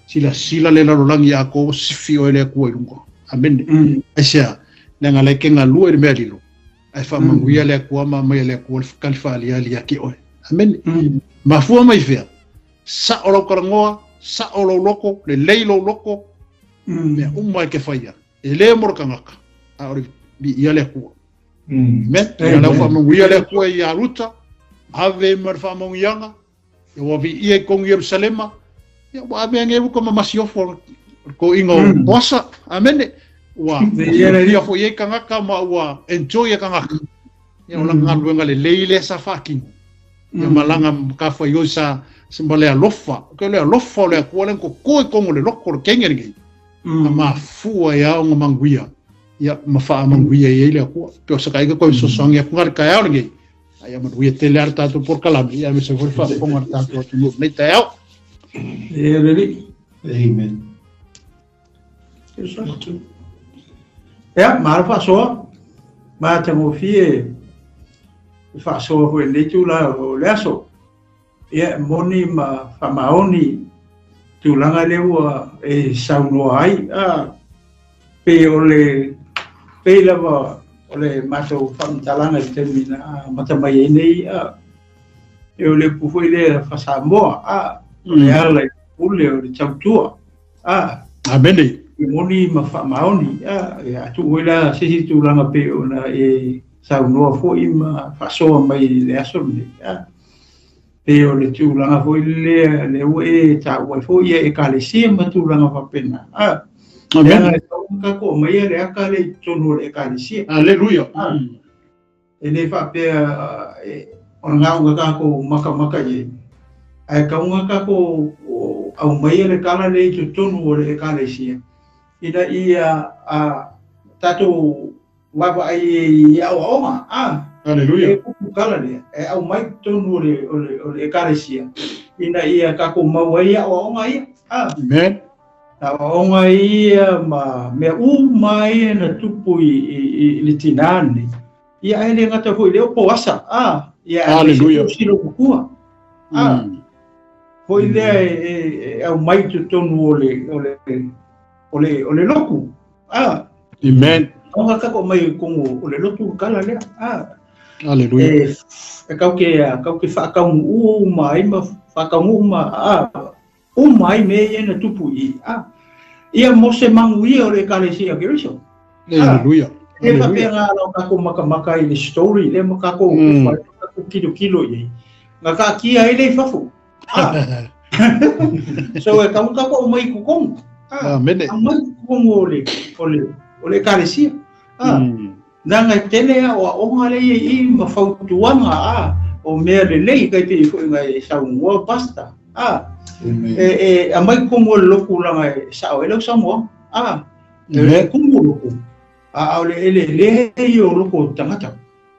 sila sila le lalo langi a ko sifi oe le kua i lunga. Amen. Aisea, le ngā le ke ngā lua e le mea lilo. Ai wha manguia le akua ma mai le akua le whakaliwha ali ali a ke oe. Amen. Mafua mai fea. Sa o lau karangoa, sa o lau loko, le lei lau loko, mea umai ke whaia. E le mora kangaka. A ore bi ia le akua. Amen. Ia lau wha manguia le akua i a ruta, ave ma le wha manguianga, ia wavi ia i kongi Jerusalema, ia wa ave nge uka mamasi ofo ko ingo poasa. Amen. Ua ia fo ia kangaka ma ua enjoy ia kangaka. Ia ola ngaluenga le leile sa whakingo. Ia malanga ka fo yo sa sa le alofa. Ko le alofa le ko le ko ko kongo le loko le kenge ngi. Ma fua ia o manguia. Ia ma fa manguia ia ile ko. Pe sa kai ko so songi ko ngar ka ia ngi. Ai ma uia tele ar tātou por kalame. Ia me se for fa ponga tātou tu nei ta ia. E really. Amen. Ia, maalo faasoa, ma tagofie e faasoa foi lenei tulaga o le aso. Ia, e moni ma faamaoni tulaga lea ua e saunoa ai, a pei o le pei lava o le matou faamatalaga i le taimi na amata mai ai nei, a e o le upu foi lea faasamoa, a o le ala i pule o le tautua, a Amen. E moni ma faamaoni, a e atu foi la sisi tulaga pei ona e saunoa foi ma faasoa mai le aso lenei, a pe o le tulaga foi lea le ua e taua ai foi ia ekalesia ma tulaga faapena, a Amen. Ka ko mai le aka le tonu o le ekalesia. Hallelujah. E le faapea o ngā unga kako maka maka i. Ai ka unga kako au mai le kala le i tonu o le ekalesia. Ina ia a tātou wawa ai i au aonga, a. Hallelujah. E kupu kala le, e au mai tonu o le ekalesia. Ina ia kako mau ai au aonga ia, a. Amen. Au aonga ia ma mea umai na tupu i le tinane. Ia ai le ngata foi le o asa, a. Ia Hallelujah. Silo kukua. A. Foi le e au mai tonu o le loku. A. Amen. Onga kako mai kongo o le lotu kala lea. A. Hallelujah. E kau ke whakau u mai ma whakau ma a u mai me e na tupu i. A. Ia mo se mangu ia o le ekalesia Keriso. Hallelujah. E whapea ngā rau kako makamaka i le story le makako kako kilo kilo i. Ngā ka kia e le whafu. A. So e kau kako mai kukongo. Amen. A mai kukongo o le ekalesia. A. Nanga tele a o onga le i ma fautuanga a o mea le lei kai te ifo ngai saungoa pasta. A. E a mai kukongo le loku langa e sao e lau saungoa. A. E kumu loku. A o le ele le i o loko tangata.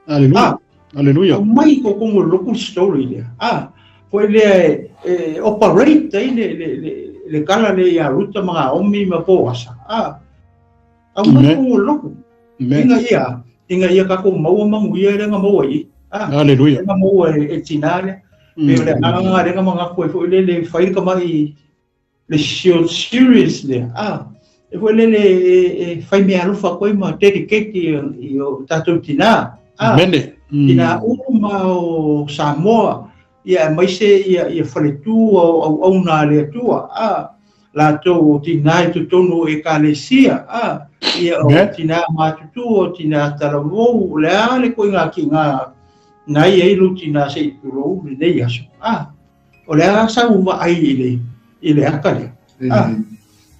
Hallelujah. Hallelujah. Mai ko kongo loku story lea. Ah, foi lea e operate ai le kala le ia Ruta ma Naomi ma Boasa. Ah, au mai kongo loku. Inga ia kako maua manguia le nga maua i. Ah, hallelujah. Nga maua e tina le. Pe le nga le nga manga ko foi le le fai ka mai le short series le. Ah, e foi le le fai me alofa koe ma dedicate i o tatou tina. Ah, tina uma o Samoa ia maise ia faletu o au na le atua. Ah, latou o tina i totonu e kalesia. Ah, ia o tina matutu o tina talavou le a le koinga ki ngā nai ei lu tina se i tulou le nei aso. Ah, o le a sa uma ai i le aka lea. Ah,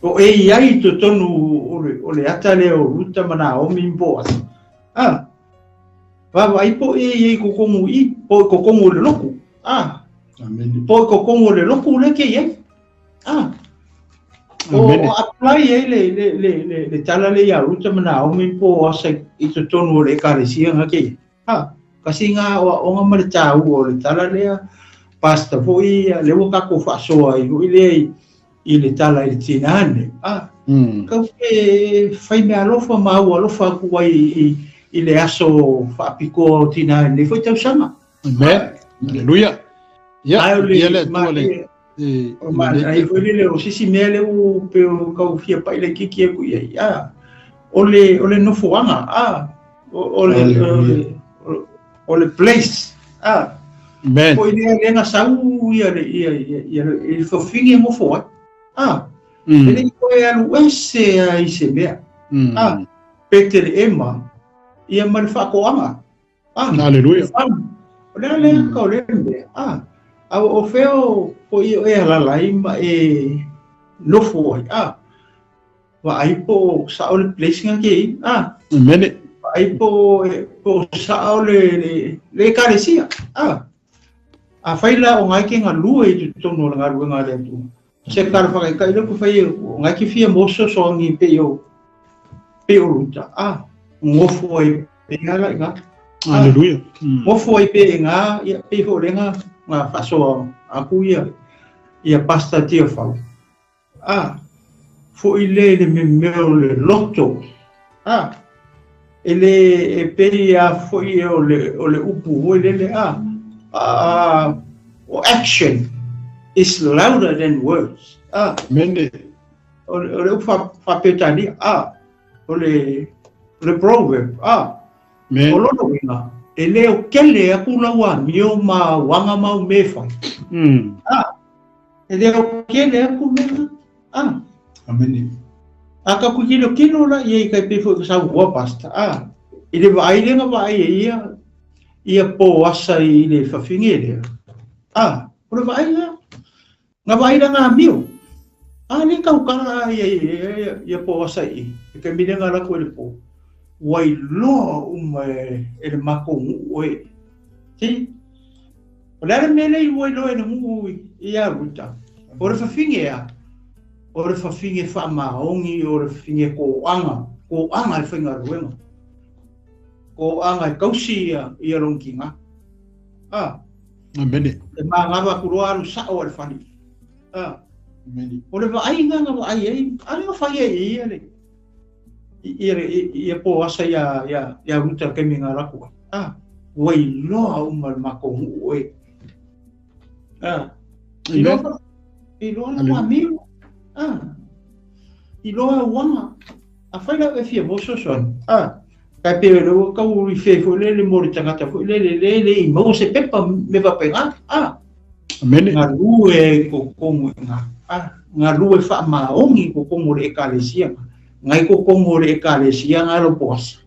o e iai totonu o le ata lea o Ruta ma Naomi Boaz. Ah, vava ai po e iai kokongu i, po e kokongu le loku. Ah, po e kokongu le loku le ke iai. Ah, o apply ai le tala le ia Ruta ma Naomi Boaz i totonu o le ekalesia nga ke iai. Ah, kasi ngā o onga ma le tāu o le tala lea, pasta foi le ua kako whaasoa i hui lea i le tala i le tinane. Ah, kau ke whai mea alofa ma au alofa aku ai i le aso whaapikoa o tinane nei foi tausanga. Amen. Hallelujah. Ia, ia le atua le. O ai foi le o sisi mea le u pe o kau fia pai le kiki aku ia. Ah, o le nofoanga. Ah, o le place. Ah, amen. Po ile le nga sau ia le ia ia le fofingi mo fo. Ah, ele ko e alu ese ai se mea. Ah, Peter Emma ia ma le whakoanga. Ah, hallelujah. O le le ka o le mea. Ah, a o feo po i e halalai ma e nofo ai. Ah, wa ai po sa o le place nga ke. Ah, amen. Ai po sa o le ekalesia. Ah, a whaila o ngai ke ngā lua i te tono o ngā lua ngā le atu. Se kara whakaikai le ku whai o ngai ki fia moso so angi pe o Ruta. Ah, ngofo ai pe ngā lai ngā. Hallelujah. Ngofo ai pe ngā, ia pe ho le ngā ngā whasoa aku ia pasta tia whau. Ah, fo i le le me meo le loto. Ah, ele e pei a foi o le upu hoi lele a o action is louder than words. Ah, mene o le upu whapetani. Ah, o le proverb. Ah, o lono wina e leo kele aku laua mio ma wanga mau me whai. Ah, e leo kele aku mea. Ah, amene. A ka ku kilo kilo la ia i kai pefo i sau hua pasta. Ah, i le vaai lenga vaai e ia po asa i le whawhinge lea. Ah, o le vaai nga, ngā vaai la ngā mio. Ah, le kau kara ia po asa i, e kai mile ngā lako e le po. Wai loa uma e le mako ngu e. Si, o le ara mele i wai loa e le ngu i a Ruta. O le whawhinge a, o le whawhinge whaamaongi, o le whawhinge koanga, koanga e whainga ruenga. Koanga e kausi ia rongi ngā. Ah, amene. E maa ngawa kuroa alu sao ale whani. Ah, amene. O le vaai ngā ngā vaai ei, ale ngā whai ei ia le. Ia po asa ia Ruta kemi ngā rakua. Ah, wai loa uma le mako ngu e. Ah, i loa la wamiu. Ah, i loa wanga. A whai lau e fia moso soan. Ah, kai pe le kau i whai fo le mori tangata fo le le le i mau se pepa me wapenga. Ah, amene. Ngā lue ko kongo ngā. Ah, ngā lue wha maongi ko kongo le ekalesia. Ngai ko kongo le ekalesia ngā lo poasa.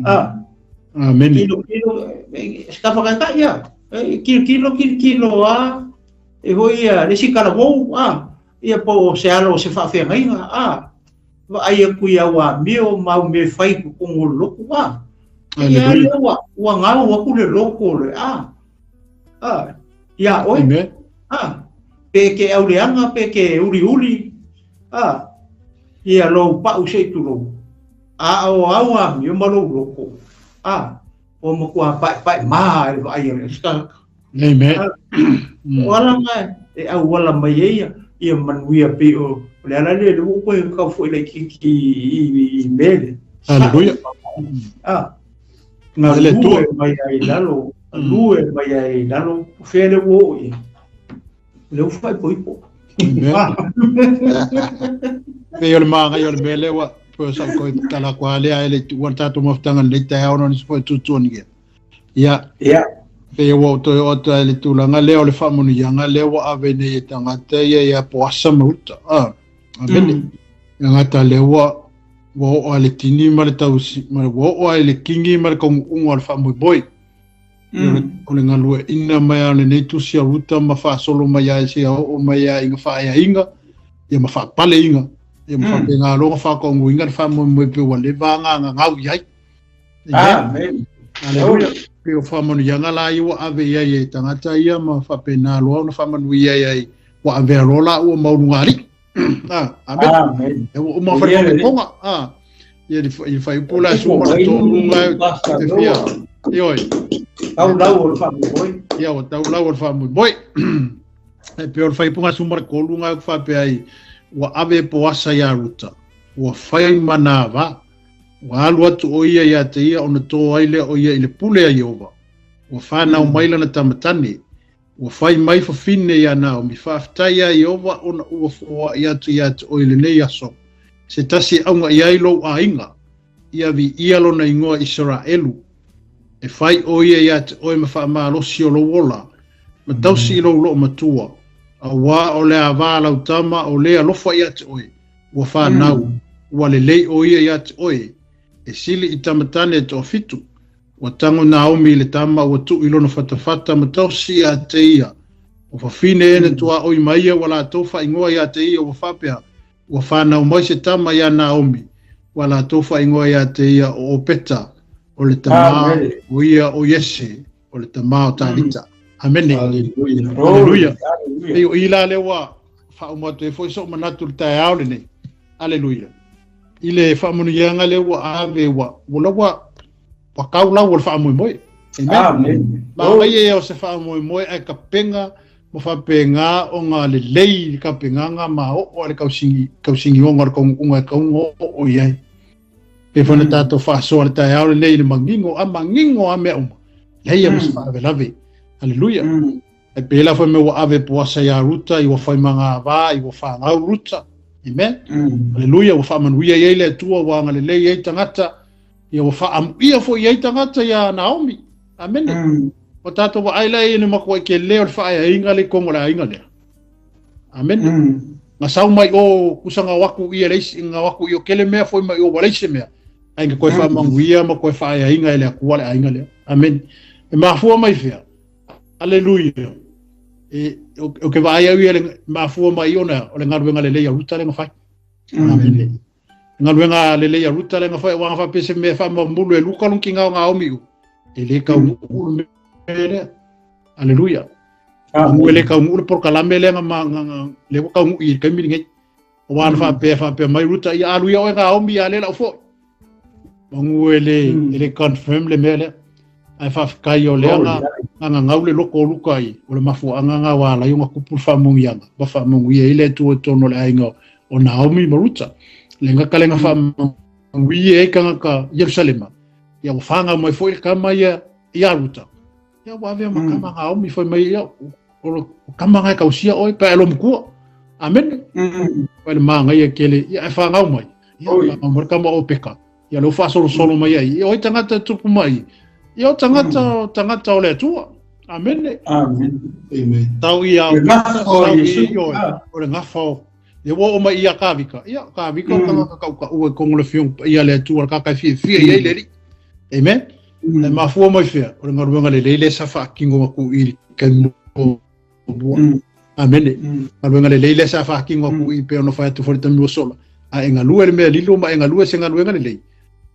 Ah, amene. Kilo kilo ska whakaita ia. Kilo kilo kilo a e hoi ia le sikala wou. Ah, ia po se alo se whawhengainga. Ah, wa ai aku ia wa mio mau me whai ko kongo loko wa. Ia le wa ngau aku le loko le. Ah, ah, ia oi. Amen. Ah, pe ke au leanga pe ke uri uri. Ah, ia lou pau se tulou. A o au a mio malo loko. Ah, o Ua matua paepae mā i le vaai a le tagata. Amen. O ala na e auala mai ai ia manuia pei o le ala lea le ua koe kau foi laitiiti i mea lea. Hallelujah. Ah. Galue mai ai i lalo, galue mai ai i lalo, o fea le ua oo i ai? O lea ua faaipoipo. Pei o le māngai o le mea lea ua pei o sau koe tala atu lava lea e le i tuua le tatou mafutaga i lenei taeao ona o nisi foi o tuatuangia. Ia, Ia. pei ua ou toe oo atu ai i le tulaga lea o le faamanuiaga lea ua ave nei e tagata ia ia Poasa ma Ruta. Ah, amene. E gata lea ua ua oo lava i le tini ma le tausi, ma ua oo lava i le kingi ma le kaunuuga o le faamoemoe. O le galueaiina mai lava o lenei tusi a Ruta ma faasolo mai lava seia oo mai lava i faaiaiga, ia ma faapaleiga, ia ma faapena loa ona faataunuuina le faamoemoe pei ua leva ona gagau i ai. Amen. Aleluia. Pei o faamanuiaga la ia ua ave i ai e tagata ia ma faapena loa ona faamanuia i ai, ua avea loa la ua maualuga alii. Ah, amen. Amen. E ua uma fai le konga. Ah. Ia le fai upu la su ma to lunga te fia. Ioe. Tau lau o le faamoemoe. Ia ua tau lau o le faamoemoe. E pei o le faaiupuga 13 ga faapea ai, ua ave Poasa iā Ruta, ua fai ma nā vā. Ua alu atu ʻo ia iā te ia ona tō ai lea ʻo ia i le pule a Ieova. Ua whānau mai lana tama tane. Ua fai mai fafine iā Naomi, Faafetai iā Ieova ona ua foaʻi atu iā te ʻoe i lenei aso, se tasi e ʻauga i ai lou ʻaiga, ia viia lona igoa Isaraelu. E fai ʻo ia iā te ʻoe ma faamalosi o lou ola, ma tausi i lou loomatua, auā o le avā lau tama o le alofa iā te ʻoe, ua whānau, ua lelei ʻo ia iā te ʻoe, e sili i tama tane e toafitu. Ua tago Naomi i le tama ua tuu i lona fatafata ma tausi iā te ia. Ua fafine ena tuaoi ma ia ua latou faaigoa iā te ia ua faapea, Ua whānau mai se tama iā Naomi, ua latou faaigoa iā te ia o Opeta, o le tamā o ia o Iese, o le tamā o Tāvita. Amene. Haleluia. Haleluia. Pei o i la lea ua faauma atu ai foi so'u manatu i le taeao lenei. Aleluia. I le faamanuiaga lea ua ave ua ua laua ua kau lau o le faamoemoe. Amen. Amen. Manaia ia o se faamoemoe ae kapega ma faapena ona lelei le kapenaga ma oo lava i le kausigi kausigioga o le kaunuuga e kauga oo i ai. Pei foi ona tatou faasoa i le taeao lenei i le manino, a manino lava mea uma. Leai lava ma se faalavelave. Aleluia. Ai pēlā foi mea ua ave Poasa iā Ruta, i ua fai ma ngā vā, i ua whāngau Ruta. Amen. Aleluia, ua faamanuia i ai le Atua, ua agalelei ai tagata, ia ua faaamuia foi i ai tagata iā Naomi. Amene. O tātou vaai la i le makuai ke leo le whaeainga le kongo le ainga lea. Amene. Nga sau mai o kusa nga waku i le isi, nga waku i o kele mea foi mai o wale isi mea. Ai nga koe whaamanguia ma koe whaeainga e le akua le ainga lea. Amen. E mafua mai fea. Aleluia. E, o ke vaai au ia le mafua mai ona o le galuega lelei a Ruta le nga fai. Amen. Galuega lelei a Ruta le nga fai, wa nga faapea se mea faamamulu e luka long ki ngao ngao miu. E le kau nguu le mea lea. Aleluia. Ngu e le kau nguu le porokalame lea nga ma nga nga le wa kau nguu i kaimi lenei. O wa na faapea faapea mai Ruta ia alu ia oe Naomi ia le lau foi. Mangu e le e le confirm le mea lea. Ae faafetai o lea na na gagau le loko o Luka i o le mafuaaga na ua ala ai ona kupu le faamanuiaga ma faamanuia ai le Atua i totonu o le aiga o Naomi ma Ruta. Le gata le na faamanuia ai tagata i Ierusalema, ia ua fanau mai foi le tama ia ia Ruta. Ia ua avea ma tama a Naomi fai mai ia o tama na e tausia oe pe a e lomatua. Amene. Pai le māngaia kele ia e fanau mai. Ia fanau mai le tama o Peka. Ia lea ua faasolosolo mai ai. Ia o ai tagata e tupu mai. Ia o tagata, o tagata o le Atua. Amene. Amen. Amen. Tau ia Le gafa o Iesu. O le gafa o le ua oo mai ia Kāvika. Ia, Kāvika o tagata kaukaua i kongo le whionga paia le Atua le kākai fiafia i ai le Alii. Amen. E mafua mai fea, o le galuega lelei lea sa faatino atu i le taimi muamua. Amene. Galuega lelei lea sa faatino atu i pei ona fai atu foi i le taimi ua sola. A e galue le mea lilo ma e galue se galuega lelei,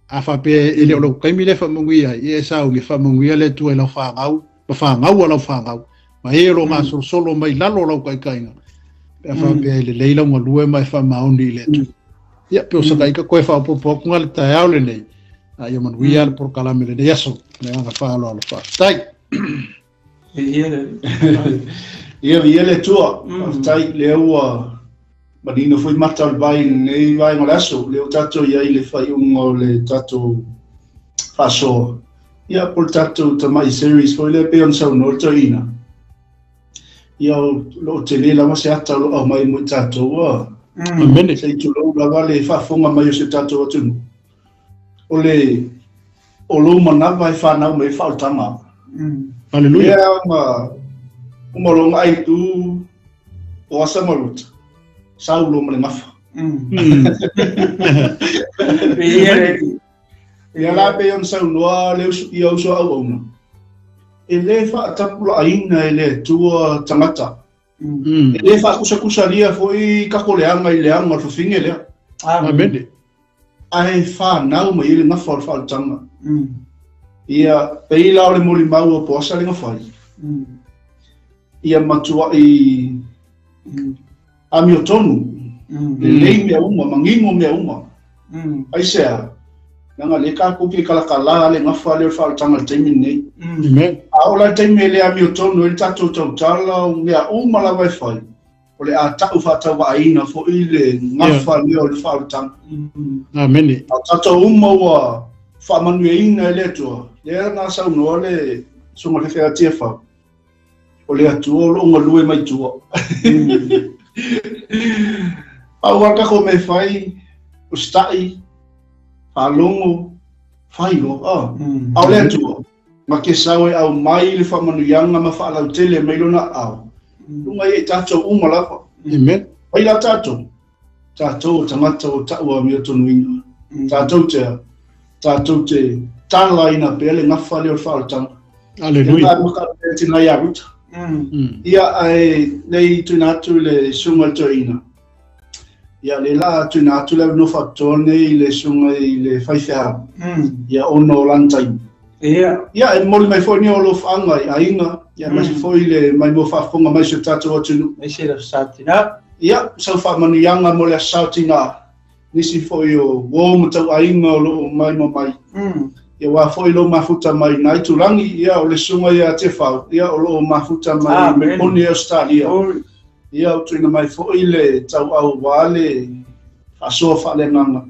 a faapea e le o lou taimi lea e faamanuia ai, ia e sauni e faamanuia le Atua i lau fanau, ma fanau a lau fanau, ma e o lo o gasolosolo mai lalo o lau taitaiga, pe a faapea e lelei lau galue ma e faamaoni i le Atua. Ia, pe o sa taika koe faaopoopo atu nga le taeao lenei, a ia manuia le polokalame lenei aso. Le agaga faaaloalo faafetai. Ia viia le Atua, faafetai lea ua manino foi mata o le vai i lenei vaega o le aso, lea ua tatou i ai i le faaiuga o le tatou faasoa. Ia po o le tatou tamai series foi lea pei ona saunoa le toeaina. Ia o lo o tele lava se ata o lo o aumai mo i tatou a. Amene. Se i tulou lava le faafofoga mai o si o tatou atunuu. O le o lou manava e fanau mai ai faaolataga. Haleluia. Lea ma uma o lou ai tu o asa ma ruta. Saulo ma le gafa. Ia la pei ona saunoa le uso, ia uso auauna. E le faatapulaaina e le Atua tagata. E le faakusakusalia foi kako leaga i leaga o le fafine lea. Amene. Ae fanau mai ai le gafa o le faaolataga. Ia, pei la o le molimau o Poasa le gafai. Ia matuai amiotonu, lelei mea uma, manino mea uma. Aisea, leaga lea tatou te kalakala le gafa lea o le faaolataga i le taimi lenei. Amen. A oo la i le taimi e le amiotonu ai le tatou tautala, o mea uma lava e fai, o le a ta'u faatauvaaina foi le gafa lea o le faaolataga. Amene. A o tatou uma ua faamanuiaina e le Atua, lea na saunoa le Susuga i le Faifeau Tiafau, o le Atua o lo o galue mai tua. Pau lava le tatou mea e fai, usitai, faalogo, fai loa. A o le Atua, ma ke sau e aumai le faamanuiaga ma faalautele mai lona aao, luga ia i tatou uma lava. Amen. Mai la tatou, tatou o tagata ua ta'u amiotonuina. Tatou te, tatou te talaina pea le gafa lea o le faaolataga. Haleluia. Ia maka le tina ia Ruta. Ia ae nei tuina atu le susuga i le toeaina. Ia le la tuina atu le avanoa faapitoa nei i le susuga i le faifeau. Ia ona o lana taimi. Ia. Ia e momoli mai foi ni o alofaaga i aiga, ia aemaise foi le maimoa faafofoga mai si o tatou atunuu. Aemaise le Aso Sa Tina. Ia, sau faamanuiaga mo le Aso Sa Tina. Nisi foi o uo ma tauaiga o lo o maimoa mai. Ia aua foi lou mafuta mai na itulagi, ia o le susuga ia Tefau, ia o lo o mafuta mai Melbourne i Ausetalia. Ia o tuuina mai foi le tauau aua le faasoa faaleagaga.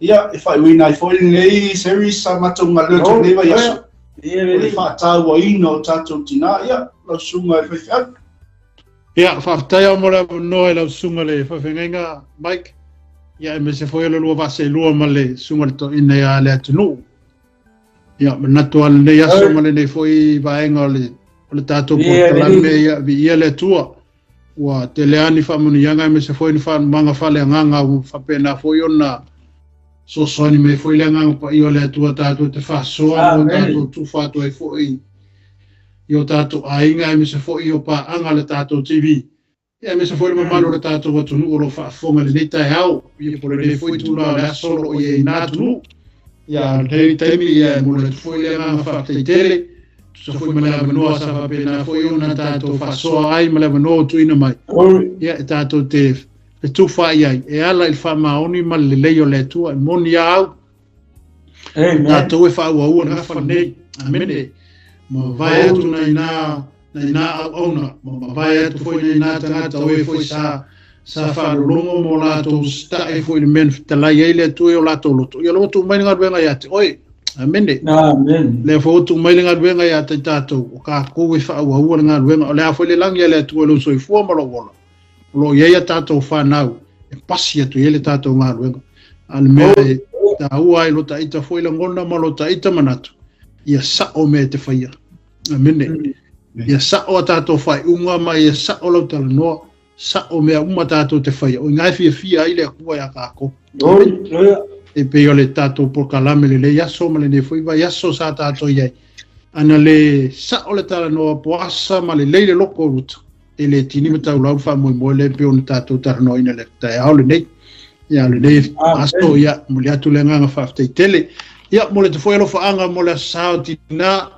Ia e faaiuina ai foi lenei series sa matou galue atu i lenei vaiaso. O le faatauaina o tatou tina, ia lau susuga i le faifeau. Ia, faafetai lava mo le avanoa i lau susuga i le faafeagaiga, Mike. Ia, aemaise foi o le lua vaa seelua ma le susuga i le toeaina ia Leatunuu. Ia, manatu lava lenei aso ma lenei foi vaega o le, o le tatou polokalame, ia, viia le Atua. Ua tele lava ni faamanuiaga aemaise foi ni faanumaga faaleagaga ua faapena foi ona fesoasoani mai foi le Agaga Paia o le Atua tatou te faasoa ma o tatou tufa atu ai foi i o tatou aiga aemaise foi i o paaga a le tatou TV, aemaise foi le mamalu o le tatou atunuu o lo o faafofoga i lenei taeao, ia po o lenei foi itula o le aso o lo o i ai i na atunuu. Ia, a o lenei taimi, ia, e momoli atu foi le agaga faafetai tele, tusa foi ma le avanoa sa faapena foi ona tatou faasoa ai ma le avanoa ua tuuina mai, ia, e tatou te fetufaai ai e ala i le faamaoni ma le lelei o le Atua. E moni a au, tatou e faaauaua le gafa lenei. Amene. Mavae atu nai nā, nai nā auauna, ma mavae atu foi nai nā tagata o e foi sa, sa faalologo ma o latou sitae foi i le mea na fetalai ai le Atua i o latou loto. Ia lea ua tuu mai le galuega ia te oe. Amene. Amen. Lea foi ua tuu mai le galuega ia te tatou, o kākou e faaauaua le galuega. O le a foi le lagi a le Atua i lou soifua ma lou ola, o lo o i ai a tatou fanau e pasi atu i ai le tatou galuega. A o le mea e taua ai lo ta ita foi lagona ma lo ta ita manatu, ia sa'o mea e te faia. Amene. Ia sa'o a tatou faaiuga ma ia sa'o lau talanoa, sa'o mea uma tatou te faia. O i ina e fiafia ai le Atua iā kākou. E pei o le tatou polokalame lenei aso ma lenei foi vaiaso sa tatou i ai. Ana le sa'o le talanoa poasa ma lelei le loko o Ruta, e le tini ma taulau le faamoemoe lea e pei ona tatou talanoaina i le taeao lenei. Ia, lenei aso, ia, momoli atu le agaga faafetai tele. Ia, momoli atu foi alofaaga mo le Aso Sa o Tina.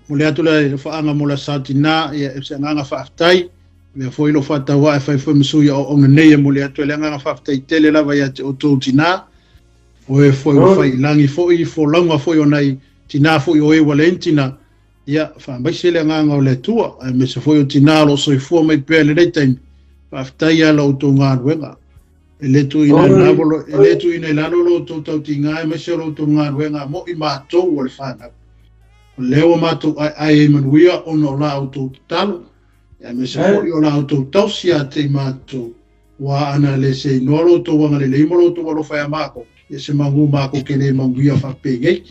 Momoli atu le alofaaga mo le Aso Sa o Tina, ia, o se agaga faafetai. Avea foi lou faatauaa e fai foi ma sui auauna nei e momoli atu ai le agaga faafetai tele lava ia te outou tina. O e foi ua fai i lagi foi, folauga foi o nai tinā fo'i o e ua leai ni tinā, ia, faamaise le agaga o le Atua, aemaise foi o tinā o lo o soifua mai pea i lenei taimi, faafetai lava i la outou galuega. E le tuuina i lalo, e le tuuina i lalo lo outou tautiga aemaise o lo outou galuega mo i matou o le fanau. O lea ua matou aeae ai manuia ona o la outou tatalo, aemaise foi o la outou tausi ia te i matou, Ua ana le se inoa lo outou agalelei ma lo outou alofa iā mākou, ia se magū mākou ke lē manuia faapenei,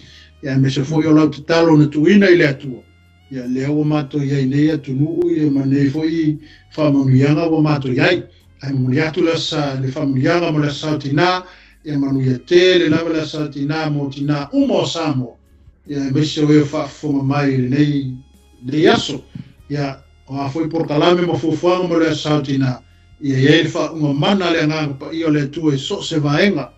ia aemaise foi o lau tatalo na tuuina i le Atua, ia lea ua matou i ai nei atunuu ia ma nei foi faamanuiaga ua matou i ai. Ae momoli atu le asa le faamanuiaga mo le Asa Tinā, ia manuia tele lava le Asa Tinā mo tinā uma o Samoa, ia aemaise o e o faafofoga mai i lenei lenei aso. Ia o a foi polokalame ma fuafuaga mo le Asa Tinā, Ia i ai le faauuga mana a le Agaga Paia o le Atua i so o se vaega,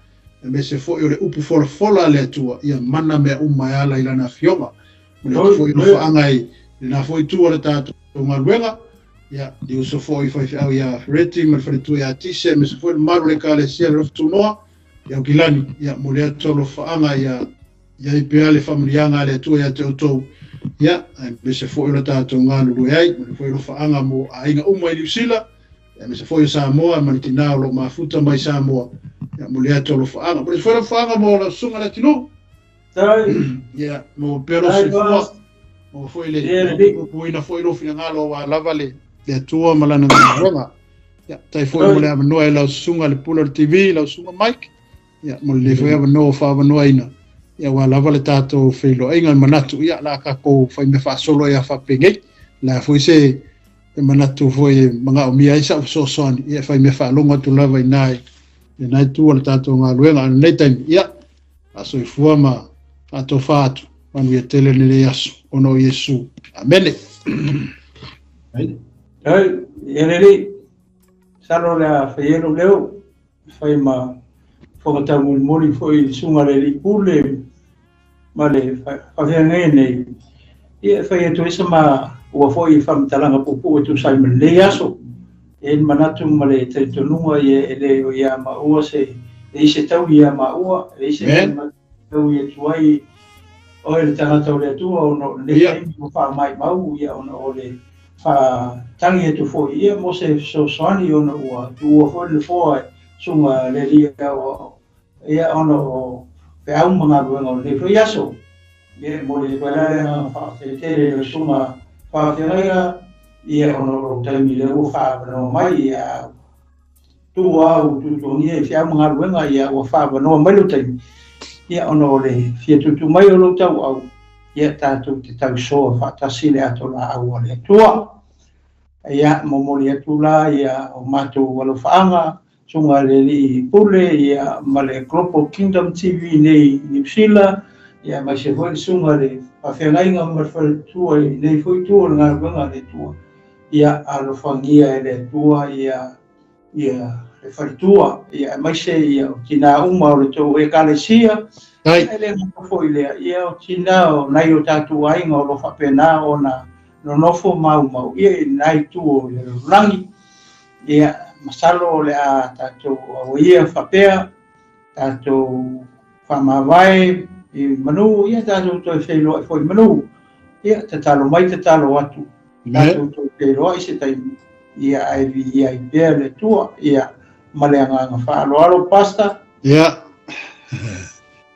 aemaise foi o le upu folafola a le Atua, ia mana mea uma e ala i Lana Afioga. Momoli atu foi alofaaga i lena foi itu o le tatou galuega, ia, i uso foi faifeau ia Fereti ma le faletua ia Tise, aemaise foi le mamalu o le Ekalesia i le Lofu Tunoa, i Aukilani, ia, momoli atu alofaaga ia i ai pea le faamanuiaga a le Atua ia te outou, ia, aemaise foi o le tatou galulue ai, ma le foi alofaaga mo aiga uma i Niu Sila, aemaise foi o Samoa ma le tinā o lo o mafuta mai Samoa, ia, momoli atu alofaaga. Momoli foi alofaaga mo lau susuga le atunuu. Ia, mo pea lou soifua, mo foi le puipuiina foi lou finagalo aua lava le Atua ma lana galuega. Ia, tai foi mo le avanoa i lau susuga le pule o le TV, lau susuga Mike. Ia, mo lenei foi avanoa ua faaavanoaina, ia aua lava le tatou feiloaiga i manatu, ia, o le a tatou fai mea faasolo ai lava faapenei. O le a foi se manatu foi e manaomia ai sau fesoasoani, ia, e fai mea faalogo atu lava i ina i lena itu o le tatou galuega. A o lenei taimi, ia, faasoifua ma faatofa atu, manuia tele lenei aso ona o Iesu. Amene. Ai, ia lelei, masalo o le a fai ai lou leo. Fai ma fofoga taumolimoli foi i le susuga i le Alii Pule ma le faafeagaiga nei, ia e fai atu ai se maua foi faamatalaga puupuu e tusa ai ma lenei aso. E i ai le manatu ma le talitonuga ia e le o ia maua se, e leai se taui ia maua, e leai se taui atu ai oe le tagata o le Atua ona o lenei taimi ua faamaimau ia ona o le faatagi atu foi ia mo se fesoasoani ona ua tuua foi le nofoa e Susuga le Alii Aoao ia ona o feau ma galuega o lenei foi aso. Ia e momoli atu ai la le agaga faafetai tele i lau Susuga Faafeagaiga ia ona o lou taimi lea ua faaavanoa mai ia tuu au tuatuagia i feau ma galuega ia ua faaavanoa mai lou taimi ia ona o le fia tuutuu mai o lou tauau ia tatou te tausoa faatasi le ato laau a le Atua. Ia momoli atu la ia o matou alofaaga susuga i le Alii Pule ia ma le Global Kingdom TV nei i Niu Sila ia aemaise foi le susuga i le faafeagaiga ma le faletua i lenei foi itu o le galuega a le Atua. Ia alofagia e le Atua ia ia le faletua ia aemaise ia o tinā uma o le tou Ekalesia. E le gata foi i lea, ia o tinā o nai o tatou aiga o lo o faapena ona nonofo maumau ia i lena itu o le lalolagi. Ia masalo o le a tatou auaia faapea tatou faamavae i manu, ia tatou toe feiloai foi i manu. Ia tatalo mai tatalo atu, tatou toe feiloai se taimi, ia ae viia ai pea le Atua, ia ma le agaga faaaloalo Pastor. Ia.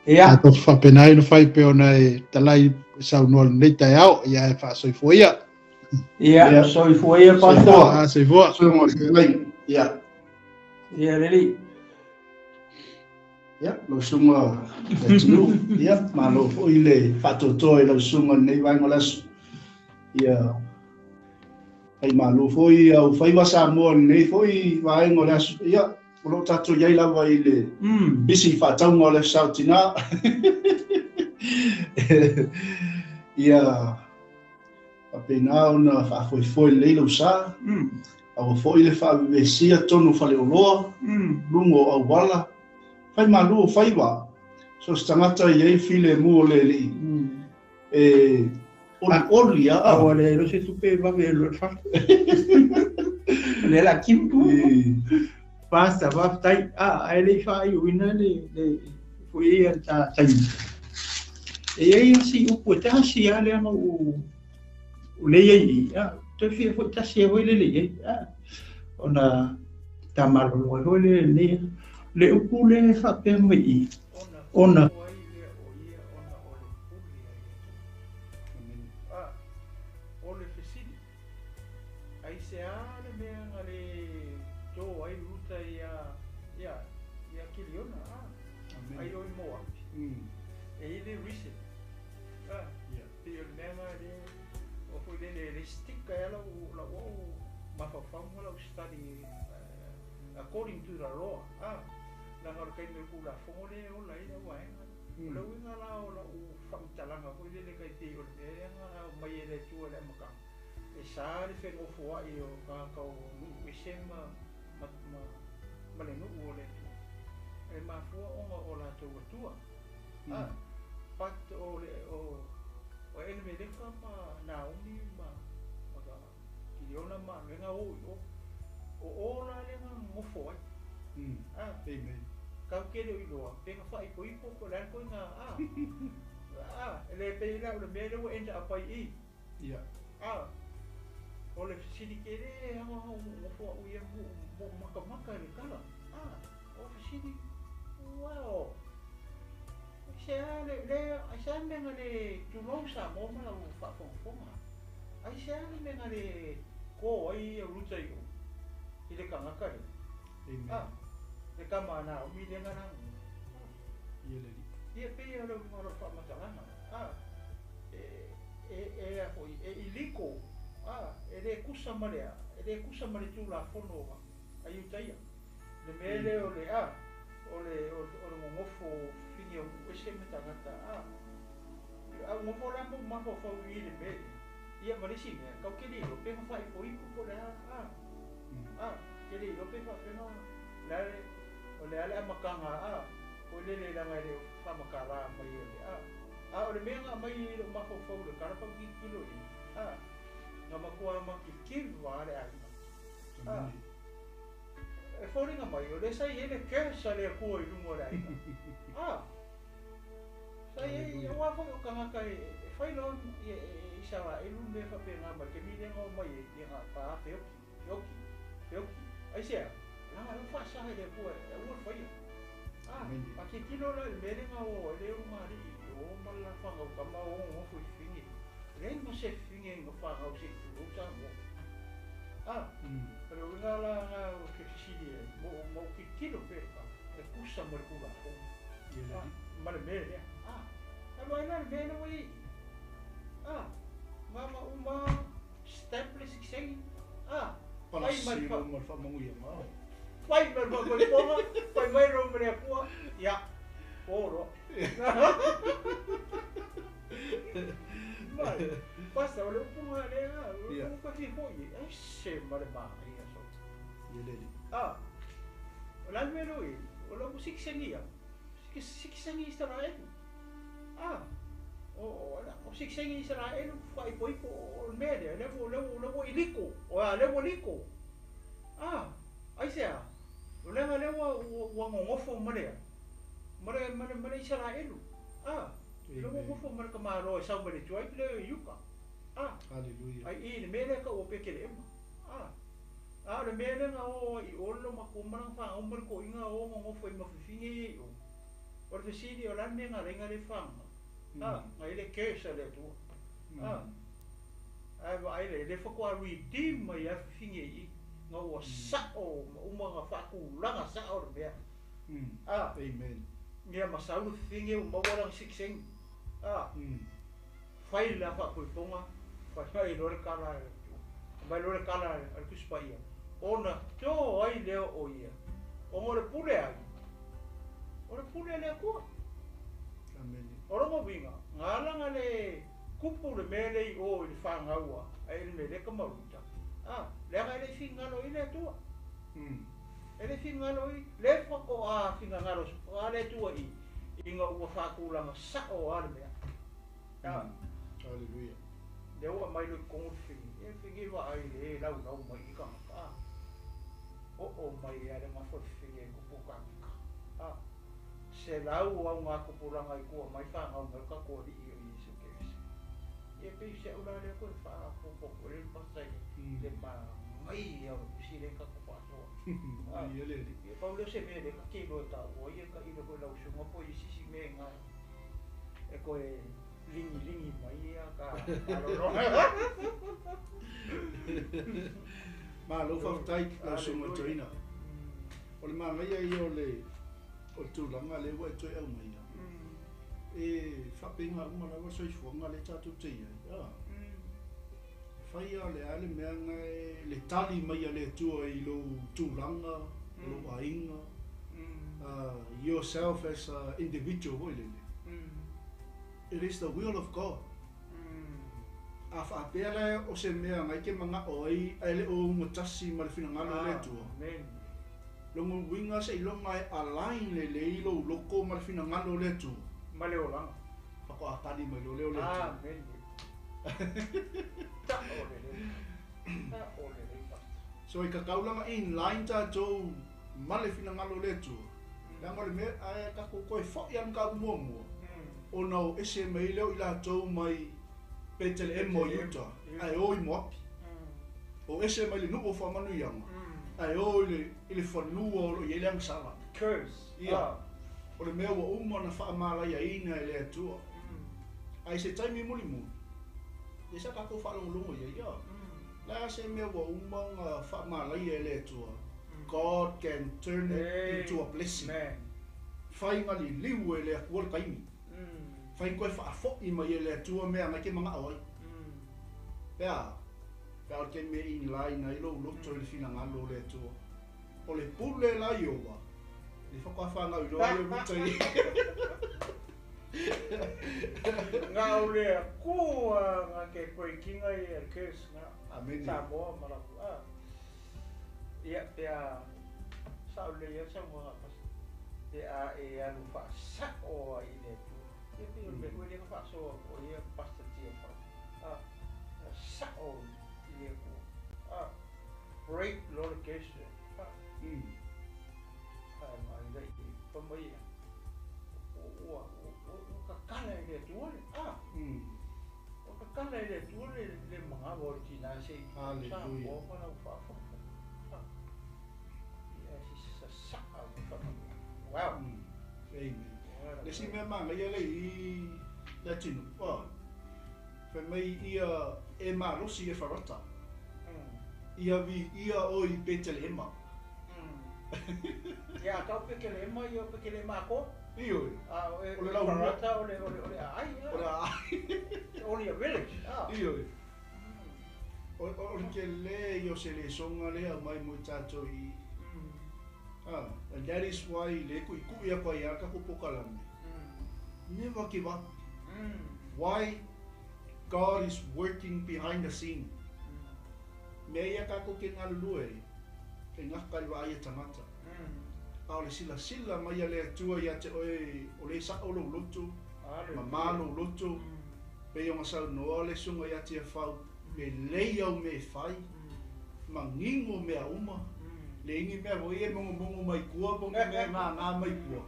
Ia. Tatou faapena ai ona fai pei ona e talai saunoa i lenei taeao, ia ae faasoifua ia. Ia, soifua ia Pastor. Ah, soifua. Soifua. Ia. Ia lelei. Ia, lau susuga le atunuu, ia, malo foi le faatoatoa i lau susuga i lenei vaega o le aso. Ia, faimalo foi au faiva Samoa i lenei foi vaega o le aso. Ia, o lo o tatou i ai lava i le pisi faatauga o le Aso Tina. Ia, faapena ona faafoefoe lelei lou sa, aua foi le faavevesia tonu faleoloa, luga o auala, fai malu o faiva, so o se tagata e i ai filemu o le Alii, e olioli a. Aua le ai se tupe e vave e alu ai le fale. O lea la kimu. Basta, faafetai. Ah, ae le i faaiuina le, le, foi ia le ta taimi. E ai si upu e tasi a le u le i a te fia foi tasi e le le a ona tamalolo e le le le upu le faapea mai i ona study according to the law. La ngaro kai me kula fongole o la ina wa enga. O le uiga la o la u whamtalanga ko ile kai te o le mea o mai ele tua le maka. E sa le whengofu ai o ka kau nu ese ma ma le nu o le tua. E mafua onga o la tua tua. Pat o le o o ele me leka ma Naomi ma ma Kiliona ma lenga o o o o la lenga ngofo ai. Amen. Kau kele o iloa, penga whai ko ipo ko lan ko inga le pe ila o le mea le enda apai i. Yeah. O le fisili kele hanga ngofo au ia mo maka maka le kala. O fisili wow. Se le le ai sa menga le tulou sa mo ma o whaafonga. Ai se le menga le ko ai o ruta i o. I le kangaka le. Amen. Le kama na o mi le ngana. Ia le. Ia pe ia le ngaro fa matalanga. E e e a foi e iliko. E le kusa marea. E le kusa mare tu la fono ai utaia. Le mele o le a o le o le ngofo fini o ese metangata. A ngofo la mo ma fo i le mele. Ia marisi me kau keli lo pe fa i po ipo ko le a. Keli lo pe fa pe no la o le ale makanga o le le langa le fa makala mai le a o le menga mai lo ma fo fo le kala pa ki kilo i nga makua ma ki ki wa le ai e foringa mai o le sai ele ke sa le ku i lungo le ai sai e wa fo o kanga kai e fai lo i sa wa e lu me fa pe nga ma ke mi le ngo mai i nga pa fe oki oki oki ai se la lo fa sa le ku e u fai a ke kilo la le nga o le o mari o mala fa nga ka ma o o fu fingi le mo se fingi ngo fa nga o se tu sa mo pero nga la nga o ke sili mo mo ke kilo pe ka e kusa mo ku la ko ma le me le a lo ina me le wi ma uma step le six Pala si mo fa manguia ma Pai mai mo ko pai mai ro me pua ya oro. Mai, passa o le punga le a, o ka fi hoi, e se mare ma ia so. Ye le. O la me ro i, o la musik sengia. Sik sengi Israel. O la o sik sengi Israel fa i poi po o me le le le le iliko, o a le liko. Ai se a. O le le wa wa ngofo mare. Mare mare mare Israel. Le ngofo mare ka maro e sa mare tuai le yuka. Hallelujah. Ai i le mele ka o pe ke le ma. Le mele nga o i olo ma ko mana fa o mare ko inga o ngofo i ma fifingi o. O le sili o la me nga le nga le fa. Nga ile ke sa le tu. Ai va ai le le fa ko redeem mai a fifingi i. Nga ua sao uma nga whaakulanga sao le mea. Amen. Ia masaulu fingi o maua sik seng. Whai la whaapuiponga, whai mai lore kala mai lore kala al kuspa ia. Ona tō ai leo o ia. O ngore pule ai. O le pule le kua. Amen. O rongo winga, ngā langa le kupu le mele i o i le whangaua, ai le mele ka maruta. Le anga ele fingalo i le tua. Ele fingalo i, le whako a fingangalo, a le tua i, i ngā ua whākūlanga sao a le mea. Hallelujah. Le ua mai le kongu fingi, e fingi wa ai le lau lau mai i kanga. O o mai a le ngawha fingi e kupu kanga. Selau o augatupulaga i tua mai fanau mai o tatou Alii o Iesu Keriso. Ia pei o si au la lea toe faaopoopo atu ai le pasa i le manaia o le tusi lea tatou faasoa. Ia pau lea o se mea lea ta te iloa e taua ia tailo foi lau susuga po o i ai se isi mea i ina e toe ligiligi mai ia ta malologa. Malo faafetai lau susuga i le toeaina. O le manaia ia o le o le tulaga lea ua e toe aumaia, e faapena uma lava le soifuaga lea tatou te i ai. A fai lava o le a le mea na e le tali mai a le Atua i lou tulaga, lou aiga, yourself as a individual foi lele, it is the will of God. A faapea la o se mea na e te manao ai ae le o gatasi ma le finagalo o le Atua, Lona uiga seiloga e align lelei lou loto ma le finagalo o le Atua. Ma le olaga. Faatoa tali mai loa lea o le Atua. Amene. Ta'o lelei. Ta'o lelei Pastor. So e tatau la ona in line tatou ma le finagalo o le Atua. Leaga o le mea ae tatou toe fo'i lava i le mataupu muamua, ona o ese mai lea o i latou mai Peteleema o Iuta ae o i Moapi. O ese mai le nuu o Faamanuiaga ae o i le fanua o lo o i ai le agasala. Curse. Ia, o le mea ua uma ona faamalaiaina e le Atua. Ae i se taimi mulimuli, ia sa tatou faalogologo i ai, ia, le a se mea ua uma ona faamalaia e le Atua, God can turn it into a blessing. Fai na liliu e le Atua le taimi. Fai koe faafo'i mai e le Atua mea na e te mana'o ai. Pe a? Pe a o le taimi e inline ai lou loto i le finagalo o le Atua. O le pule la Iowa, le faatoa fanau iloa ai o Ruta i. Na o le Atua na te break-ina ia le curse na. Amene. Samoa ma latou a. Ia pe a sao lelei lava le saunoaga a Pastor, pe a e alu faasa'o ai i le Atua. Ia pei o le mea foi lea na faasoa atu ai ia Pastor Tiafau, a, sa'o i le Atua, a, break loa le curse, a, ae ma ai lea fai mai ia, ua, ua, ua tatala e le Atua le, a, ua tatala e le Atua le, le manava o le tinā se i Hallelujah. Samoa ma lau faafofoga, a, ia se sasa'a o le faamanuiaga. Wow. Amen. Le isi mea manaia lea i le atunuu, ua fai mai ia e malosi Efarata, ia viia oe i Petelehema. Ia a tau Petelehema ia o Petelehema atoa. Ioe. A o O le lau Efarata o le o le o le aai. O le aai. Only a village. Ioe. O o le tele ia o se lesoga lea e aumai mo i tatou i i. And that is why le kuʻikuʻi aku ai a takou pokalame. Never give up. Why? God is working behind the scene. Mea ia takou ke galulue ai, e gaka i le vaai a tagata. A o le silasila mai a le Atua ia te oe o le sa'o lou loto, mamā lou loto, pei ona saunoa le susuga ia Tiafau, lelei au mea e fai, manino mea uma, leai ni mea foi e mogomogo mai tua po o ni mea e gagā mai tua.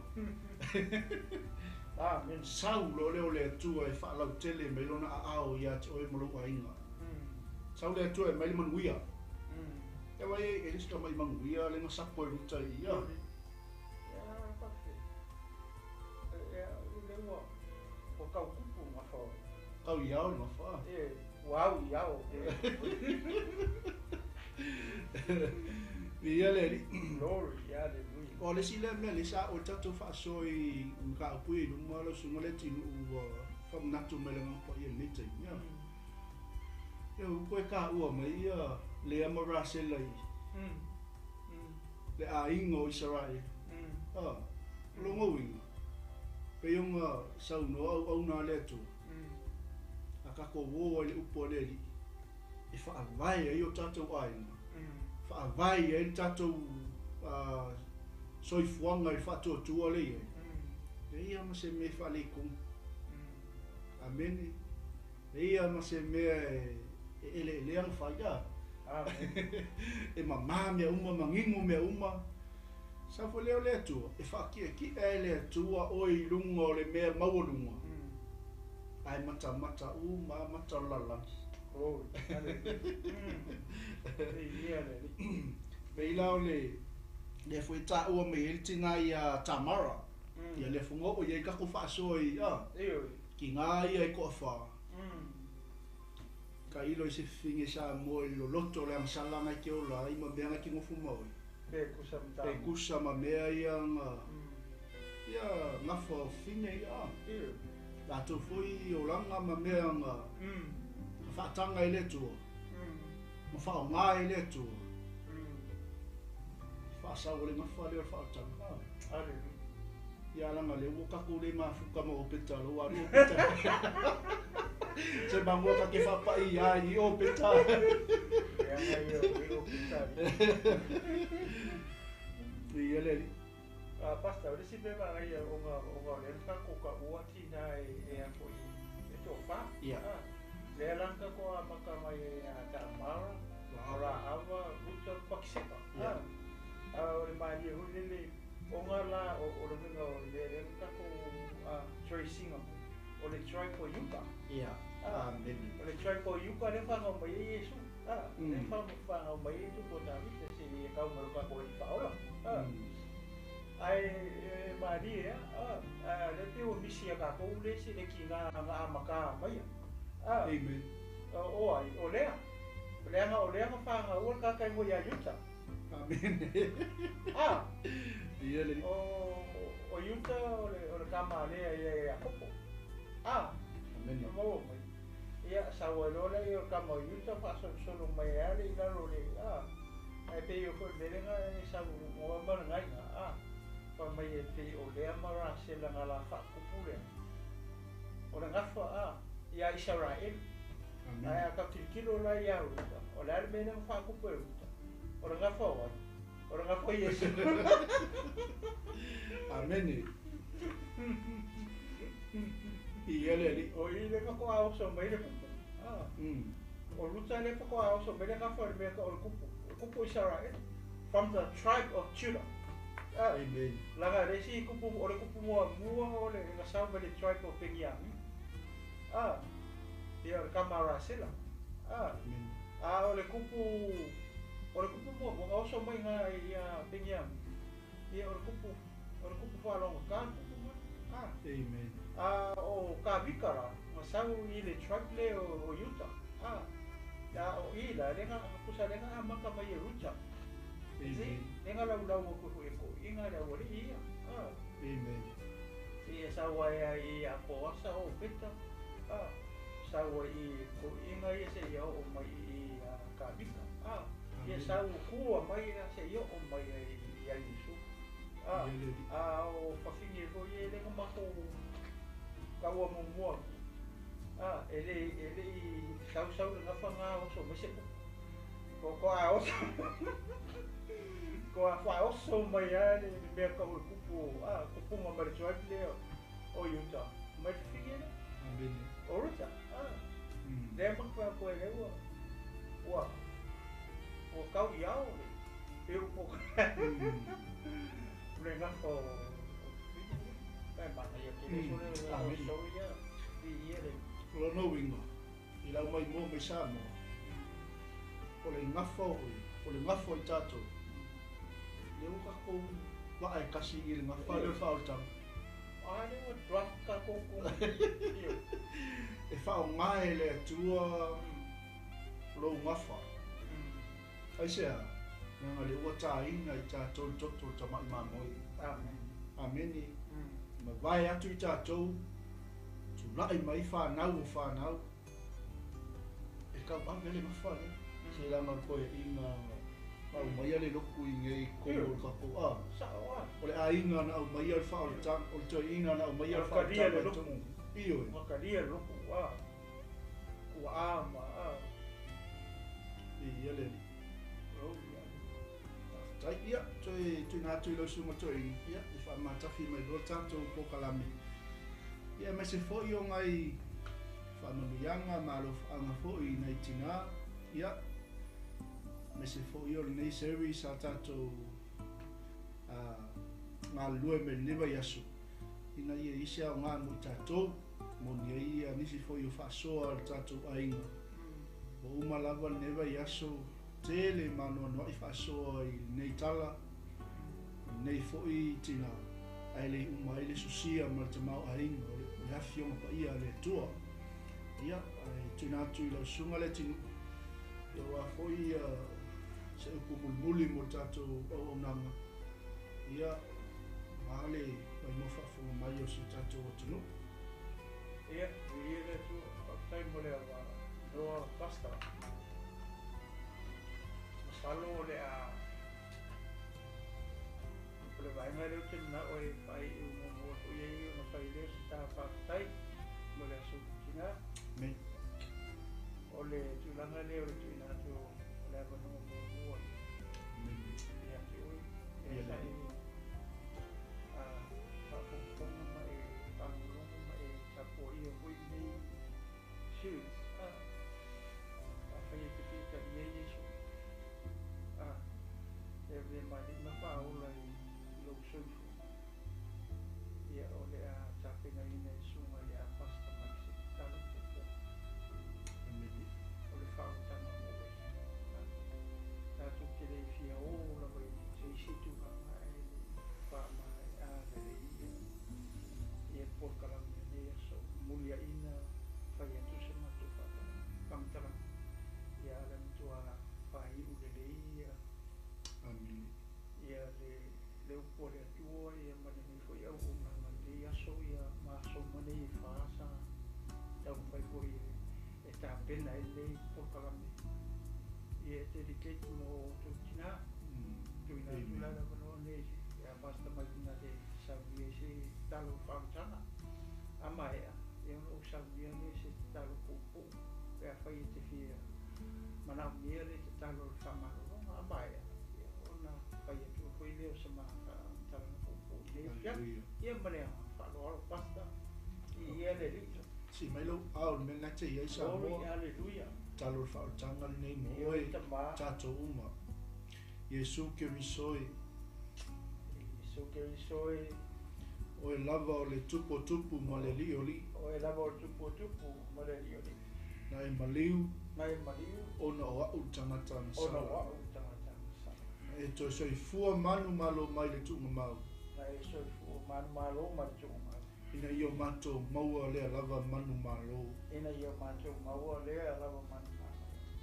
Sau loa lea o le Atua e faalautele mai lona aao ia te oe ma lou aiga. Sau le Atua e aumai le manuia. E wai e le se tamai manuia le na sapo e Ruta i ia. Kau i ao le gafa. Ua au i ao. Viia le Alii. Glory, hallelujah. O le isi lea mea lea sa o tatou faasoa i mataupu ia i luma lau susuga lea Tinu'u ua faamanatu mai le Agaga Paia i lenei taimi. Ia, ia ua toe taua mai ia Lea ma Rasela i le aiga o Isaraelu. A, o lona uiga, pei ona saunoa auauna a le Atua, a tatou o ai i le upu a le Alii e faavae ai o tatou aiga, faavae ai le tatou soifuaga i le faatuatua lea i ai, leai lava ma se mea e faaletonu. Amene. Leai lava ma se mea e eleelea ona fai, a? E mamā mea uma, manino mea uma. Sau foi lea o le Atua, e faakiʻekiʻe ai le Atua oe i luga o le mea maualuga, ae matamata uma lava mata o le lalolagi. Glory. Hallelujah. Viia le Alii. Pei la o le lea foi e taua mai ai le tina ia Tamara, ia lea foi na oo i ai tatou faasoa i a, Ioe. tina ia e toafa. Tailo i se fafine Samoa i le loloto o le agasala na e te ola ai ma mea na e te nofo ma oe. Pe kusa ma Pe tama. kusa ma mea ia na, ia gafa o fafine ia a. Ioe. Latou foi olaga ma mea na faataga i le Atua, ma faaaoga i le Atua. Faasau o le gafa lea o le faaolataga. Hallelujah. Ia laga lea ua tatou le mafuta ma Opeta lou alu Opeta. Se mangua ka ke faapai ia i Opeta. Leaga ia o le Opeta. Ia le alii. Pastor, o le isi mea manaia ona ona o lea na tatou taua tina e a foi e toafa. Ia. Lea la na tatou amata mai ai ia Tamara, Rahava, Ruta ma Pakisepa. Ia. A o le malie foi lele ona la o le uiga o le mea lea na tatou trace ina mai, o le tribe o Iuta. Ia. Amene. O le tribe o Iuta lea fanau mai ai Iesu. Lea fanau mai ai tupu o Tavita seia tau mai lo tatou Alii Faaola. Ae e malie a, a lea pei ua misi ia tatou le isi le kina na amata maia. Amen. O ai, o lea. Leaga o lea na fanau le tagata igoa ia Iuta. Amene. Ia le alii. O Iuta o le tama a lea ia ia Iakopo. Amene. Maua mai. Ia sau ai loa lea o le tama o Iuta faasolosolo mai ai le i lalo o le ae pei o foi le mea lea e sau ngoa ma le gaiga fa mai e pei o lea ma Rasela na la faakupu lea. O le gafa ia Isaraelu. Amen. Ae a ka tilotilo la ia Ruta, o le a le mea lea na faakupu e Ruta? O le gafa o ai? O le gafa o Iesu. Amene. Ia le alii. O i le faatoa oso mai le kupu. O Ruta le faatoa oso mai le gafa o le mea o le kupu. O le kupu o Isaraelu. From the tribe of Judah. Amen. Laga le isi kupu, o le kupu muamua o le na sau mai le tribe o Peniami. Ia o le tama a Rasela. Amen. A o le kupu, o le kupu muamua na oso mai ngā ia Peniami. Ia o le kupu, o le kupu whaalonga ka kupu mai. Amen. A o Kavika la, na sau i le tribe le o Utah. A o i la, le nga, kusa le nga amaka mai e Ruta. Amen. Le nga lau lau o kufu e ko inga le awali ia. Amen. Ia sau ai ai a Poasa o Peta. Sau ai i ko inga ia se ia o mai i Kavika. Ia sau kua mai ia se ia o mai ai ia Yesu. Ia le alii. A o whawhine ko ia le nga mako kaua mumua. E le i sau sau le ngafa ngā oso mai se kupu. Ko a oso. Ko a wha oso mai a le mea ka o le kupu. Kupunga mai le tribe lea o Utah. Mai te whige le. Amene. O Ruta. Lea maka koe le ua. Ua. Ua kau i ao le. E upo. Le ngafa o whige le. Kai mana ia ke le sole o Amene. so ia. I ia le. O lona uiga, i lau mai mua mai Samoa, o le gafa o oe, o le gafa o i tatou, lea ua tatou vaa e kasi i le gafa lea o le faaolataga. A le ua draft tatou ku. E faaaoga e le Atua lou gafa. Aisea, leaga lea ua tāina i tatou le toto o le tama'i mamoe. Amen. Amene. Mavae atu i tatou, tula'i mai whanau o whanau. E kau ave le gafa lea. Se laga o le koeaʻiga na aumaia le loku i nei komo o le tatou a. Sao a. O le aiga na aumaia le faaolataga, o le toeaina na aumaia le O le kalia le faaolataga i loku. totonu. Ioe. Ua kalia le loku a. Ua ama a. Ia le alii. Oh, ia. Tai ia, toe tuuina atu i lau susuga toeaina, ia, e faamatafi mai loa tatou polokalame. Ia aemaise foi o nai faamanuiaga ma alofaaga foi i nai tinā, ia, aemaise foi o lenei series a tatou Galulue mai lenei vaiaso, ina ia i ai se aoga mo i tatou, moni ai ia nisi foi o faasoa a le tatou aiga. Ua uma lava lenei vaiaso, tele ma anoanoai faasoa i lenei tala, ma lenei foi tina, ae le i uma ai le sosia ma le tamaoaiga o le Afioga Paia a le Atua. Ia, ae tuuina atu i lau susuga Leatinuu, ia aua foi ia se upu mulimuli mo le tatou auaunaga, ia, aua le maimoa faafofoga mai o si o tatou atunuu. Ia, viia le Atua, faafetai mo le avanoa Pastor. Masalo o le a o le vaega lea ou te manao e faaiu muamua foi ai ona fai lea o se ta faafetai mo le aso tina. Amen. O le tulaga lea o le tuuina atu o le avanoa muamua ia te oe, lea sa e faafogafoga ma e faalogologo ma e tapuaia foi lenei series. Afai e te fia talia Iesu, e avea ma Alii ma Faaola i lou soifua, ia o le a tapenaina e Susuga ia Pastor Mike se tatalo puupuu. O le faaolataga mo oe. Tatou te le fia o lava i se isi tulaga ae le faamaea lelei ia le polokalame i lenei aso. Muliaina fai atu se matou faamatalaga ia le matua faaiu lelei ia ia le upu a le Atua ia ma lenei foi auaunaga i lenei aso ia ma aso uma nei e fa sa taumafai foi e tapena ai lenei polokalame ia e dedicate mo outou tina. Tuuina atu la le avanoa nei ia Pastor Mike na te saunia i se tatalo faamatalaga a maea ia ona ou saunia lea i se tatalo puupuu pe afai e te fia manaomia le tatalo o le faamalologa a maea ia ona fai atu foi lea o se faamatalaga puupuu i lenei afiafi. Ia ma le agaga faaaloalo Pastor, viia le Alii. Sii mai lou ao i le mea lena e te i ai Samoa. Glory, hallelujah. Tatalo le faaolataga lenei mo oe, tatou uma. Iesu Keriso e. Iesu Keriso e. Oe lava o le Tupu o Tupu ma le Alii o Alii. Oe lava o le Tupu o Tupu ma le Alii o Alii. Na e maliu. Na e maliu. Ona o a'u le tagata agasala. Ona o a'u le tagata agasala. Na e toe soifua manumalo mai le tuugamau. Na e soifua manumalo mai le tuugamau. Ina ia o matou maua lea lava manumalo. Ina ia o matou maua lea lava manumalo.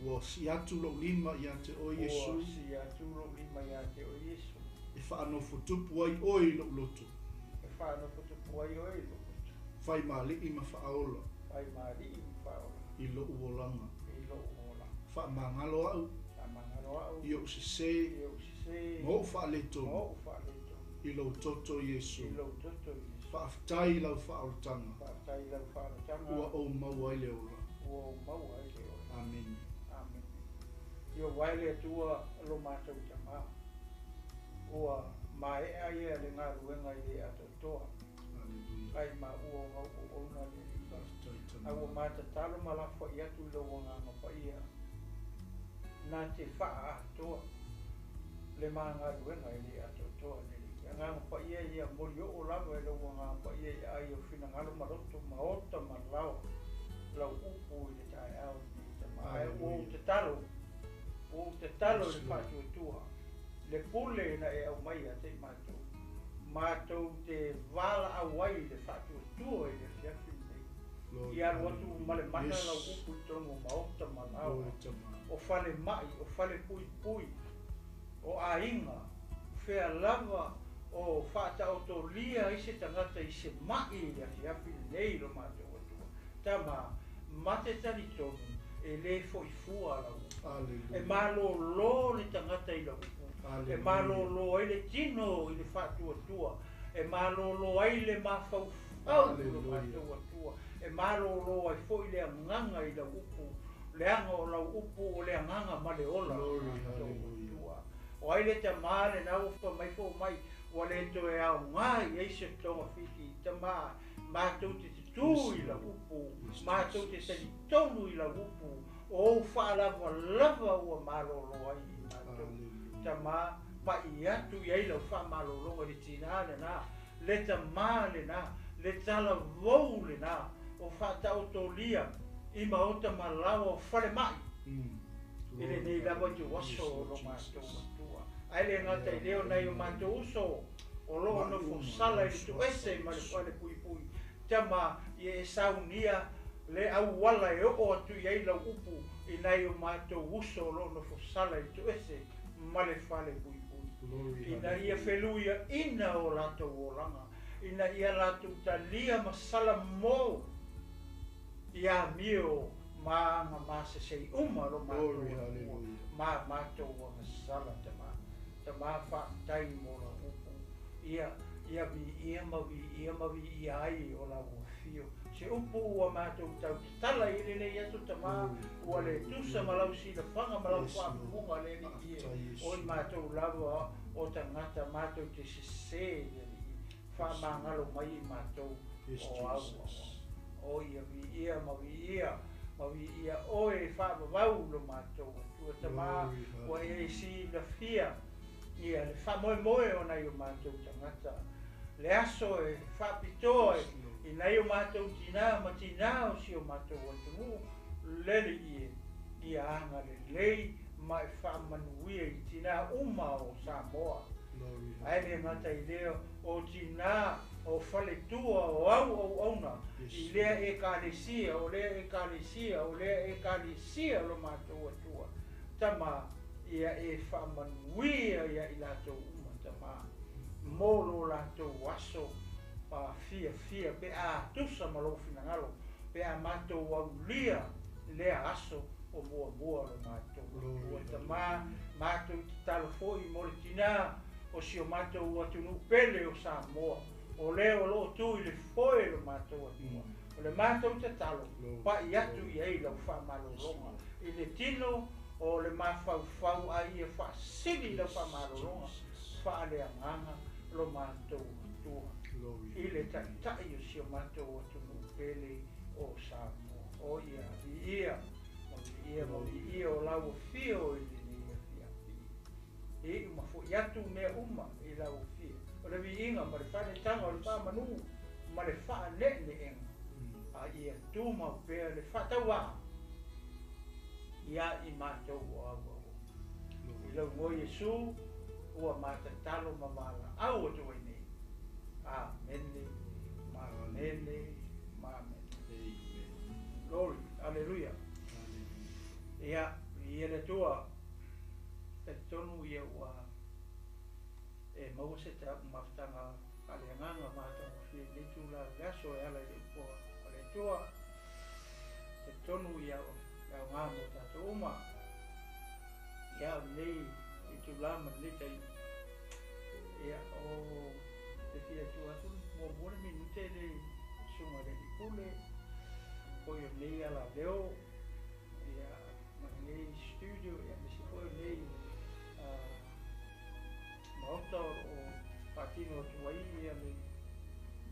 Ua sii atu lou lima ia te oe Iesu. Ua sii atu lou lima ia te oe Iesu. E faanofotupu ai oe i lou loto. E faanofotupu ai oe i lou loto. Fai ma alii ma faaola. Fai ma alii ma faaola. I lou olaga. I lou olaga. Faamagalo a'u. Faamagalo a'u. I ou sese. I ou sese. Ma ou faaletonu. Ma ou faaletonu. I lou toto Iesu. I lou toto Iesu. Faafetai i lau faaolataga. Faafetai i lau faaolataga. Ua ou maua ai le ola. Ua ou maua ai le ola. Amene. Amene. Iovae le Atua lo matou Tama. Ua maea ia le galuega i le atoatoa. Aleluia. Ai ma ua o gau auauna le Alii. Faafetai Tama. A ua matatalo ma lafoai atu i lou agaga paia na te faaatoa le ma galuega e le atoatoa le Alii. Agaga paia ia molioo lava e lou agaga paia i aai o finagalo ma loto ma ota ma lao lau upu i le taeao lenei Tama. Ae ua ou tatalo, ua ou tatalo i le faatuatua le pule na e aumai ia te i matou, matou te valaau ai i le faatuatua i le afiafi lenei. Ia alu atu ma le mana lau upu i totonu o maota ma laoa, o falemai, o falepuipui, o aiga, fea lava o faataotolia ai se tagata i se mai i le afiafi lenei i lo matou Atua. Tama, ma te talitonu e le foi fua lau upu. E malolo le tagata i lau upu, e malolo ai le tino i le faatuatua, e malolo ai le mafaufau i lo matou Atua, e malolo ai foi le agaga i lau upu, leaga o lau upu o le agaga ma le ola o lo matou Atua. O ai le tama lena ua fai mai fou mai, ua le toe aoga i ai se togafiti, tama, matou te tutū i lau upu, matou te talitonu i lau upu, o ou faalavalava ua malolo ai i matou. Tama, Pa'i atu i ai lau faamalologa i le tinā lenā, le tamā lenā, le talavou lenā o faataotolia i maota ma laoa o falemai i lenei lava ituaso o lo matou Atua. Ae le gata i lea o nai o matou uso o lo o nofo sala i le toese ma le fale puipui, tama ia e saunia le auala e oo atu i ai lau upu i nai o matou uso o lo o nofo sala i le toese ma le fale puipui, ina ia feluiaʻina o latou olaga, ina ia latou talia ma salamo i amio ma aga masesei uma lo matou Atua ma matou agasala. Tama, tama, faafetai mo lau upu, ia ia viia ma viia ma viia ai o lau afio. Se upu ua matou tautatala i lenei aso, tama, ua le tusa ma lau silafaga ma lau faamumuga le Alii e, o i matou lava o tagata matou te sesē le Alii, faamagalo mai i matou o au o ia viia ma viia ma viia oe faavavau lo matou Atua. Tama, ua e silafia ia le faamoemoe o nai o matou tagata, le aso e faapitoa i nai o matou tinā ma tinā o si o matou atunuu, le Alii e, ia agalelei ma e faamanuia i tinā uma o Samoa, ae le gata i lea o tinā o faletua o au auauna i lea ekalesia, o lea ekalesia, o lea ekalesia lo matou Atua. Tama, ia e faamanuia ia i latou uma, tama, mo lo latou aso fiafia pe a tusa ma lou finagalo, pe a matou aulia lea aso o muamua lo matou Atua. Tama, matou tatalo foi mo le tinā o si o matou atunuu pele o Samoa, o lea o loo tu i le foe lo matou Atua. O le matou tatalo, pa'i atu i ai lau faamalologa i le tino o le mafaufau, a ia faasili lau faamalologa faaleagaga lo matou Atua i le taʻitaʻi o si o matou atunuu pele o Samoa. O ia viia ma viia ma viia o lau afio i lenei afiafi, e iu ma foʻi atu mea uma i lau afio, o le viiga ma le faanetaga, o le faamanu ma le faaneeneega, a ia tumau pea le faatauā ia i matou o au au i lau igoa Iesu ua matatalo ma valaau atu ai nei. Amene, amene, amene. Glory, hallelujah. Ia, ia le Atua, talitonu ia ua e maua se mafutaga faaleagaga matagofie i lenei itula o le aso e ala i le upu a le Atua. Talitonu ia le aoga mo tatou uma. Ia, o lenei itula ma lenei taimi, ia, o te fia tuu atu muamua le minute i le susuga i le alii pule foi o lenei alaleo, ia, ma lenei studio, ia, aemaise foi o lenei maota o lo o faatino atu ai ia le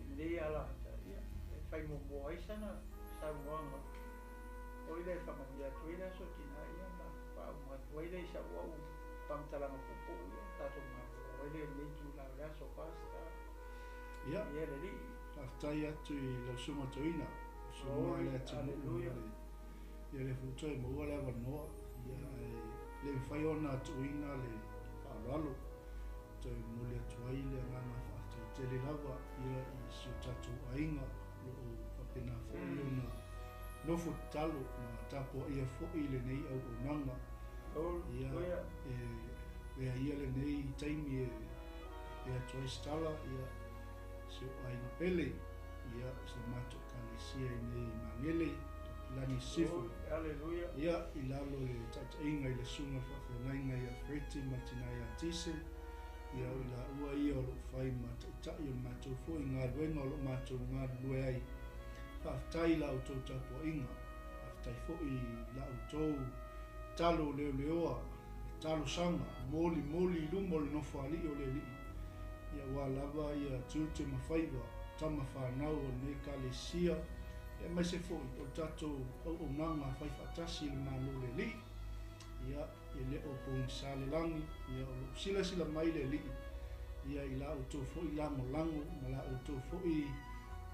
lenei alahata, ia, e fai muamua ai sana saunoaga foi lea e faamanuia atu ai le aso tinā, ia, ma faauma atu ai lea i sa'u au faamatalaga puupuu, ia, tatou malolo ai lea i lenei itula o le aso, Pastor. Ia, ia le alii. Faafetai atu i lau susuga toeaina, susuga le atunuu ma le ia le foi toe maua le avanoa, ia, ae le mafai ona tuuina le faaaloalo toe momoli atu ai le agaga faafetai tele lava, ia, i si o tatou aiga o lo o faapena foi ona nofo tatalo ma tapuaia foi lenei auaunaga. Ia, e lea ia lenei taimi e e atu ai se tala, ia, si ou aiga pele, ia, si o matou ekalesia i nei Magele, Tupulagi Sisifo. Ia, i lalo o le taitaiga i le susuga i le faafeagaiga ia Fereti ma le tina ia Tise, ia, o i laua ia o lo o fai ma taitai o le matou foi galuega o lo o matou galulue ai. Faafetai i la outou tapuaiga, faafetai foi i la outou talo leoleoa, le talosaga molimoli i luma o le nofoalii o le Alii, ia aua lava ia tiute ma faiva, tama fanau o lenei ekalesia, aemaise foi o le tatou auaunaga fai faatasi i le Malo o le Alii. Ia, e le o pogisa le lagi, ia o loo silasila mai le Alii, ia i la outou foi lagolago ma la outou foi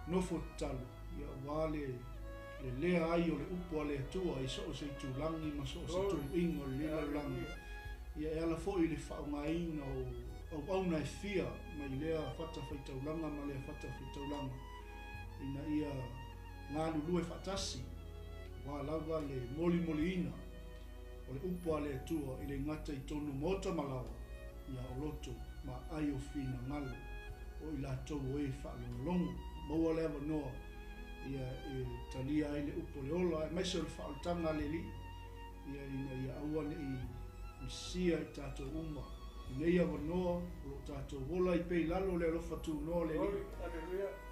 nofo tatalo, ia aua le lelea ai o le upu a le Atua i so o se itulagi ma so o se tuluiga o lenei lalolagi, ia e ala foi i le faaaogaina o auauna e fia mai lea fatafaitaulaga ma lea fatafaitaulaga, ina ia galulue faatasi, aua lava le molimoliina o le upu a le Atua i le gata i tonu o maota ma laoa, ia o loto ma aai o finagalo o i latou o e faalogologo. Maua le avanoa ia e talia ai le upu o le ola, aemaise o le faaolataga a le Alii, ia ina ia aua ne'i misia i tatou uma i nei avanoa o loo tatou ola ai pea i lalo o le alofa tunoa o le Alii.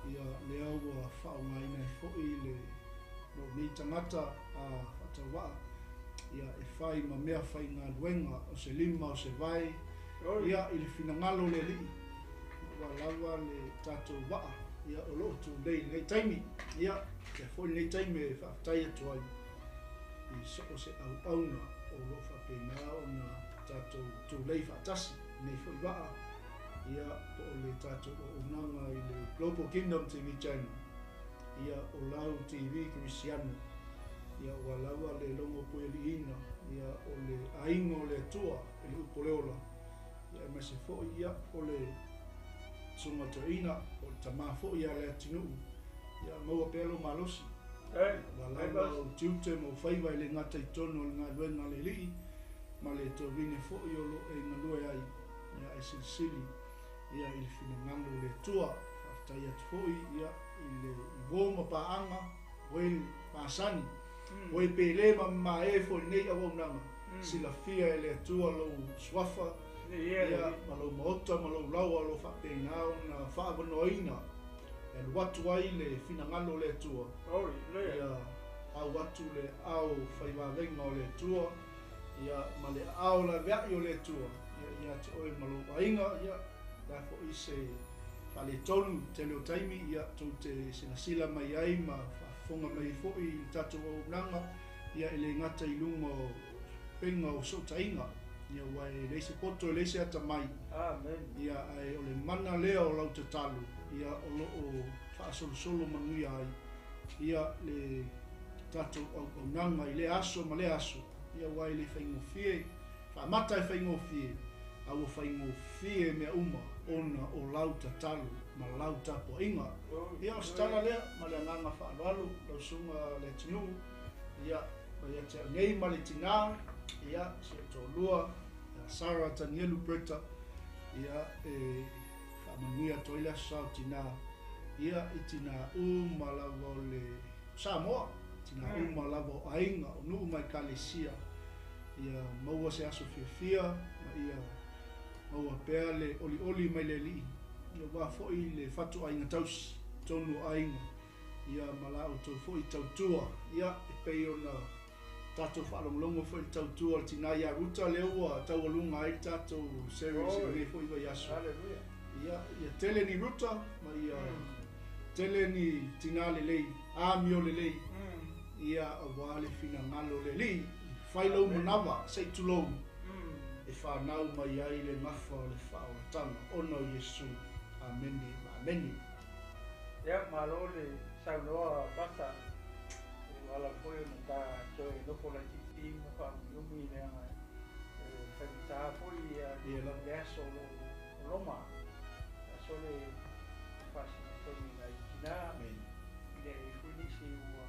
Ia lea ua faaaogaina ai foi le lou nei tagata a faatauvaa, ia e fai ma mea faigaluega o se lima o se vae, ia i le finagalo o le Alii, ua lava le tatou vaa, ia o loo tulei i lenei taimi. Ia lea foi lenei taimi e faafetai atu ai i so o se auauna o loo faapena ona tatou tulei faatasi i lenei foi vaa, ia po o le tatou auaunaga i le Global Kingdom TV Channel, ia o lau TV Kerisiano, ia ua lava le logo puialiiina, ia o le aiga o le Atua i le upu o le ola, ia aemaise foi ia o le susuga toeaina, o le tama foi a le atunuu, ia maua pea lou malosi. Ua lava ou tiute ma ou faiva e le gata i totonu o le galuega a le Alii ma le tovine foi o lo o e galue ai, ia e silisili ia i le finagalo o le Atua. Faafetai atu foi ia i le i uo ma paaga, o e masani, o e pele ma mamae foi i lenei auaunaga, silafia e le Atua lou suafa, ia ma lou maota ma lou laoa o lo o faapena ona faaavanoaina e alu atu ai le finagalo o le Atua, ia au atu le aao faivavega o le Atua, ia ma le aao laveai o le Atua, ia ia te oe ma lou aiga, ia le a foi se faaletonu tele o taimi, ia tou te silasila mai ai ma faafofoga mai ai foi i le tatou auaunaga, ia e le gata i luga o pega o fesootaiga, ia aua e leai se poto e leai se atamai, ia ae o le mana lea o lau tatalo, ia o lo o faasolosolo manuia ai ia le tatou auaunaga i lea aso ma lea aso, ia aua e le faigofie, faamata e faigofie, a ua faigofie mea uma ona o lau tatalo ma lau tapuaiga. Ia o se tala lea ma le agaga faaaloalo lau susuga le atunuu, ia mai ia te au nei ma le tinā, ia si ou toalua ia Sarah Tanielu Bretta, ia e faamanuia atu ai le aso sa o tinā, ia i tinā uma lava o le Samoa, tinā uma lava o aiga, o nuu ma ekalesia, ia maua se aso fiafia ma ia maua pea le olioli mai le Alii, ia aua foi le fatuaiga tausi i totonu o aiga, ia ma la outou foi tautua, ia e pei ona tatou faalogologo foi i le tautua a le tinā ia Ruta lea ua taualuga ai le tatou series i lenei foi vaiaso. Ia, ia tele ni Ruta ma ia tele ni tinā lelei, amio lelei, ia aua le finagalo o le Alii, fai lou manava se i tulou e fanau mai ai le gafa o le faaolataga ona o Iesu. Amene ma amene. Ia, malo le saunoa Pasta. Ua ala foi ona ta toe nofo laitiiti ma faaumiumi leaga e faigata foi le aso o lo o loma. Aso le faasinotogi nai tinā, ina ia i ai foi nisi ua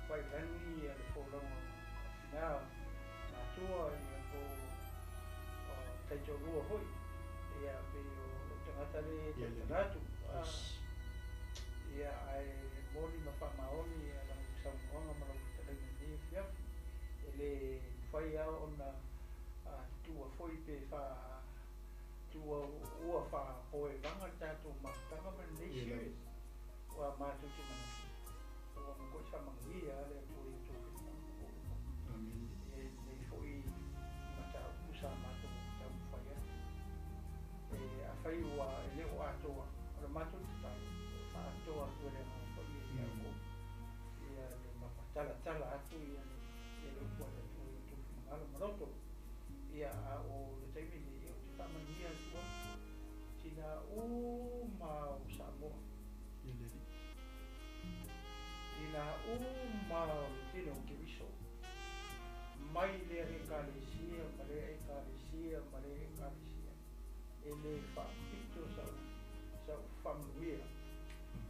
failagi le folauga a tinā matua ia po o taitoalua foi, ia pei o lou tagata lea e tautala atu. Ia ae moni ma faamaoni lau saunoaga ma lau fetalaiga i lenei afiafi, e le mafai lava ona tuua foi pe tuua ua faapoevaga le tatou mafutaga ma lenei series, ua matou te manatu ua matuai faamanuia lava le Atua i a outou finagalo i lenei foi mataupu sa matou taumafai atu. Afai ua e le o atoa, o le matou tatalo e faaatoa atu e le Agaga Paia ia outou ia le matalatala atu ia le upu a le Atua i o outou finagalo ma loto. Ia, a o le taimi lenei, ia, ou te faamanuia atu ai tinā uma o Samoa. Tinā uma o le tino o Keriso, mai lea Ekalesia ma lea Ekalesia ma lea Ekalesia, e lē faapito sa'u sa'u faamanuia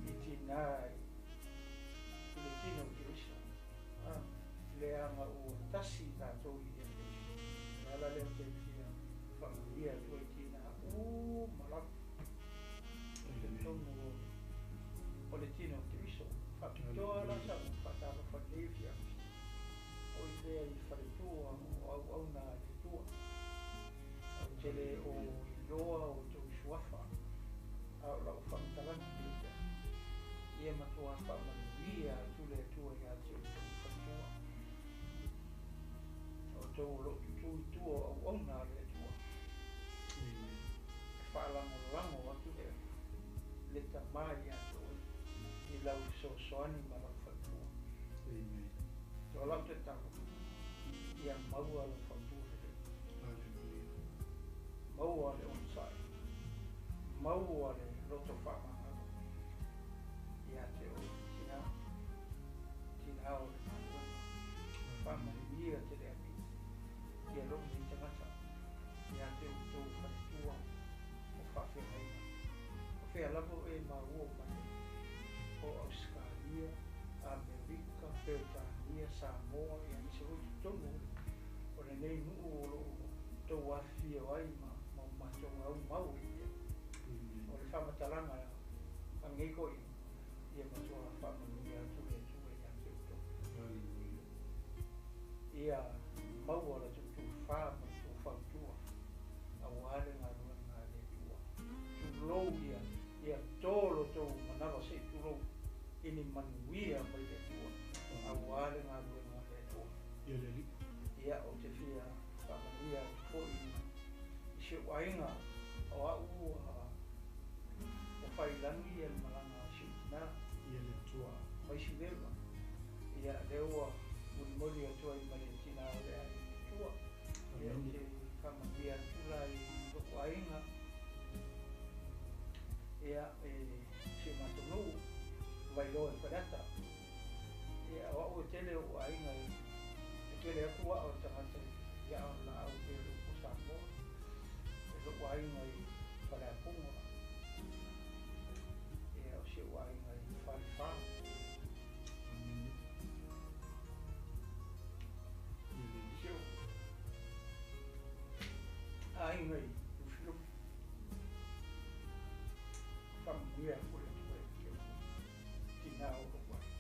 i tinā i le tino o Keriso. A, leaga ua tasi tatou i ia Keriso. O le ala lea ou te fia faamanuia atu ai i tinā uma lava i totonu o le tino o Keriso. Faapitoa la sa'u faatalofa i lenei afiafi, o i lea i faletua o auauna a le Atua. Ou te le o iloa outou suafa, a o lau faamatalaga nei ia matua faamanuia atu le Atua ia te outou faletua. O outou o lo o tutū i tua o auauna a le Atua. E faalagolago atu le le Tama ia te oe i lau fesoasoani ma lau faletua. O lau tatalo, ia maua lau fautua lelei. Maua le onosai, maua le loto faamagalo ia te oe tinā, tinā o le galuega. Faamanuia tele atu ia lou nei tagata ia te outou faletua o faafeagaiga. O fea lava o e maua mai ai, o Ausetalia, Amerika, Peretania, Samoa, ia aemaise foi totonu o lenei nuu o lo o tou afifio ai ma ma o matou aumau ai pea. O le faamatalaga a lenei toeaina, ia matua faamanuia atu le Atua ia te outou. Ia maua la tou tofa ma la tou fautua aua le galuega a le Atua. Tulou ia, ia to lo tou manava se i tulou i ni manuia mai le Atua aua le galuega a le Atua. Ia, ou te fia faamanuia atu foi i si ou aiga o au ua failangi le malaga a si ou tinā mai Siveva. Ia, lea ua molimoli atu ai ma le tinā o le aiga i tua. Ia, ou te faamanuia atu la i lou aiga, ia, e si o matou nuu, Vailoa i Faleata. Ia, o au e tele ou aiga e tele atu aa o le tagata i aa o le laau pei o le upu a Samoa, e lou aiga i Faleapuga, ia, o si ou aiga i Falefa. Si ou aiga i Lufilufi. Faamanuia atu le Atua ia te outou, tinā o lou aiga.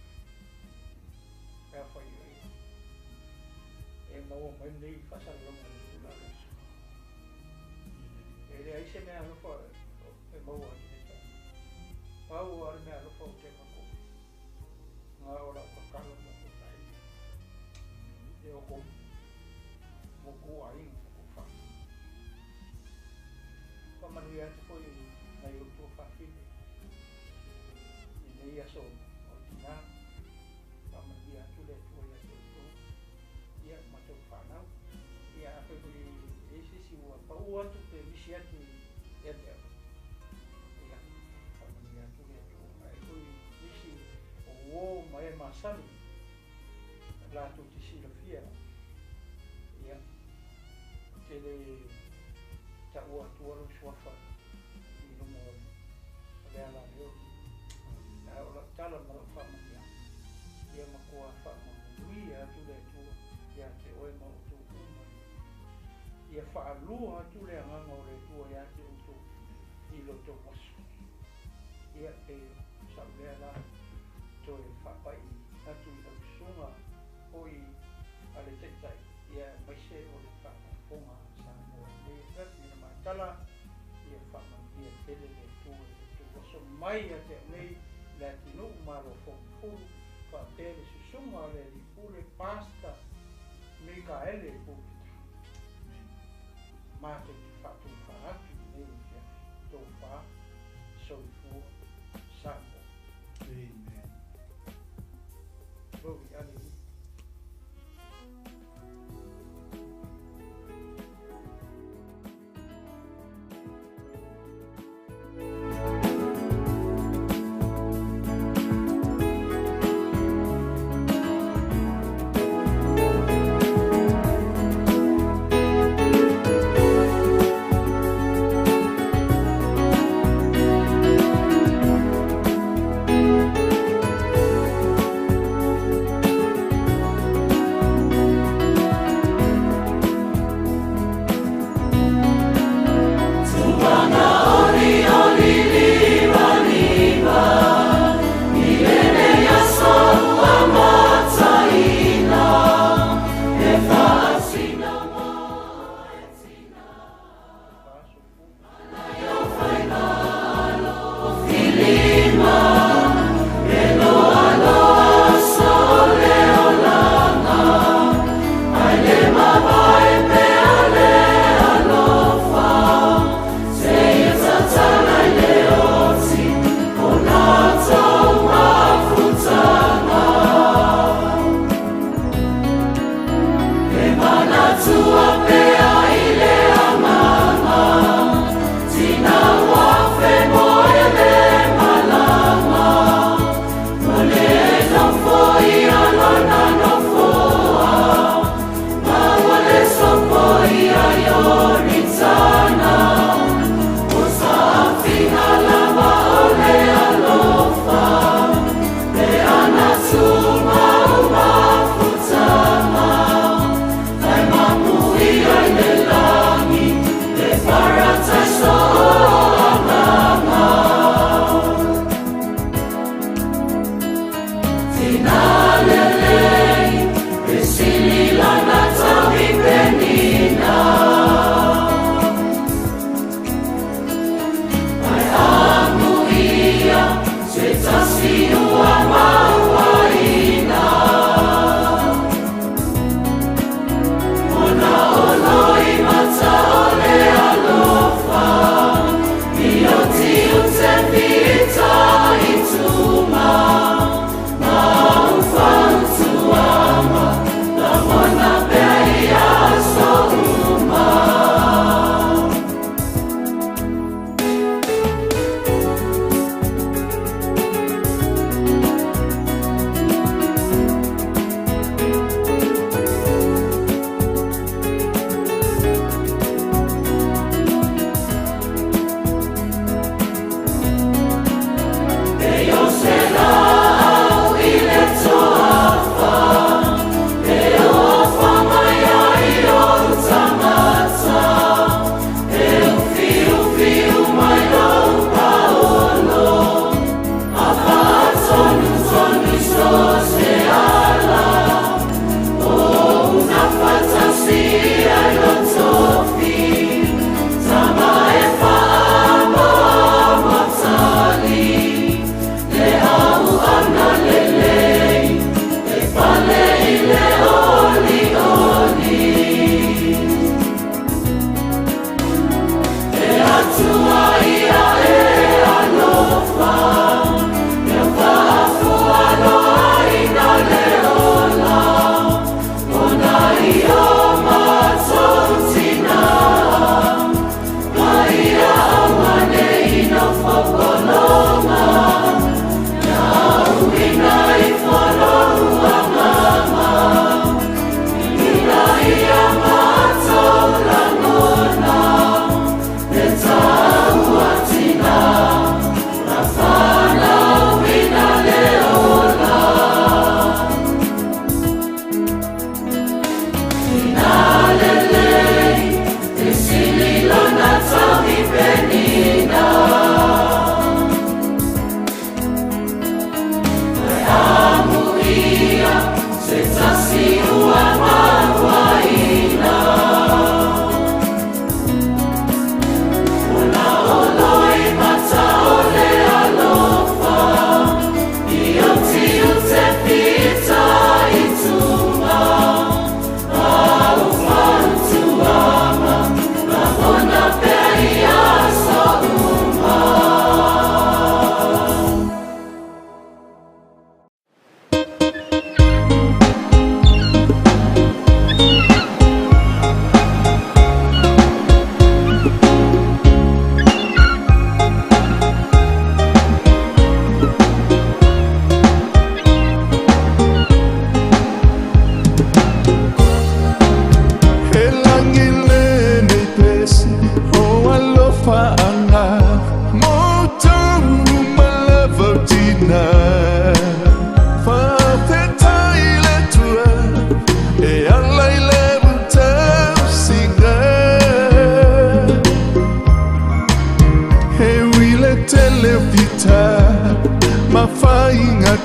Pe afai e maua mai lenei faasalalauga i le tulaga o le aso. E leai se mea alofa e maua atu nei tagata. Pau lava le mea alofa ou te avatu na o lau tatalo mo kou aiga, e o kou mo kou aiga ma kou whanau. Faamanuia atu foi i nai ou tuafafine i lenei aso o tinā. Faamanuia atu le Atua ia te outou ia ma tou fanau. Ia afai foi e i ai se isi ua pau atu pe misi atu ia te au, ia faamanuia atu le Atua. Ae foi nisi o uō ma e masani latou te silafia, ia, ou te le taua atua lou suafa i luga o le ala leo. Ae o lau tala ma lau faamanuiaga, ia matua faamanuia atu le Atua ia te oe ma outou uma, ia faalua atu le agaga o le Atua ia te outou i lo tou aso. Ia, pe o sa'u lea la toe faapai atu i lau susuga foi a le Taitai, ia aemaise o le faafogafoga a Samoa i lenei afiafi ina matala, ia faamanuia tele le Atua i lo outou aso mai ia te au nei Leatinuu Malo Fougafulu faapea le susuga o le Alii Pule Pastor Mikaele Puleta. Matou te faatofa atu i lenei afiafi. Tofa soifua Samoa. Amen. Glory, hallelujah.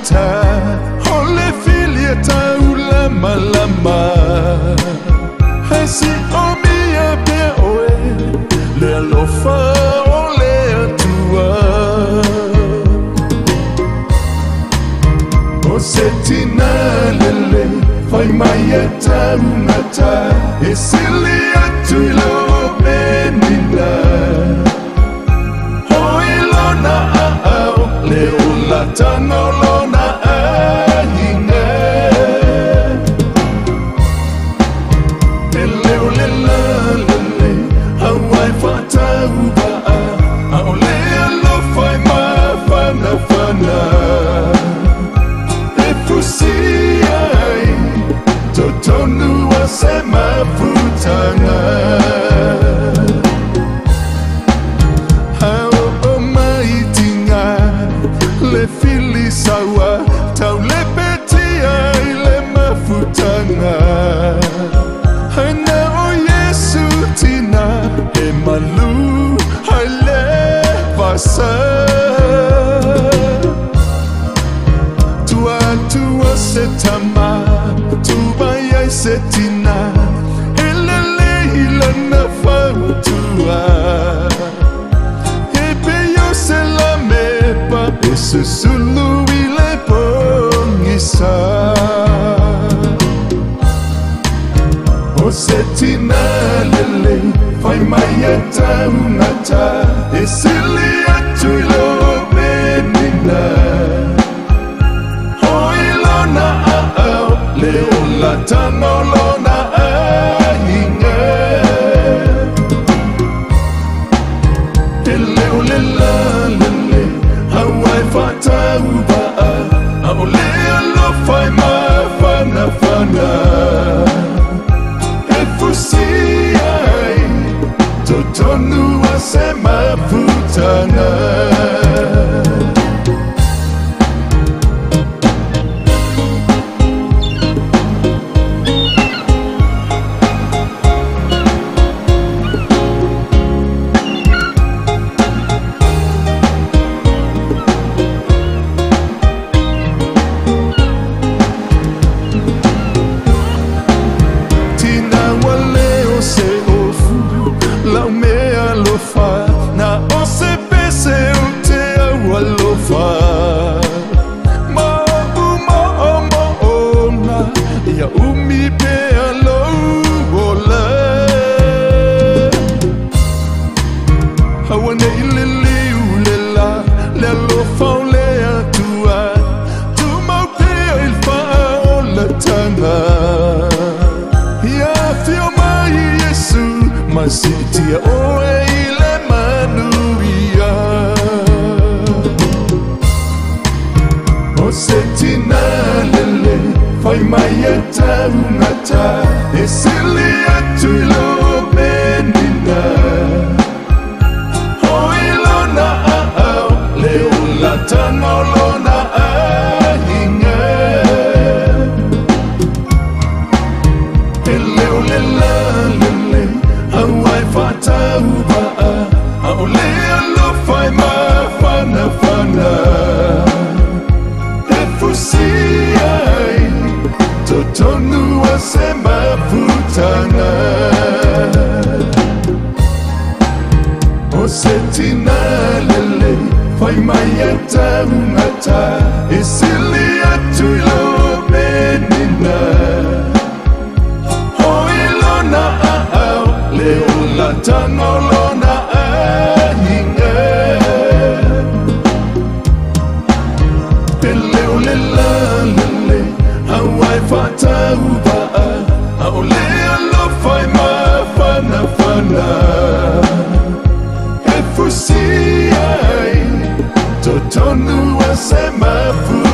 gata O le fili e tau lama lama Hai si o mia pea oe Le alofa o le atua O se tina lele Fai mai e tau gata E sili atu i lo penina Hoi lona au Le ola tanga o lona aiga E leo le la lele Hauai whatau va'a A o le alofa e mawhana whana E fusi ai Totonu a se mafutanga Hao o mai tinga Le fili saua Tau le petia i le mafutanga Haina o Yesu tina He malu hai le vasa Tua tua se tama Tu vai ai se tina He lele i lana fautua He peio se la mepa E susulu i le pongisa O se tina lele Fai mai e tau ngata E sili atu i lo penina Hoi lona au Le ola tanga o lona aiga E leo le la lele Hauai whatau va'a A o le alofa e mawhana whana E fusi ai Totonu a se mafutanga Tina wale o se ofu Lau mea alofa Na o se pese o te au alofa Ma o ma o ma o na Ia umi pe alou ola Haua nei le liu le la Le alofa o le atua Tu mau pea i le faaolatanga Ia fio mai Yesu Ma sitia oe i le manuia O se tina lele Fai mai e tau ngata E sili atu i lo penina Hoi lona au Le ola tanga o lona aiga E leo le la lele Hauai whatau va'a A o le alofa e mawhana whana E fusi ai Totonu a se mafutanga O se tina lele Fai mai e tau ngata E sili atu i lo penina Hoi lona au Le ola tanga o lona aiga E leo le la lele Hauai whatau va'a A o le alofa e mawhana whana E fusi ai Totonu a se mafutanga